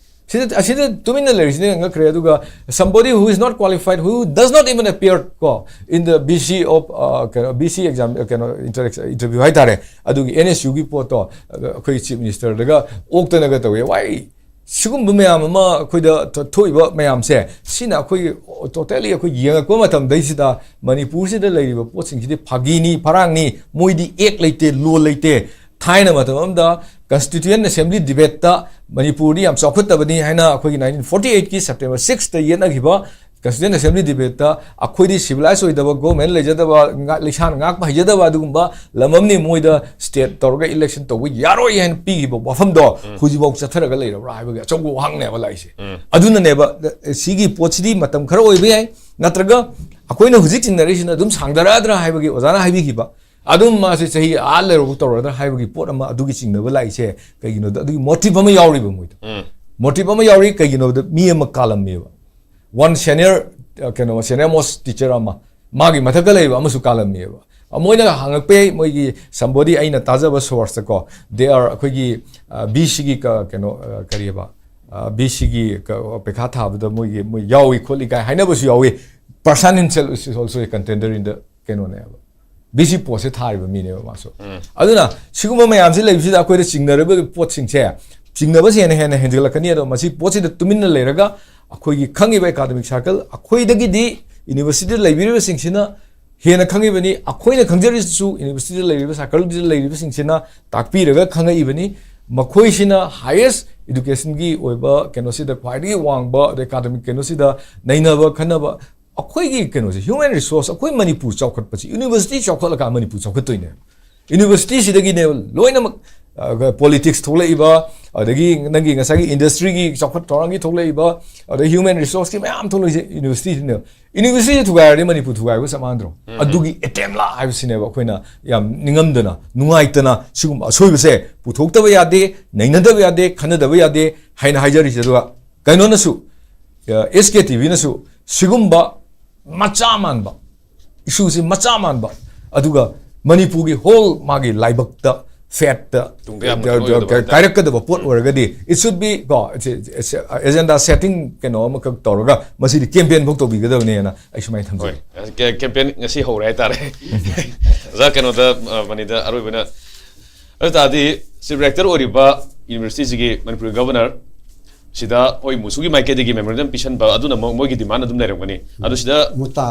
ꯁꯤꯗ, ꯑꯁꯤꯗ ꯇꯨꯃꯤꯟꯅ ꯂꯩꯔꯤꯁꯤꯅ ꯍꯦꯟꯅ ꯉꯛꯈ꯭ꯔꯦ꯫ ꯑꯗꯨꯒ somebody who is not qualified, who does not even appear, ꯀꯣ, in the B C of, uh, ꯀꯩꯅꯣ, B C exam, uh, ꯀꯩꯅꯣ, interaction, interview ꯍꯥꯏꯇꯥꯔꯦ, ꯑꯗꯨꯒꯤ N S U ꯒꯤ ꯄꯣꯠꯇꯣ, ꯑꯗ ꯑꯩꯈꯣꯏ Chief Minister ꯗꯒ ꯑꯣꯛꯇꯅꯒ ꯇꯧꯋꯦ꯫ ꯋꯥꯏ, ꯁꯤꯒꯨꯝꯕ ꯃꯌꯥꯝ ꯑꯃ ꯑꯩꯈꯣꯏꯗ ꯊꯣ-, ꯊꯣꯛꯏꯕ ꯃꯌꯥꯝꯁꯦ, ꯁꯤꯅ ꯑꯩꯈꯣꯏ totally ꯑꯩꯈꯣꯏ ꯌꯦꯡꯉꯛꯄ ꯃꯇꯝꯗꯩꯁꯤꯗ ꯃꯅꯤꯄꯨꯔꯁꯤꯗ ꯂꯩꯔꯤꯕ ꯄꯣꯠꯁꯤꯡꯁꯤꯗꯤ ꯐꯥꯒꯤꯅꯤ, ꯐꯔꯥꯡꯅꯤ, ꯃꯣꯏꯗꯤ act ꯂꯩꯇꯦ, law ꯂꯩꯇꯦ꯫ ꯊꯥꯏꯅ ꯃꯇꯝ ꯑꯃꯗ Constituent Assembly debate ꯇ ꯃꯅꯤꯄꯨꯔꯗꯤ ꯌꯥꯝ ꯆꯥꯎꯈꯠꯇꯕꯅꯤ ꯍꯥꯏꯅ ꯑꯩꯈꯣꯏꯒꯤ nineteen forty eight ꯀꯤ September six ꯇ ꯌꯦꯠꯅꯈꯤꯕ Constituent Assembly debate ꯇ ꯑꯩꯈꯣꯏꯗꯤ civilized ꯑꯣꯏꯗꯕ, government ꯂꯩꯖꯗꯕ, ꯉꯥ-, ꯂꯤꯁꯥꯅ ꯉꯥꯛꯄ ꯍꯩꯖꯗꯕ ꯑꯗꯨꯒꯨꯝꯕ ꯂꯝ ꯑꯃꯅꯤ, ꯃꯣꯏꯗ state ꯇꯧꯔꯒ election ꯇꯧꯕ ꯌꯥꯔꯣꯏ ꯍꯥꯏꯅ ꯄꯤꯈꯤꯕ ꯋꯥꯐꯝꯗꯣ ꯍꯧꯖꯤꯛꯐꯥꯎ ꯆꯠꯊꯔꯒ ꯂꯩꯔꯕ꯭ꯔꯥ ꯍꯥꯏꯕꯒꯤ ꯑꯆꯧꯕ ꯋꯥꯍꯪꯅꯦꯕ ꯂꯥꯛꯏꯁꯦ꯫ ꯑꯗꯨꯅꯅꯦꯕ, ꯁꯤꯒꯤ ꯄꯣꯠꯁꯤꯗꯤ ꯃꯇꯝ ꯈꯔ ꯑꯣꯏꯕ ꯌꯥꯏ, ꯅꯠꯇ꯭ꯔꯒ ꯑꯩꯈꯣꯏꯅ ꯍꯧꯖꯤꯛ ꯆꯤꯡꯅꯔꯤꯁꯤꯅ ꯑꯗꯨꯝ ꯁꯥꯡꯊꯔꯛꯑꯗ꯭ꯔꯥ ꯍꯥꯏꯕꯒꯤ ꯑꯣꯖꯥꯅ ꯍꯥꯏꯕꯤꯈꯤꯕ, ꯑꯗꯨꯝ ꯃꯥꯁꯦ ꯆꯍꯤ ꯑꯥ ꯂꯩꯔꯨꯕ ꯇꯧꯔꯗ꯭ꯔꯥ ꯍꯥꯏꯕꯒꯤ ꯄꯣꯠ ꯑꯃ ꯑꯗꯨꯒꯤ ꯆꯤꯡꯅꯕ ꯂꯥꯛꯏꯁꯦ ꯀꯩꯒꯤꯅꯣꯗ, ꯑꯗꯨꯒꯤ motive ꯑꯃ ꯌꯥꯎꯔꯤꯕ ꯃꯣꯏꯗꯣ꯫ Motive ꯑꯃ ꯌꯥꯎꯔꯤ, ꯀꯩꯒꯤꯅꯣꯗ ꯃꯤ ꯑꯃ ꯀꯥꯜꯂꯝꯃꯦꯕ꯫ One senior, ꯑ, ꯀꯩꯅꯣ, senior most teacher ꯑꯃ, ꯃꯥꯒꯤ ꯃꯊꯛꯇ ꯂꯩꯕ ꯑꯃꯁꯨ ꯀꯥꯜꯂꯝꯃꯦꯕ꯫ ꯃꯣꯏꯅ ꯍꯪꯉꯛꯄ ꯌꯥꯏ, ꯃꯣꯏꯒꯤ somebody, ꯑꯩꯅ ꯇꯥꯖꯕ source ꯇꯀꯣ, they are ꯑꯩꯈꯣꯏꯒꯤ, ꯑ, B C ꯒꯤ ꯀ-, ꯀꯩꯅꯣ, ꯑ, ꯀꯔꯤꯑꯕ, ꯕꯤ ꯁꯤꯒꯤ ꯄꯩꯈꯥ ꯊꯥꯕꯗ ꯃꯣꯏꯒꯤ ꯃꯣꯏ ꯌꯥꯎꯏ ꯈꯣꯠꯂꯤ ꯀꯥꯏ ꯍꯥꯏꯅꯕꯁꯨ ꯌꯥꯎꯏ꯫ Person himself is also a contender in the ꯀꯩꯅꯣꯅꯦꯕ, ꯕꯤ ꯁꯤ ꯄꯣꯠꯁꯦ ꯊꯥꯔꯤꯕ ꯃꯤꯅꯦꯕ ꯃꯥꯁꯨ꯫ ꯑꯗꯨꯅ ꯁꯤꯒꯨꯝꯕ ꯃꯌꯥꯝꯁꯤ ꯂꯩꯕꯁꯤꯗ ꯑꯩꯈꯣꯏꯗ ꯆꯤꯡꯅꯔꯤꯕ ꯄꯣꯠꯁꯤꯡꯁꯦ, ꯆꯤꯡꯅꯕꯁꯦ ꯍꯦꯟꯅ ꯍꯦꯟꯅ ꯍꯦꯟꯖꯜꯂꯛꯀꯅꯤ꯫ ꯑꯗꯣ ꯃꯁꯤ ꯄꯣꯠꯁꯤꯗ ꯇꯨꯃꯤꯟꯅ ꯂꯩꯔꯒ ꯑꯩꯈꯣꯏꯒꯤ ꯈꯪꯉꯤꯕ academic circle, ꯑꯩꯈꯣꯏꯗꯒꯤꯗꯤ universityꯗ ꯂꯩꯕꯤꯔꯤꯕꯁꯤꯡꯁꯤꯅ ꯍꯦꯟꯅ ꯈꯪꯉꯤꯕꯅꯤ꯫ ꯑꯩꯈꯣꯏꯅ ꯈꯪꯖꯔꯤꯁꯤꯁꯨ universityꯗ ꯂꯩꯔꯤꯕ circleꯗꯨꯗ ꯂꯩꯔꯤꯕꯁꯤꯡꯁꯤꯅ ꯇꯥꯛꯄꯤꯔꯒ ꯈꯪꯉꯛꯏꯕꯅꯤ꯫ ꯃꯈꯣꯏꯁꯤꯅ highest educationꯒꯤ ꯑꯣꯏꯕ ꯀꯩꯅꯣꯁꯤꯗ ꯈ꯭ꯋꯥꯏꯗꯒꯤ ꯋꯥꯡꯕ, ꯑꯗꯩ academic ꯀꯩꯅꯣꯁꯤꯗ ꯅꯩꯅꯕ ꯈꯟꯅꯕ꯫ ꯑꯩꯈꯣꯏꯒꯤ ꯀꯩꯅꯣꯁꯦ, human resource, ꯑꯩꯈꯣꯏ ꯃꯅꯤꯄꯨꯔ ꯆꯥꯎꯈꯠꯄꯁꯤ, university ꯆꯥꯎꯈꯠꯂꯀꯥꯟꯗ ꯃꯅꯤꯄꯨꯔ ꯆꯥꯎꯈꯠꯇꯣꯏꯅꯦ꯫ Universityꯁꯤꯗꯒꯤꯅꯦꯕ ꯂꯣꯏꯅꯃꯛ, ꯑ, politics ꯊꯣꯛꯂꯛꯏꯕ, ꯑꯗꯒꯤ ꯅꯪꯒꯤ ꯉꯁꯥꯏꯒꯤ industryꯒꯤ ꯆꯥꯎꯈꯠ ꯊꯧꯔꯥꯡꯒꯤ ꯊꯣꯛꯂꯛꯏꯕ, ꯑꯗꯩ human resourceꯀꯤ ꯃꯌꯥꯝ ꯊꯣꯛꯂꯛꯏꯁꯦ universityꯁꯤꯅꯦꯕ꯫ Universityꯁꯦ ꯊꯨꯒꯥꯏꯔꯗꯤ ꯃꯅꯤꯄꯨꯔ ꯊꯨꯒꯥꯏꯕꯒ ꯆꯞ ꯃꯥꯟꯅꯗ꯭ꯔꯣ? ꯑꯗꯨꯒꯤ attempt ꯂꯥ ꯍꯥꯏꯕꯁꯤꯅꯦꯕ ꯑꯩꯈꯣꯏꯅ ꯌꯥꯝ ꯅꯤꯡꯉꯝꯗꯅ, ꯅꯨꯡꯉꯥꯏꯇꯅ ꯁꯤꯒꯨꯝꯕ ꯑꯁꯣꯏꯕꯁꯦ ꯄꯨꯊꯣꯛꯇꯕ ꯌꯥꯗꯦ, ꯅꯩꯅꯗꯕ ꯌꯥꯗꯦ, ꯈꯟꯅꯗꯕ ꯌꯥꯗꯦ ꯍꯥꯏꯅ ꯍꯥꯏꯖꯔꯤꯁꯦ꯫ ꯑꯗꯨꯒ ꯀꯩꯅꯣꯅꯁꯨ, ꯑꯦꯁ ꯀꯦ ꯇꯤ ꯚꯤꯅꯁꯨ ꯁꯤꯒꯨꯝꯕ ꯃꯆꯥ ꯃꯥꯟꯕ, issueꯁꯤ ꯃꯆꯥ ꯃꯥꯟꯕ, ꯑꯗꯨꯒ ꯃꯅꯤꯄꯨꯔꯒꯤ whole ꯃꯥꯒꯤ ꯂꯥꯏꯕꯛꯇ, fateꯇ, ꯇꯨꯡꯗ ꯌꯥꯝꯅ ꯀꯩꯅꯣ ꯑꯣꯏꯒꯗꯕ ꯍꯥꯏꯇꯥꯔꯦ꯫ ꯀꯥꯏꯔꯛꯀꯗꯕ ꯄꯣꯠ ꯑꯣꯏꯔꯒꯗꯤ, it should be ꯀꯣ, agenda setting ꯀꯩꯅꯣ ꯑꯃꯈꯛ ꯇꯧꯔꯒ ꯃꯁꯤꯗꯤ campaign ꯐꯥꯎ ꯇꯧꯕꯤꯒꯗꯕꯅꯦꯅ ꯑꯩ ꯁꯨꯃꯥꯏꯅ ꯊꯝꯖꯒꯦ꯫ ꯍꯣꯏ꯫ ꯀꯦ-, campaign ꯉꯁꯤ ꯍꯧꯔꯦ ꯍꯥꯏꯇꯥꯔꯦ꯫ ꯑꯣꯖꯥ, ꯀꯩꯅꯣꯗ, ꯑ, ꯃꯅꯤꯗ ꯑꯔꯣꯏꯕꯅ, ꯑꯗꯨ ꯇꯥꯔꯗꯤ chief rector ꯑꯣꯏꯔꯤꯕ universityꯁꯤꯒꯤ ꯃꯅꯤꯄꯨꯔꯒꯤ governor ꯁꯤꯗ ꯍꯣꯏ ꯃꯨꯁꯨꯒꯤ ꯃꯥꯏꯀꯩꯗꯒꯤ memorandum ꯄꯤꯁꯟꯕ ꯑꯗꯨꯅ ꯃꯣ-, ꯃꯣꯏꯒꯤ demand ꯑꯗꯨꯝ ꯂꯩꯔꯝꯒꯅꯤ꯫ ꯑꯗꯨ ꯁꯤꯗ, ꯃꯨꯇꯥ꯫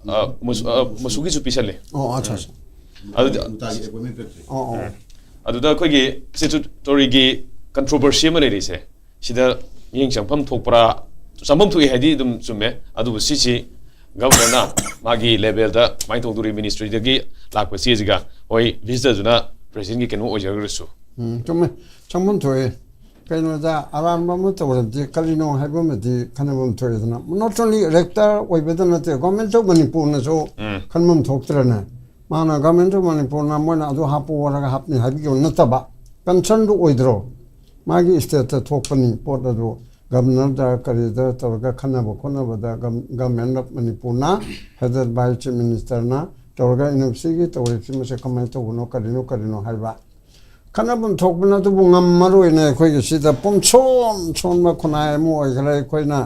ꯑ, ꯃꯨꯁ-, ꯑ, ꯃꯨꯁꯨꯒꯤꯁꯨ ꯄꯤꯁꯜꯂꯤ꯫ ꯑꯣ, ꯑꯠꯆꯥ, ꯑꯠꯆꯥ꯫ ꯑꯗꯨꯗꯤ ꯃꯨꯇꯥꯒꯤ appointment ꯄꯤꯔꯛꯇ꯭ꯔꯤ꯫ ꯑꯣ, ꯑꯣ꯫ ꯑꯗꯨꯗ ꯑꯩꯈꯣꯏꯒꯤ statutoryꯒꯤ controversy ꯑꯃ ꯂꯩꯔꯤꯁꯦ, ꯁꯤꯗ ꯃꯤꯠꯌꯦꯡ ꯆꯪꯐꯝ ꯊꯣꯛꯄ꯭ꯔꯥ? ꯆꯪꯐꯝ ꯊꯣꯛꯏ ꯍꯥꯏꯗꯤ ꯑꯗꯨꯝ ꯆꯨꯝꯃꯦ, ꯑꯗꯨꯕꯨ ꯁꯤꯁꯤ governorꯅ ꯃꯥꯒꯤ levelꯗ ꯀꯃꯥꯏꯅ ꯇꯧꯗꯣꯔꯤ? Ministryꯗꯒꯤ ꯂꯥꯛꯄ ꯆꯦꯁꯤꯒ, ꯍꯣꯏ, visitorꯗꯨꯅ presidentꯀꯤ ꯀꯩꯅꯣ ꯑꯣꯏꯖꯈ꯭ꯔꯁꯨ꯫ ꯎꯝ, ꯆꯨꯝꯃꯦ꯫ ꯆꯪꯐꯝ ꯊꯣꯛꯑꯦ꯫ ꯀꯩꯅꯣꯗ ꯑꯔꯥꯟꯕ ꯑꯃ ꯇꯧꯔꯗꯤ ꯀꯔꯤꯅꯣ ꯍꯥꯏꯕ ꯑꯃꯗꯤ ꯈꯟꯅꯐꯝ ꯊꯣꯛꯑꯦꯗꯅ꯫ Not only rector ꯑꯣꯏꯕꯗ ꯅꯠꯇꯦ, Government of ꯃꯅꯤꯄꯨꯔꯅꯁꯨ ꯈꯟꯐꯝ ꯊꯣꯛꯇ꯭ꯔꯅꯦ꯫ ꯃꯥꯅ Government of ꯃꯅꯤꯄꯨꯔꯅ ꯃꯣꯏꯅ ꯑꯗꯨ ꯍꯥꯞꯄꯨ ꯍꯥꯏꯔꯒ ꯍꯥꯞꯅꯤ ꯍꯥꯏꯕꯤꯌꯨ ꯅꯠꯇꯕ, concernꯗꯨ ꯑꯣꯏꯗ꯭ꯔꯣ? ꯃꯥꯒꯤ stateꯇ ꯊꯣꯛꯄꯅꯤ ꯄꯣꯠ ꯑꯗꯨ, governorꯗ ꯀꯔꯤꯗ ꯇꯧꯔꯒ ꯈꯟꯅꯕ ꯈꯣꯠꯅꯕꯗ gov-, Government of ꯃꯅꯤꯄꯨꯔꯅ headed by chief ministerꯅ ꯇꯧꯔꯒ universityꯒꯤ ꯇꯧꯔꯤꯁꯤ ꯃꯁꯤ ꯀꯃꯥꯏꯅ ꯇꯧꯕꯅꯣ, ꯀꯔꯤꯅꯣ, ꯀꯔꯤꯅꯣ ꯍꯥꯏꯕ꯫ ꯈꯠꯅꯐꯝ ꯊꯣꯛꯄꯅ ꯑꯗꯨꯕꯨ ꯉꯝꯃꯔꯣꯏꯅꯦ꯫ ꯑꯩꯈꯣꯏꯒꯤ ꯁꯤꯗ ꯄꯨꯝꯁꯣꯟ ꯁꯣꯟꯕ ꯈꯨꯟꯅꯥꯏ ꯑꯃ ꯑꯣꯏꯈ꯭ꯔꯦ꯫ ꯑꯩꯈꯣꯏꯅ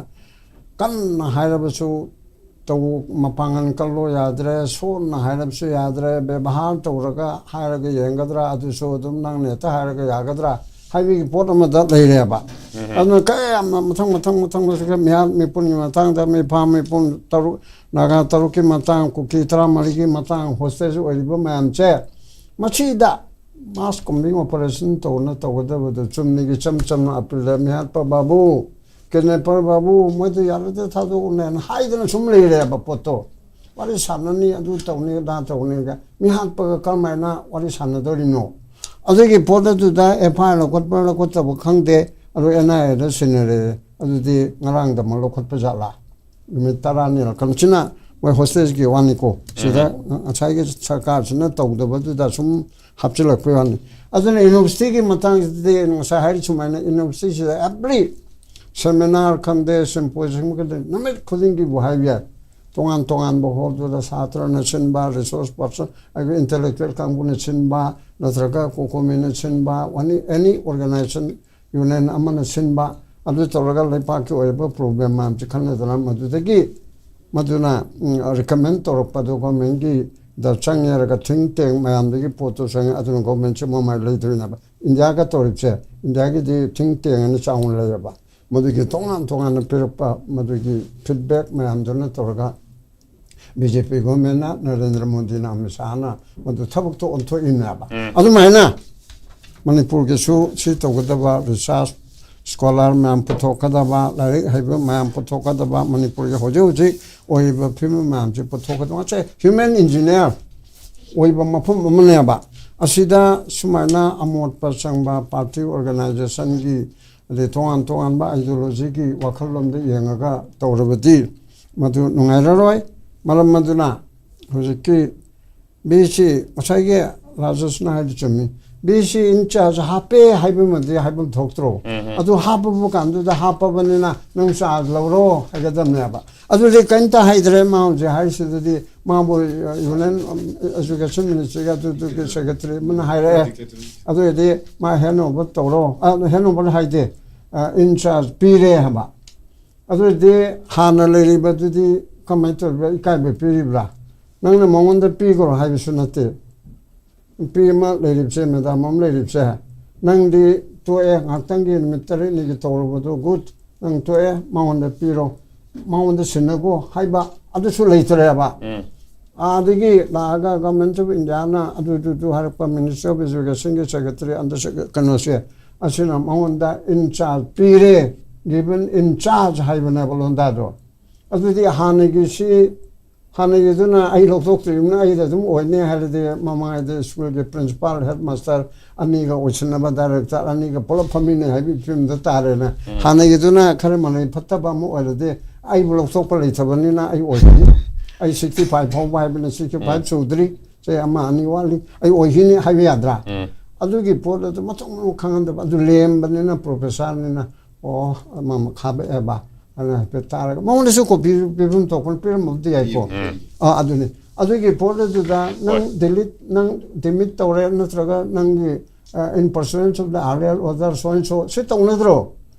ꯀꯟꯅ ꯍꯥꯏꯔꯕꯁꯨ ꯇꯧ, ꯃꯄꯥꯡꯒꯜ ꯀꯜꯂꯣ ꯌꯥꯗ꯭ꯔꯦ, ꯁꯣꯟꯅ ꯍꯥꯏꯔꯕꯁꯨ ꯌꯥꯗ꯭ꯔꯦ, ꯕꯦꯕꯥꯔ ꯇꯧꯔꯒ ꯍꯥꯏꯔꯒ ꯌꯦꯡꯒꯗ꯭ꯔꯥ, ꯑꯗꯨꯁꯨ ꯑꯗꯨꯝ ꯅꯪꯅ ꯍꯦꯛꯇ ꯍꯥꯏꯔꯒ ꯌꯥꯒꯗ꯭ꯔꯥ ꯍꯥꯏꯕꯒꯤ ꯄꯣꯠ ꯑꯃꯗ ꯂꯩꯔꯦꯕ꯫ ꯑꯗꯨꯅ ꯀꯌꯥꯝꯅ ꯃꯊꯪ ꯃꯊꯪ ꯃꯊꯪ ꯃꯊꯪ ꯃꯤꯍꯥꯠ ꯃꯤꯄꯨꯟꯒꯤ ꯃꯇꯥꯡꯗ, ꯃꯤꯐꯥ ꯃꯤꯄꯨꯟ ꯇꯔꯨꯛ, ꯅꯥꯒꯥ ꯇꯔꯨꯛꯀꯤ ꯃꯇꯥꯡ, ꯀꯨꯀꯤ ꯇꯔꯥꯃꯔꯤꯒꯤ ꯃꯇꯥꯡ, ꯍꯣꯁꯇꯦꯖ ꯑꯣꯏꯔꯤꯕ ꯃꯌꯥꯝꯁꯦ, ꯃꯁꯤꯗ ꯃꯥꯁ ꯀꯣꯝꯕꯤꯡ ꯑꯣꯄꯔꯦꯁꯟ ꯇꯧꯅ ꯇꯧꯒꯗꯕꯗꯨ ꯆꯨꯝꯅꯒꯤ ꯏꯆꯝ ꯆꯝꯅ ꯑꯄꯤꯜꯗ ꯃꯤꯍꯥꯠꯄ ꯕꯥꯕꯨ, ꯀꯤꯗꯅꯦꯄꯔ ꯕꯥꯕꯨ, ꯃꯣꯏꯗ ꯌꯥꯔꯗꯤ ꯊꯥꯗꯣꯛꯎꯅꯦꯅ ꯍꯥꯏꯗꯅ ꯁꯨꯝ ꯂꯩꯔꯦꯕ ꯄꯣꯠꯇꯣ꯫ ꯋꯥꯔꯤ ꯁꯥꯟꯅꯅꯤ, ꯑꯗꯨ ꯇꯧꯅꯤ, ꯑꯗꯥ ꯇꯧꯅꯤꯒ ꯃꯤꯍꯥꯠꯄꯒ ꯀꯔꯝꯍꯥꯏꯅ ꯋꯥꯔꯤ ꯁꯥꯟꯅꯗꯣꯔꯤꯅꯣ? ꯑꯗꯨꯒꯤ ꯄꯣꯠ ꯑꯗꯨꯗ ꯑꯦꯐ ꯑꯥꯏ ꯑꯥꯔ ꯂꯧꯈꯠꯄ꯭ꯔꯥ ꯂꯧꯈꯠꯇꯕ ꯈꯪꯗꯦ, ꯑꯗꯨ ꯑꯦꯟ ꯑꯥꯏ ꯑꯦꯗ ꯁꯤꯟꯅꯔꯦ꯫ ꯑꯗꯨꯗꯤ ꯉꯔꯥꯡꯗꯃꯛ ꯂꯧꯈꯠꯄ ꯖꯥꯠꯂꯥ? ꯅꯨꯃꯤꯠ ꯇꯔꯥꯅꯤꯔꯛ ꯀꯝꯁꯤꯅ ꯃꯣꯏ ꯍꯣꯁꯇꯦꯖꯀꯤ ꯋꯥꯅꯤꯀꯣ꯫ ꯁꯤꯗ ꯉꯁꯥꯏꯒꯤ ꯁꯔꯀꯥꯔꯁꯤꯅ ꯇꯧꯗꯕꯗꯨꯗ ꯁꯨꯝ ꯍꯥꯞꯆꯤꯜꯂꯛꯄꯩ ꯋꯥꯅꯤ꯫ ꯑꯗꯨꯅ ꯌꯨꯅꯤꯚꯔꯁꯤꯇꯤꯒꯤ ꯃꯇꯥꯡꯁꯤꯗꯤ ꯉꯁꯥꯏ ꯍꯥꯏꯔꯤ ꯁꯨꯃꯥꯏꯅ ꯌꯨꯅꯤꯚꯔꯁꯤꯇꯤꯁꯤꯗ ꯑꯦꯕ꯭ꯔꯤ ꯁꯦꯃꯤꯅꯥꯔ ꯈꯪꯗꯦ, ꯁꯤꯝꯄꯣꯖꯤꯌꯝ ꯈꯪꯗꯦ, ꯅꯨꯃꯤꯠ ꯈꯨꯗꯤꯡꯒꯤꯕꯨ ꯍꯥꯏꯕ ꯌꯥꯏ꯫ ꯇꯣꯉꯥꯟ ꯇꯣꯉꯥꯟꯕ ꯍꯣꯜꯗꯨꯗ ꯁꯥꯇ꯭ꯔꯅ ꯁꯤꯟꯕ, ꯔꯤꯁꯣꯔꯁ ꯄꯥꯔꯁꯟ, ꯑꯩꯈꯣꯏ ꯏꯟꯇꯦꯂꯦꯛꯆꯨꯋꯦꯜ ꯀꯥꯡꯕꯨꯅ ꯁꯤꯟꯕ, ꯅꯠꯇ꯭ꯔꯒ ꯀꯣꯀꯣꯃꯤꯅ ꯁꯤꯟꯕ, ꯑꯦꯅꯤ, ꯑꯦꯅꯤ ꯑꯣꯔꯒꯅꯥꯏꯖꯦꯁꯟ, ꯌꯨꯅꯤꯌꯟ ꯑꯃꯅ ꯁꯤꯟꯕ, ꯑꯗꯨ ꯇꯧꯔꯒ ꯂꯩꯄꯥꯛꯀꯤ ꯑꯣꯏꯕ ꯄ꯭ꯔꯣꯕ꯭ꯂꯦꯝ ꯃꯌꯥꯝꯁꯦ ꯈꯟꯅꯗꯅ ꯃꯗꯨꯗꯒꯤ ꯃꯗꯨꯅ ꯔꯤꯀꯃꯦꯟ ꯇꯧꯔꯛꯄꯗꯣ ꯒꯣꯔꯃꯦꯟꯒꯤꯗ ꯆꯪꯉꯦ ꯍꯥꯏꯔꯒ ꯊꯤꯡ ꯇꯦꯡ ꯃꯌꯥꯝꯗꯒꯤ ꯄꯣꯠꯇꯣ ꯆꯪꯉꯦ꯫ ꯑꯗꯨꯅ ꯒꯣꯔꯃꯦꯟꯁꯦ ꯃꯃꯥꯏ ꯂꯩꯗꯣꯏꯅꯦꯕ꯫ ꯏꯟꯗꯤꯌꯥꯒ ꯇꯧꯔꯤꯕꯁꯦ, ꯏꯟꯗꯤꯌꯥꯒꯤꯗꯤ ꯊꯤꯡ ꯇꯦꯡ ꯑꯅ ꯆꯥꯎꯅ ꯂꯩꯌꯦꯕ꯫ ꯃꯗꯨꯒꯤ ꯇꯣꯉꯥꯟ ꯇꯣꯉꯥꯟꯅ ꯄꯤꯔꯛꯄ ꯃꯗꯨꯒꯤ ꯐꯤꯗꯕꯦꯛ ꯃꯌꯥꯝꯗꯨꯅ ꯇꯧꯔꯒ ꯕꯤ ꯖꯦ ꯄꯤ ꯒꯣꯔꯃꯦꯟꯅ, ꯅꯔꯦꯟꯗ꯭ꯔ ꯃꯣꯗꯤꯅ, ꯑꯃꯤꯠ ꯁꯥꯍꯅ ꯃꯗꯨ ꯊꯕꯛꯇꯣ ꯑꯣꯟꯊꯣꯛꯏꯅꯦꯕ꯫ ꯑꯗꯨꯃꯥꯏꯅ ꯃꯅꯤꯄꯨꯔꯒꯤꯁꯨ ꯁꯤ ꯇꯧꯒꯗꯕ, ꯔꯤꯁꯥꯔꯁ ꯁ꯭ꯀꯣꯂꯥꯔ ꯃꯌꯥꯝ ꯄꯨꯊꯣꯛꯀꯗꯕ, ꯂꯥꯏꯔꯤꯛ ꯍꯩꯕ ꯃꯌꯥꯝ ꯄꯨꯊꯣꯛꯀꯗꯕ, ꯃꯅꯤꯄꯨꯔꯒꯤ ꯍꯧꯖꯤꯛ ꯍꯧꯖꯤꯛ ꯑꯣꯏꯔꯤꯕ ꯐꯤꯕꯝ ꯃꯌꯥꯝꯁꯤ ꯄꯨꯊꯣꯛꯀꯗꯕ, ꯉꯁꯥꯏ ꯍ꯭ꯌꯨꯃꯦꯟ ꯏꯟꯖꯤꯅꯤꯌꯥꯔ ꯑꯣꯏꯕ ꯃꯐꯝ ꯑꯃꯅꯦꯕ꯫ ꯑꯁꯤꯗ ꯁꯨꯃꯥꯏꯅ ꯑꯃꯣꯠꯄ ꯆꯪꯕ ꯄꯥꯔꯇꯤ ꯑꯣꯔꯒꯅꯥꯏꯖꯦꯁꯟꯒꯤ, ꯑꯗꯩ ꯇꯣꯉꯥꯟ ꯇꯣꯉꯥꯟꯕ ꯑꯥꯏꯗꯤꯌꯣꯂꯣꯖꯤꯒꯤ ꯋꯥꯈꯜꯂꯣꯟꯗ ꯌꯦꯡꯉꯒ ꯇꯧꯔꯕꯗꯤ ꯃꯗꯨ ꯅꯨꯡꯉꯥꯏꯔꯔꯣꯏ꯫ ꯃꯔꯝ ꯑꯗꯨꯅ ꯍꯧꯖꯤꯛꯀꯤ ꯕꯤ ꯁꯤ ꯉꯁꯥꯏꯒꯤ ꯔꯥꯖꯦꯁꯅ ꯍꯥꯏꯗꯨ ꯆꯨꯝꯃꯤ꯫ ꯕꯤ ꯁꯤ ꯏꯟ ꯆꯥꯔꯖ ꯍꯥꯞꯄꯦ ꯍꯥꯏꯕꯃꯗꯤ ꯍꯥꯏꯐꯝ ꯊꯣꯛꯇ꯭ꯔꯣ? ꯑꯗꯨ ꯍꯥꯞꯄꯕꯨ ꯀꯥꯟꯗꯨꯗ ꯍꯥꯞꯄꯕꯅꯤꯅ ꯅꯪ ꯆꯥꯔꯖ ꯂꯧꯔꯣ ꯍꯥꯏꯒꯗꯕꯅꯦꯕ꯫ ꯑꯗꯨꯗꯤ ꯀꯔꯤꯝꯇ ꯍꯥꯏꯗ꯭ꯔꯦ꯫ ꯃꯥ ꯍꯧꯖꯤꯛ ꯍꯥꯏꯔꯤꯁꯤꯗꯗꯤ ꯃꯥꯕꯨ ꯌꯨꯅꯤꯌꯟ ꯑꯦꯖꯨꯀꯦꯁꯟ ꯃꯤꯅꯤꯁꯇ꯭ꯔꯤꯒ ꯑꯗꯨꯗꯨꯒꯤ ꯁꯦꯀ꯭ꯔꯦꯇꯔꯤ ꯑꯃꯅ ꯍꯥꯏꯔꯛꯑꯦ꯫ ꯑꯗꯨ ꯑꯣꯏꯔꯗꯤ ꯃꯥ ꯍꯦꯟ ꯑꯣꯚꯔ ꯇꯧꯔꯣ꯫ ꯑ, ꯍꯦꯟ ꯑꯣꯚꯔ ꯍꯥꯏꯗꯦ, ꯏꯟ ꯆꯥꯔꯖ ꯄꯤꯔꯦ ꯍꯥꯏꯕ꯫ ꯑꯗꯨ ꯑꯣꯏꯔꯗꯤ ꯍꯥꯟꯅ ꯂꯩꯔꯤꯕꯗꯨꯗꯤ ꯀꯃꯥꯏꯅ ꯇꯧꯔꯤꯕ? ꯏꯀꯥꯏꯕ ꯄꯤꯔꯤꯕ꯭ꯔꯥ? ꯅꯪꯅ ꯃꯉꯣꯟꯗ ꯄꯤꯈ꯭ꯔꯣ ꯍꯥꯏꯕꯁꯨ ꯅꯠꯇꯦ꯫ ꯅꯨꯄꯤ ꯑꯃ ꯂꯩꯔꯤꯕꯁꯦ, ꯃꯦꯗꯥꯝ ꯑꯃ ꯂꯩꯔꯤꯕꯁꯦ, ꯅꯪꯗꯤ ꯇꯣꯛꯑꯦ, ꯉꯥꯏꯍꯥꯛꯇꯪꯒꯤ ꯅꯨꯃꯤꯠ ꯇꯔꯦꯠꯅꯤꯒꯤ ꯇꯧꯔꯨꯕꯗꯣ ꯒꯨꯗ, ꯅꯪ ꯇꯣꯛꯑꯦ, ꯃꯉꯣꯟꯗ ꯄꯤꯔꯣ, ꯃꯉꯣꯟꯗ ꯁꯤꯟꯅꯒꯣ ꯍꯥꯏꯕ ꯑꯗꯨꯁꯨ ꯂꯩꯇ꯭ꯔꯦꯕ꯫ ꯑꯥꯗꯒꯤ ꯂꯥꯛꯑꯒ Government of Indiaꯅ ꯑꯗꯨꯗꯨꯗꯨ ꯍꯥꯏꯔꯛꯄ, Ministry of Educationꯒꯤ ꯁꯦꯀ꯭ꯔꯦꯇꯔꯤ ꯑꯟꯗꯔ ꯁꯦꯀ꯭ꯔꯦ-, ꯀꯩꯅꯣꯁꯦ, ꯑꯁꯤꯅ ꯃꯉꯣꯟꯗ ꯏꯟ ꯆꯥꯔꯖ ꯄꯤꯔꯦ, ꯒꯤꯕꯟ ꯏꯟ ꯆꯥꯔꯖ ꯍꯥꯏꯕꯅꯦꯕ ꯂꯣꯟꯗꯥꯗꯣ꯫ ꯑꯗꯨꯗꯤ ꯍꯥꯟꯅꯒꯤ ꯁꯤ, ꯍꯥꯟꯅꯒꯤꯗꯨꯅ ꯑꯩ ꯂꯧꯊꯣꯛꯇ꯭ꯔꯤꯕꯅꯤꯅ ꯑꯩꯗ ꯑꯗꯨꯝ ꯑꯣꯏꯅꯤ ꯍꯥꯏꯔꯗꯤ, ꯃꯃꯥꯡꯉꯩꯗ ꯁ꯭ꯀꯨꯜꯒꯤ ꯄ꯭ꯔꯤꯟꯁꯤꯄꯥꯜ, ꯍꯦꯗ ꯃꯥꯁꯇꯔ ꯑꯅꯤꯒ ꯑꯣꯏꯁꯤꯟꯅꯕ ꯗꯥꯏꯔꯦꯛꯇꯔ ꯑꯅꯤꯒ ꯄꯨꯂꯞ ꯐꯝꯃꯤꯟꯅꯩ ꯍꯥꯏꯕꯒꯤ ꯐꯤꯕꯝꯗ ꯇꯥꯔꯦꯅ꯫ ꯍꯥꯟꯅꯒꯤꯗꯨꯅ ꯈꯔ ꯃꯔꯩ ꯐꯠꯇꯕ ꯑꯃ ꯑꯣꯏꯔꯗꯤ ꯑꯩꯕꯨ ꯂꯧꯊꯣꯛꯄ ꯂꯩꯇꯕꯅꯤꯅ ꯑꯩ ꯑꯣꯏꯒꯅꯤ꯫ ꯑꯩ sixty five ꯐꯥꯎꯕ ꯍꯥꯏꯕꯅ sixty five ꯁꯨꯗ꯭ꯔꯤ, ꯆꯍꯤ ꯑꯃ ꯑꯅꯤ ꯋꯥꯠꯂꯤ, ꯑꯩ ꯑꯣꯏꯈꯤꯅꯤ ꯍꯥꯏꯕ ꯌꯥꯗ꯭ꯔꯥ? ꯑꯗꯨꯒꯤ ꯄꯣꯠ ꯑꯗꯨ ꯃꯊꯣꯡ ꯃꯔꯝ ꯈꯪꯍꯟꯗꯕ, ꯑꯗꯨ ꯂꯦꯝꯕꯅꯤꯅ ꯄ꯭ꯔꯣꯐꯦꯁꯔꯅꯤꯅ, ꯑꯣ, ꯑꯃ ꯃꯈꯥꯕ ꯑꯦꯕ ꯑꯗꯨꯅ ꯍꯥꯏꯐꯦꯠ ꯇꯥꯔꯒ ꯃꯉꯣꯟꯗꯁꯨ ꯀꯣꯄꯤ ꯄꯤꯐꯝ ꯊꯣꯛꯄꯅ ꯄꯤꯔꯝꯕꯕꯨꯗꯤ ꯌꯥꯏꯀꯣ꯫ ꯑꯥ, ꯑꯗꯨꯅꯤ꯫ ꯑꯗꯨꯒꯤ ꯄꯣꯠ ꯑꯗꯨꯗ ꯅꯪ ꯍꯣꯏ꯫ ꯗꯤꯂꯤꯠ, ꯅꯪ ꯗꯤꯃꯤꯠ ꯇꯧꯔꯦ, ꯅꯠꯇ꯭ꯔꯒ ꯅꯪꯒꯤ, ꯑ, in pursuance of the earlier order so and so ꯁꯤ ꯇꯧꯅꯗ꯭ꯔꯣ?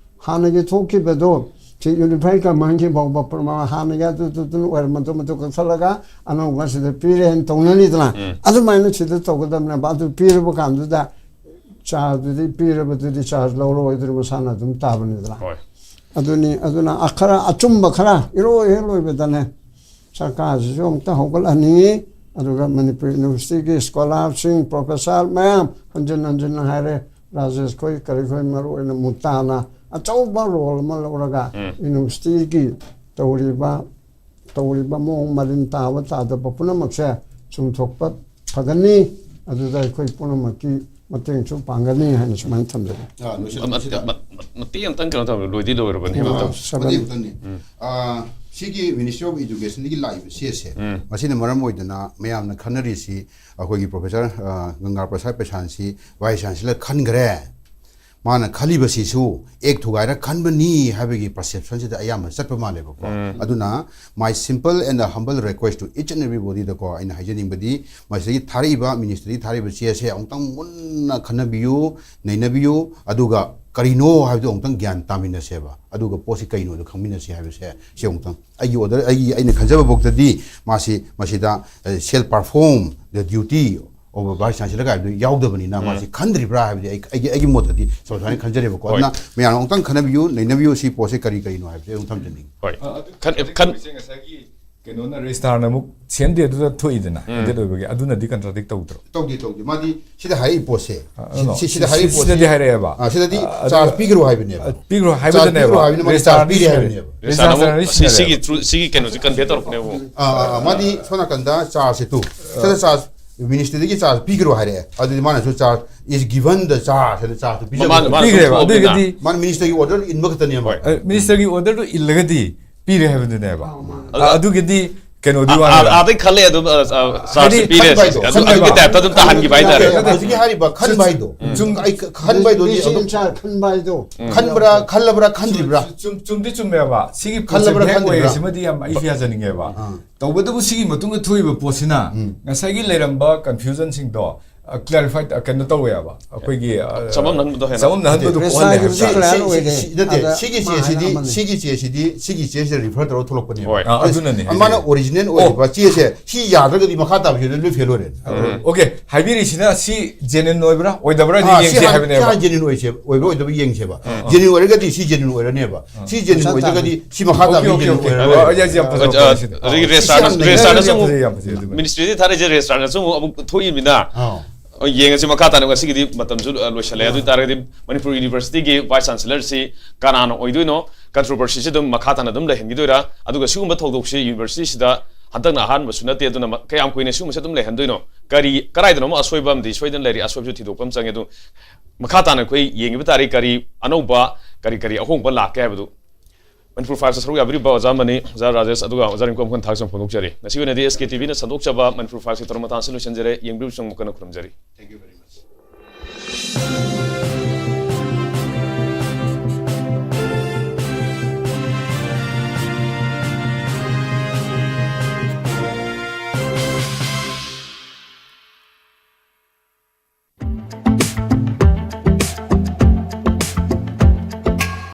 ꯍꯥꯟꯅꯒꯤ ꯊꯣꯛꯈꯤꯕꯗꯣ ꯁꯤ ꯌꯨꯅꯤꯐꯥꯏ ꯀꯃꯥꯟꯒꯤ ꯐꯥꯎꯕ ꯄ꯭ꯔꯃꯥ-, ꯍꯥꯟꯅꯒꯤ ꯑꯗꯨꯗꯨꯗꯨꯅ ꯑꯣꯏꯔꯝꯕꯗꯣ ꯃꯗꯨ ꯀꯛꯊꯠꯂꯒ ꯑꯅꯧꯕ ꯁꯤꯗ ꯄꯤꯔꯦ ꯍꯥꯏꯅ ꯇꯧꯅꯅꯤꯗꯅ꯫ ꯑꯗꯨꯃꯥꯏꯅ ꯁꯤꯗ ꯇꯧꯒꯗꯕꯅꯦꯕ꯫ ꯑꯗꯨ ꯄꯤꯔꯕ ꯀꯥꯟꯗꯨꯗ ꯆꯥꯔꯖꯗꯨꯗꯤ ꯄꯤꯔꯕꯗꯨꯗꯤ ꯆꯥꯔꯖ ꯂꯧꯔꯣꯏꯗ꯭ꯔꯣ? ꯃꯁꯥꯅ ꯑꯗꯨꯝ ꯇꯥꯕꯅꯤꯗꯅ꯫ ꯍꯣꯏ꯫ ꯑꯗꯨꯅꯤ꯫ ꯑꯗꯨꯅ ꯑ-, ꯈꯔ ꯑꯆꯨꯝꯕ ꯈꯔ ꯏꯔꯣꯏ ꯍꯦꯛ ꯂꯣꯏꯕꯗꯅꯦ ꯁꯔꯀꯥꯔꯁꯤꯁꯨ ꯑꯃꯨꯛꯇ ꯍꯧꯒꯠꯍꯟꯅꯤꯡꯉꯤ꯫ ꯑꯗꯨꯒ ꯃꯅꯤꯄꯨꯔ ꯌꯨꯅꯤꯚꯔꯁꯤꯇꯤꯒꯤ ꯁ꯭ꯀꯣꯂꯥꯔꯁꯤꯡ, ꯄ꯭ꯔꯣꯐꯦꯁꯔ ꯃꯌꯥꯝ ꯍꯟꯖꯤꯟ ꯍꯟꯖꯤꯟꯅ ꯍꯥꯏꯔꯦ, ꯔꯥꯖꯦꯁ ꯈꯣꯏ ꯀꯔꯤ ꯈꯣꯏ ꯃꯔꯨ ꯑꯣꯏꯅ ꯃꯨꯇꯥꯅ ꯑꯆꯧꯕ ꯔꯣꯜ ꯑꯃ ꯂꯧꯔꯒ ꯎꯝ꯫ ꯌꯨꯅꯤꯚꯔꯁꯤꯇꯤꯒꯤ ꯇꯧꯔꯤꯕ, ꯇꯧꯔꯤꯕ ꯃꯑꯣꯡ ꯃꯔꯤꯟ ꯇꯥꯕ ꯇꯥꯗꯕ ꯄꯨꯝꯅꯃꯛꯁꯦ ꯆꯨꯝꯊꯣꯛꯄ ꯐꯒꯅꯤ꯫ ꯑꯗꯨꯗ ꯑꯩꯈꯣꯏ ꯄꯨꯝꯅꯃꯛꯀꯤ ꯃꯇꯦꯡꯁꯨ ꯄꯥꯡꯒꯅꯤ ꯍꯥꯏꯅ ꯁꯨꯃꯥꯏꯅ ꯊꯝꯖꯒꯦ꯫ ꯑꯥ, ꯂꯣꯏꯁꯤꯜꯂꯛꯄꯁꯤꯗ꯫ ꯃ-, ꯃ-, ꯃꯇꯦꯛ ꯑꯃꯇꯪ ꯀꯩꯅꯣ ꯇꯧꯔꯦ, ꯂꯣꯏꯗꯤ ꯂꯣꯏꯔꯕꯅꯤ ꯑꯥ, ꯃꯇꯝ꯫ ꯃꯇꯦꯛ ꯑꯃꯇꯪꯅꯤ꯫ ꯑꯥ, ꯁꯤꯒꯤ Ministry of Educationꯗꯒꯤ ꯂꯥꯛꯏꯕ ꯆꯦꯁꯦ, ꯃꯁꯤꯅ ꯃꯔꯝ ꯑꯣꯏꯗꯅ ꯃꯌꯥꯝꯅ ꯈꯟꯅꯔꯤꯁꯤ, ꯑꯩꯈꯣꯏꯒꯤ Professor, ꯑ, ꯒꯪꯒꯥ ꯄ꯭ꯔꯁꯥꯗ ꯄ꯭ꯔꯁꯥꯟꯁꯤ Vice Chancellor ꯈꯟꯈ꯭ꯔꯦ, ꯃꯥꯅ ꯈꯜꯂꯤꯕꯁꯤꯁꯨ ꯑꯦꯛ ꯊꯨꯒꯥꯏꯔ ꯈꯟꯕꯅꯤ ꯍꯥꯏꯕꯒꯤ perceptionꯁꯤꯗ ꯑꯌꯥꯝꯕ ꯆꯠꯄ ꯃꯥꯜꯂꯦꯕꯀꯣ꯫ ꯑꯗꯨꯅ my simple and humble request to each and everybodyꯗꯀꯣ, ꯑꯩꯅ ꯍꯥꯏꯖꯅꯤꯡꯕꯗꯤ, ꯃꯁꯤꯗꯒꯤ ꯊꯥꯔꯛꯏꯕ, Ministryꯗꯒꯤ ꯊꯥꯔꯛꯏꯕ ꯆꯦꯁꯦ ꯑꯃꯨꯛꯇꯪ ꯃꯨꯟꯅ ꯈꯟꯅꯕꯤꯌꯨ, ꯅꯩꯅꯕꯤꯌꯨ, ꯑꯗꯨꯒ ꯀꯔꯤꯅꯣ ꯍꯥꯏꯕꯗꯨ ꯑꯃꯨꯛꯇꯪ ꯒ꯭ꯌꯥꯟ ꯇꯥꯃꯤꯟꯅꯁꯦꯕ, ꯑꯗꯨꯒ ꯄꯣꯠꯁꯤ ꯀꯩꯅꯣꯗꯣ ꯈꯪꯃꯤꯟꯅꯁꯤ ꯍꯥꯏꯕꯁꯦ, ꯁꯤ ꯑꯃꯨꯛꯇꯪ ꯑꯩꯒꯤ order, ꯑꯩꯒꯤ, ꯑꯩꯅ ꯈꯟꯖꯕ ꯐꯥꯎꯗꯗꯤ ꯃꯥꯁꯤ ꯃꯁꯤꯗ, ꯑ, shall perform the duty of a Vice Chancellor ꯀꯥꯏꯕꯗꯨ ꯌꯥꯎꯗꯕꯅꯤꯅ, ꯃꯥꯁꯤ ꯈꯟꯗ꯭ꯔꯤꯕ꯭ꯔꯥ ꯍꯥꯏꯕꯗꯤ ꯑꯩ, ꯑꯩꯒꯤ, ꯑꯩꯒꯤ ꯃꯣꯠꯇꯗꯤ ꯁꯨꯃꯥꯏꯅ ꯈꯟꯖꯔꯦꯕꯀꯣ꯫ ꯍꯣꯏ꯫ ꯑꯗꯨꯅ ꯃꯌꯥꯝ ꯑꯃꯨꯛꯇꯪ ꯈꯟꯅꯕꯤꯌꯨ, ꯅꯩꯅꯕꯤꯌꯨ, ꯁꯤ ꯄꯣꯠꯁꯦ ꯀꯔꯤ ꯀꯔꯤꯅꯣ ꯍꯥꯏꯕꯁꯦ ꯑꯃꯨꯛ ꯊꯝꯖꯅꯤꯡꯉꯤ꯫ ꯍꯣꯏ꯫ ꯑ, ꯑꯗꯨ ꯈꯟ-, ꯈꯟ-, ꯉꯁꯥꯏꯒꯤ ꯀꯩꯅꯣꯅ, Registrarꯅ ꯑꯃꯨꯛ ꯁꯦꯝꯗꯦ ꯑꯗꯨꯗ ꯊꯣꯛꯏꯗꯅ, ꯎꯝ꯫ Ended ꯑꯣꯏꯕꯒꯤ, ꯑꯗꯨꯅꯗꯤ contradict ꯇꯧꯗ꯭ꯔꯣ? ꯇꯧꯗꯦ, ꯇꯧꯗꯦ꯫ ꯃꯥꯗꯤ ꯁꯤꯗ ꯍꯥꯏꯔꯛꯏ ꯄꯣꯠꯁꯦ, ꯑ, ꯁꯤ-, no꯫ ꯁꯤ-, ꯁꯤꯗ ꯁꯤ-, ꯍꯥꯏꯔꯛꯏ ꯁꯤ-, ꯄꯣꯠꯁꯦ, ꯁꯤꯗꯗꯤ ꯍꯥꯏꯔꯛꯑꯦꯕ꯫ ꯑ, ꯁꯤꯗꯗꯤ ꯑ, ꯑꯗꯨ, charge ꯄꯤꯈ꯭ꯔꯣ ꯍꯥꯏꯕꯅꯦꯕ꯫ ꯑ, ꯄꯤꯈ꯭ꯔꯣ ꯍꯥꯏꯕꯗꯅꯦꯕ꯫ Charge ꯄꯤꯈ꯭ꯔꯣ ꯍꯥꯏꯕꯅꯤ, ꯃꯥꯗꯤ Registrarꯅ charge ꯄꯤꯔꯦ ꯁꯤꯟꯅꯔꯦ꯫ ꯍꯥꯏꯕꯅꯦꯕ꯫ Registrarꯅ ꯑꯃꯨꯛ Registrarꯅ ꯁꯤ-, ꯁꯤꯟꯅꯔꯦꯕ꯫ ꯁꯤꯒꯤ ꯊ꯭ꯔꯨ-, ꯁꯤꯒꯤ ꯀꯩꯅꯣꯁꯦ convey ꯇꯧꯔꯛꯄꯅꯦꯕ꯫ ꯑꯥ, ꯑꯥ, ꯑꯥ, ꯃꯥꯗꯤ ꯁꯣꯝ ꯅꯥꯀꯟꯗ chargeꯁꯦ ꯇꯨ, ꯁꯤꯗ charge, Ministryꯗꯒꯤ charge ꯄꯤꯈ꯭ꯔꯣ ꯍꯥꯏꯔꯛꯑꯦ꯫ ꯑꯗꯨꯗꯤ ꯃꯥꯅꯁꯨ charge is given the charge ꯍꯥꯏꯅ chargeꯇꯨ ꯄꯤꯖꯕ꯫ ꯃꯃꯥꯡꯗ ꯃꯥꯅ ꯄꯤꯈ꯭ꯔꯦꯕ꯫ ꯊꯣꯛꯑꯕꯅꯤꯅ꯫ ꯑꯗꯨꯒꯤꯗꯤ ꯃꯥꯅ Ministerꯒꯤ order ꯏꯟꯕ ꯈꯛꯇꯅꯦꯕ꯫ ꯍꯣꯏ꯫ ꯑ, Ministerꯒꯤ orderꯗꯨ ꯏꯜꯂꯒꯗꯤ ꯄꯤꯔꯦ ꯍꯥꯏꯕꯗꯨꯅꯦꯕ꯫ ꯑꯥ, ꯃꯥꯅꯦ꯫ ꯑ, ꯑꯗꯨꯒꯤꯗꯤ ꯀꯩꯅꯣꯗꯤ ꯑ-, ꯑ-, ꯋꯥꯅꯦꯕ꯫ ꯑꯥꯗꯩ ꯈꯜꯂꯦ ꯑꯗꯨꯝ, ꯑ, ꯑ, chargeꯁꯦ ꯍꯥꯏꯗꯤ ꯄꯤꯔꯦ ꯈꯟꯕ ꯍꯥꯏꯗꯣ, ꯁꯤꯁꯦ꯫ ꯑꯗꯨ, ꯈꯟꯕ ꯑꯗꯨꯒꯤ ꯍꯥꯏꯗꯣ꯫ Typeꯇ ꯑꯗꯨꯝ ꯇꯥꯍꯟꯈꯤꯕ ꯍꯥꯏꯇꯥꯔꯦ꯫ ꯅꯠꯇꯦ, ꯍꯧꯖꯤꯛꯀꯤ ꯍꯥꯏꯔꯤꯕ ꯈꯟꯕ ꯍꯥꯏꯗꯣ꯫ ꯎꯝ꯫ ꯑꯩ ꯈ-, ꯈꯟꯕ ꯍꯥꯏꯗꯣꯗꯤ Decision ꯑꯗꯨꯝ ꯆꯥ ꯈꯟꯕ ꯍꯥꯏꯗꯣ꯫ ꯎꯝ꯫ ꯈꯟꯕ꯭ꯔꯥ, ꯈꯜꯂꯕ꯭ꯔꯥ, ꯈꯟꯗ꯭ꯔꯤꯕ꯭ꯔꯥ? ꯆꯨꯝ-, ꯆꯨꯝꯗꯤ ꯆꯨꯝꯃꯦꯕ꯫ ꯁꯤꯒꯤ ꯄꯣꯠꯁꯦ ꯈꯜꯂꯕ꯭ꯔꯥ, vague ꯈꯟꯗ꯭ꯔꯤꯕ꯭ꯔꯥ? ꯑꯣꯏꯔꯤꯁꯤꯃꯗꯤ ꯌꯥꯝ ꯑꯩ ꯌꯥꯖꯅꯤꯡꯉꯦꯕ꯫ ꯑꯥ꯫ ꯇꯧꯕꯇꯕꯨ ꯁꯤꯒꯤ ꯃꯇꯨꯡꯗ ꯊꯣꯛꯏꯕ ꯄꯣꯠꯁꯤꯅ ꯎꯝ꯫ ꯉꯁꯥꯏꯒꯤ ꯂꯩꯔꯝꯕ confusionꯁꯤꯡꯗꯣ, ꯑ, clarify, ꯑ, ꯀꯩꯅꯣ ꯇꯧꯋꯦꯕ꯫ ꯑꯩꯈꯣꯏꯒꯤ, ꯑ, ꯆꯃꯝꯅꯍꯟꯕꯗꯣ ꯍꯦꯟꯅ꯫ ꯆꯃꯝꯅꯍꯟꯕꯗꯣ ꯅꯠꯇ-, ꯄꯣꯛꯍꯜꯂꯦ ꯉꯁꯥꯏꯒꯤ ꯍꯥꯏꯕ꯫ ꯁꯤ-, ꯁꯤ-, ꯁꯤ-, ꯁꯤ-, ꯅꯠꯇꯦ, ꯑꯥ, ꯁꯤꯒꯤ ꯃꯥ ꯍꯥꯏꯅ ꯆꯦꯁꯤꯗꯤ, ꯑꯃꯅꯤ꯫ ꯁꯤꯒꯤ ꯆꯦꯁꯤꯗꯤ, ꯁꯤꯒꯤ ꯆꯦꯁꯤꯗ refer ꯇꯧꯔꯒ ꯊꯣꯛꯂꯛꯄꯅꯦꯕ꯫ ꯍꯣꯏ꯫ ꯑꯥ, ꯑꯗꯨꯅꯅꯦ ꯍꯥꯏꯁꯦ꯫ ꯃꯥꯅ original ꯑꯣꯏꯔꯤꯕ ꯆꯦꯁꯦ ꯁꯤ ꯌꯥꯗ꯭ꯔꯒꯗꯤ ꯃꯈꯥ ꯇꯥꯕꯁꯤꯗ ꯂꯣꯏ fail ꯑꯣꯏꯔꯦ꯫ ꯎꯝ꯫ OK, ꯍꯥꯏꯕꯤꯔꯤꯁꯤꯅ ꯁꯤ genuine ꯑꯣꯏꯕ꯭ꯔꯥ ꯑꯣꯏꯗꯕ꯭ꯔꯥꯗꯤ ꯑꯥ, ꯁꯤ ꯌꯦꯡꯁꯦ ꯍꯥꯟ-, ꯍꯥꯏꯕꯅꯦꯕ꯫ ꯁꯤ ꯍꯥꯟ genuine ꯑꯣꯏꯁꯦ-, ꯑꯣꯏꯕ꯭ꯔꯥ ꯑꯣꯏꯗꯕ ꯌꯦꯡꯁꯦꯕ꯫ ꯎꯝ꯫ Genuine ꯑꯣꯏꯔꯒꯗꯤ ꯁꯤ genuine ꯑꯣꯏꯔꯅꯦꯕ꯫ ꯎꯝ꯫ ꯁꯤ genuine ꯃꯁꯥ ꯑꯣꯏꯗ꯭ꯔꯒꯗꯤ ꯇꯥꯕꯅꯤ꯫ ꯁꯤ ꯃꯈꯥ ꯇꯥꯕ OK, OK, genuine OK꯫ ꯑꯣꯏꯔꯔꯣꯏ꯫ ꯑꯣ, ꯌꯥꯏ, ꯌꯥꯝ ꯐꯖꯕ ꯑ, ꯋꯥꯐꯝꯅꯤꯁꯤꯅ꯫ ꯑꯗꯒꯤ ꯑꯣ, ꯁꯤ registrarꯅꯁꯨ, ꯌꯥꯝ ꯅꯩꯅꯔꯦ꯫ registrarꯅꯁꯨ ꯌꯥꯝ ꯑꯃꯨꯛ ꯐꯖꯩ, ꯌꯥꯝ ꯐꯖꯩ, ꯑꯗꯨꯃꯗꯤ꯫ Ministryꯗꯒꯤ ꯊꯥꯔꯛꯏꯁꯦ registrarꯅꯁꯨ ꯑꯃꯨꯛ, ꯑꯃꯨꯛ ꯊꯣꯛꯏꯃꯤꯅ꯫ ꯑꯥ꯫ ꯑ, ꯌꯦꯡꯉꯁꯤ ꯃꯈꯥ ꯇꯥꯅ꯫ ꯉꯁꯤꯒꯤꯗꯤ ꯃꯇꯝꯁꯨ, ꯑ, ꯂꯣꯏꯁꯜꯂꯦ꯫ ꯑꯗꯨ ꯑꯥ꯫ ꯑꯣꯏꯇꯥꯔꯒꯗꯤ ꯃꯅꯤꯄꯨꯔ Universityꯒꯤ Vice Chancellorꯁꯤ ꯀꯅꯥꯅ ꯑꯣꯏꯗꯣꯏꯅꯣ? Controversyꯁꯤ ꯑꯗꯨꯝ ꯃꯈꯥ ꯇꯥꯅ ꯑꯗꯨꯝ ꯂꯩꯍꯟꯈꯤꯗꯣꯏꯔꯥ? ꯑꯗꯨꯒ ꯁꯤꯒꯨꯝꯕ ꯊꯧꯗꯣꯛꯁꯤ Universityꯁꯤꯗ ꯍꯟꯗꯛꯅ ꯑꯍꯥꯟꯕꯁꯨ ꯅꯠꯇꯦ, ꯑꯗꯨꯅ ꯃ-, ꯀꯌꯥꯝ ꯀꯨꯏꯅ ꯁꯤꯒꯨꯝꯕꯁꯦ ꯑꯗꯨꯝ ꯂꯩꯍꯟꯗꯣꯏꯅꯣ? ꯀꯔꯤ, ꯀꯗꯥꯏꯗꯅꯣꯃ ꯑꯁꯣꯏꯕ ꯑꯃꯗꯤ ꯁꯣꯏꯗꯅ ꯂꯩꯔꯤ, ꯑꯁꯣꯏꯕꯁꯨ ꯊꯤꯗꯣꯛꯄ ꯑꯃ ꯆꯪꯉꯦ꯫ ꯑꯗꯨ ꯃꯈꯥ ꯇꯥꯅ ꯑꯩꯈꯣꯏ ꯌꯦꯡꯉꯤꯕ ꯇꯥꯔꯦ, ꯀꯔꯤ ꯑꯅꯧꯕ, ꯀꯔꯤ ꯀꯔꯤ ꯑꯍꯣꯡꯕ ꯂꯥꯛꯀꯦ ꯍꯥꯏꯕꯗꯨ꯫ ꯃꯅꯤꯄꯨꯔ ꯐꯥꯏꯜꯁꯇ ꯁꯔꯨꯛ ꯌꯥꯕꯤꯔꯤꯕ ꯑꯣꯖꯥ ꯃꯅꯤ, ꯑꯣꯖꯥ ꯔꯥꯖꯦꯁ, ꯑꯗꯨꯒ ꯑꯣꯖꯥ ꯔꯤꯡꯀꯨ ꯑꯃꯨꯛ ꯍꯟꯅ ꯊꯥꯒꯠꯆꯕ ꯐꯣꯡꯗꯣꯛꯆꯔꯤ꯫ ꯉꯁꯤꯒꯤ ꯑꯣꯏꯅꯗꯤ ꯑꯦꯁ ꯀꯦ ꯇꯤ ꯚꯤꯅ ꯁꯟꯗꯣꯛꯆꯕ ꯃꯅꯤꯄꯨꯔ ꯐꯥꯏꯜꯁꯀꯤ ꯊꯧꯔꯝ ꯃꯇꯥꯡꯁꯤ ꯂꯣꯏꯁꯤꯟꯖꯔꯦ꯫ ꯌꯦꯡꯕꯤꯔꯤꯕꯁꯤꯡ ꯑꯃꯨꯛ ꯍꯟꯅ ꯈꯨꯔꯨꯝꯖꯔꯤ꯫ Thank you very much.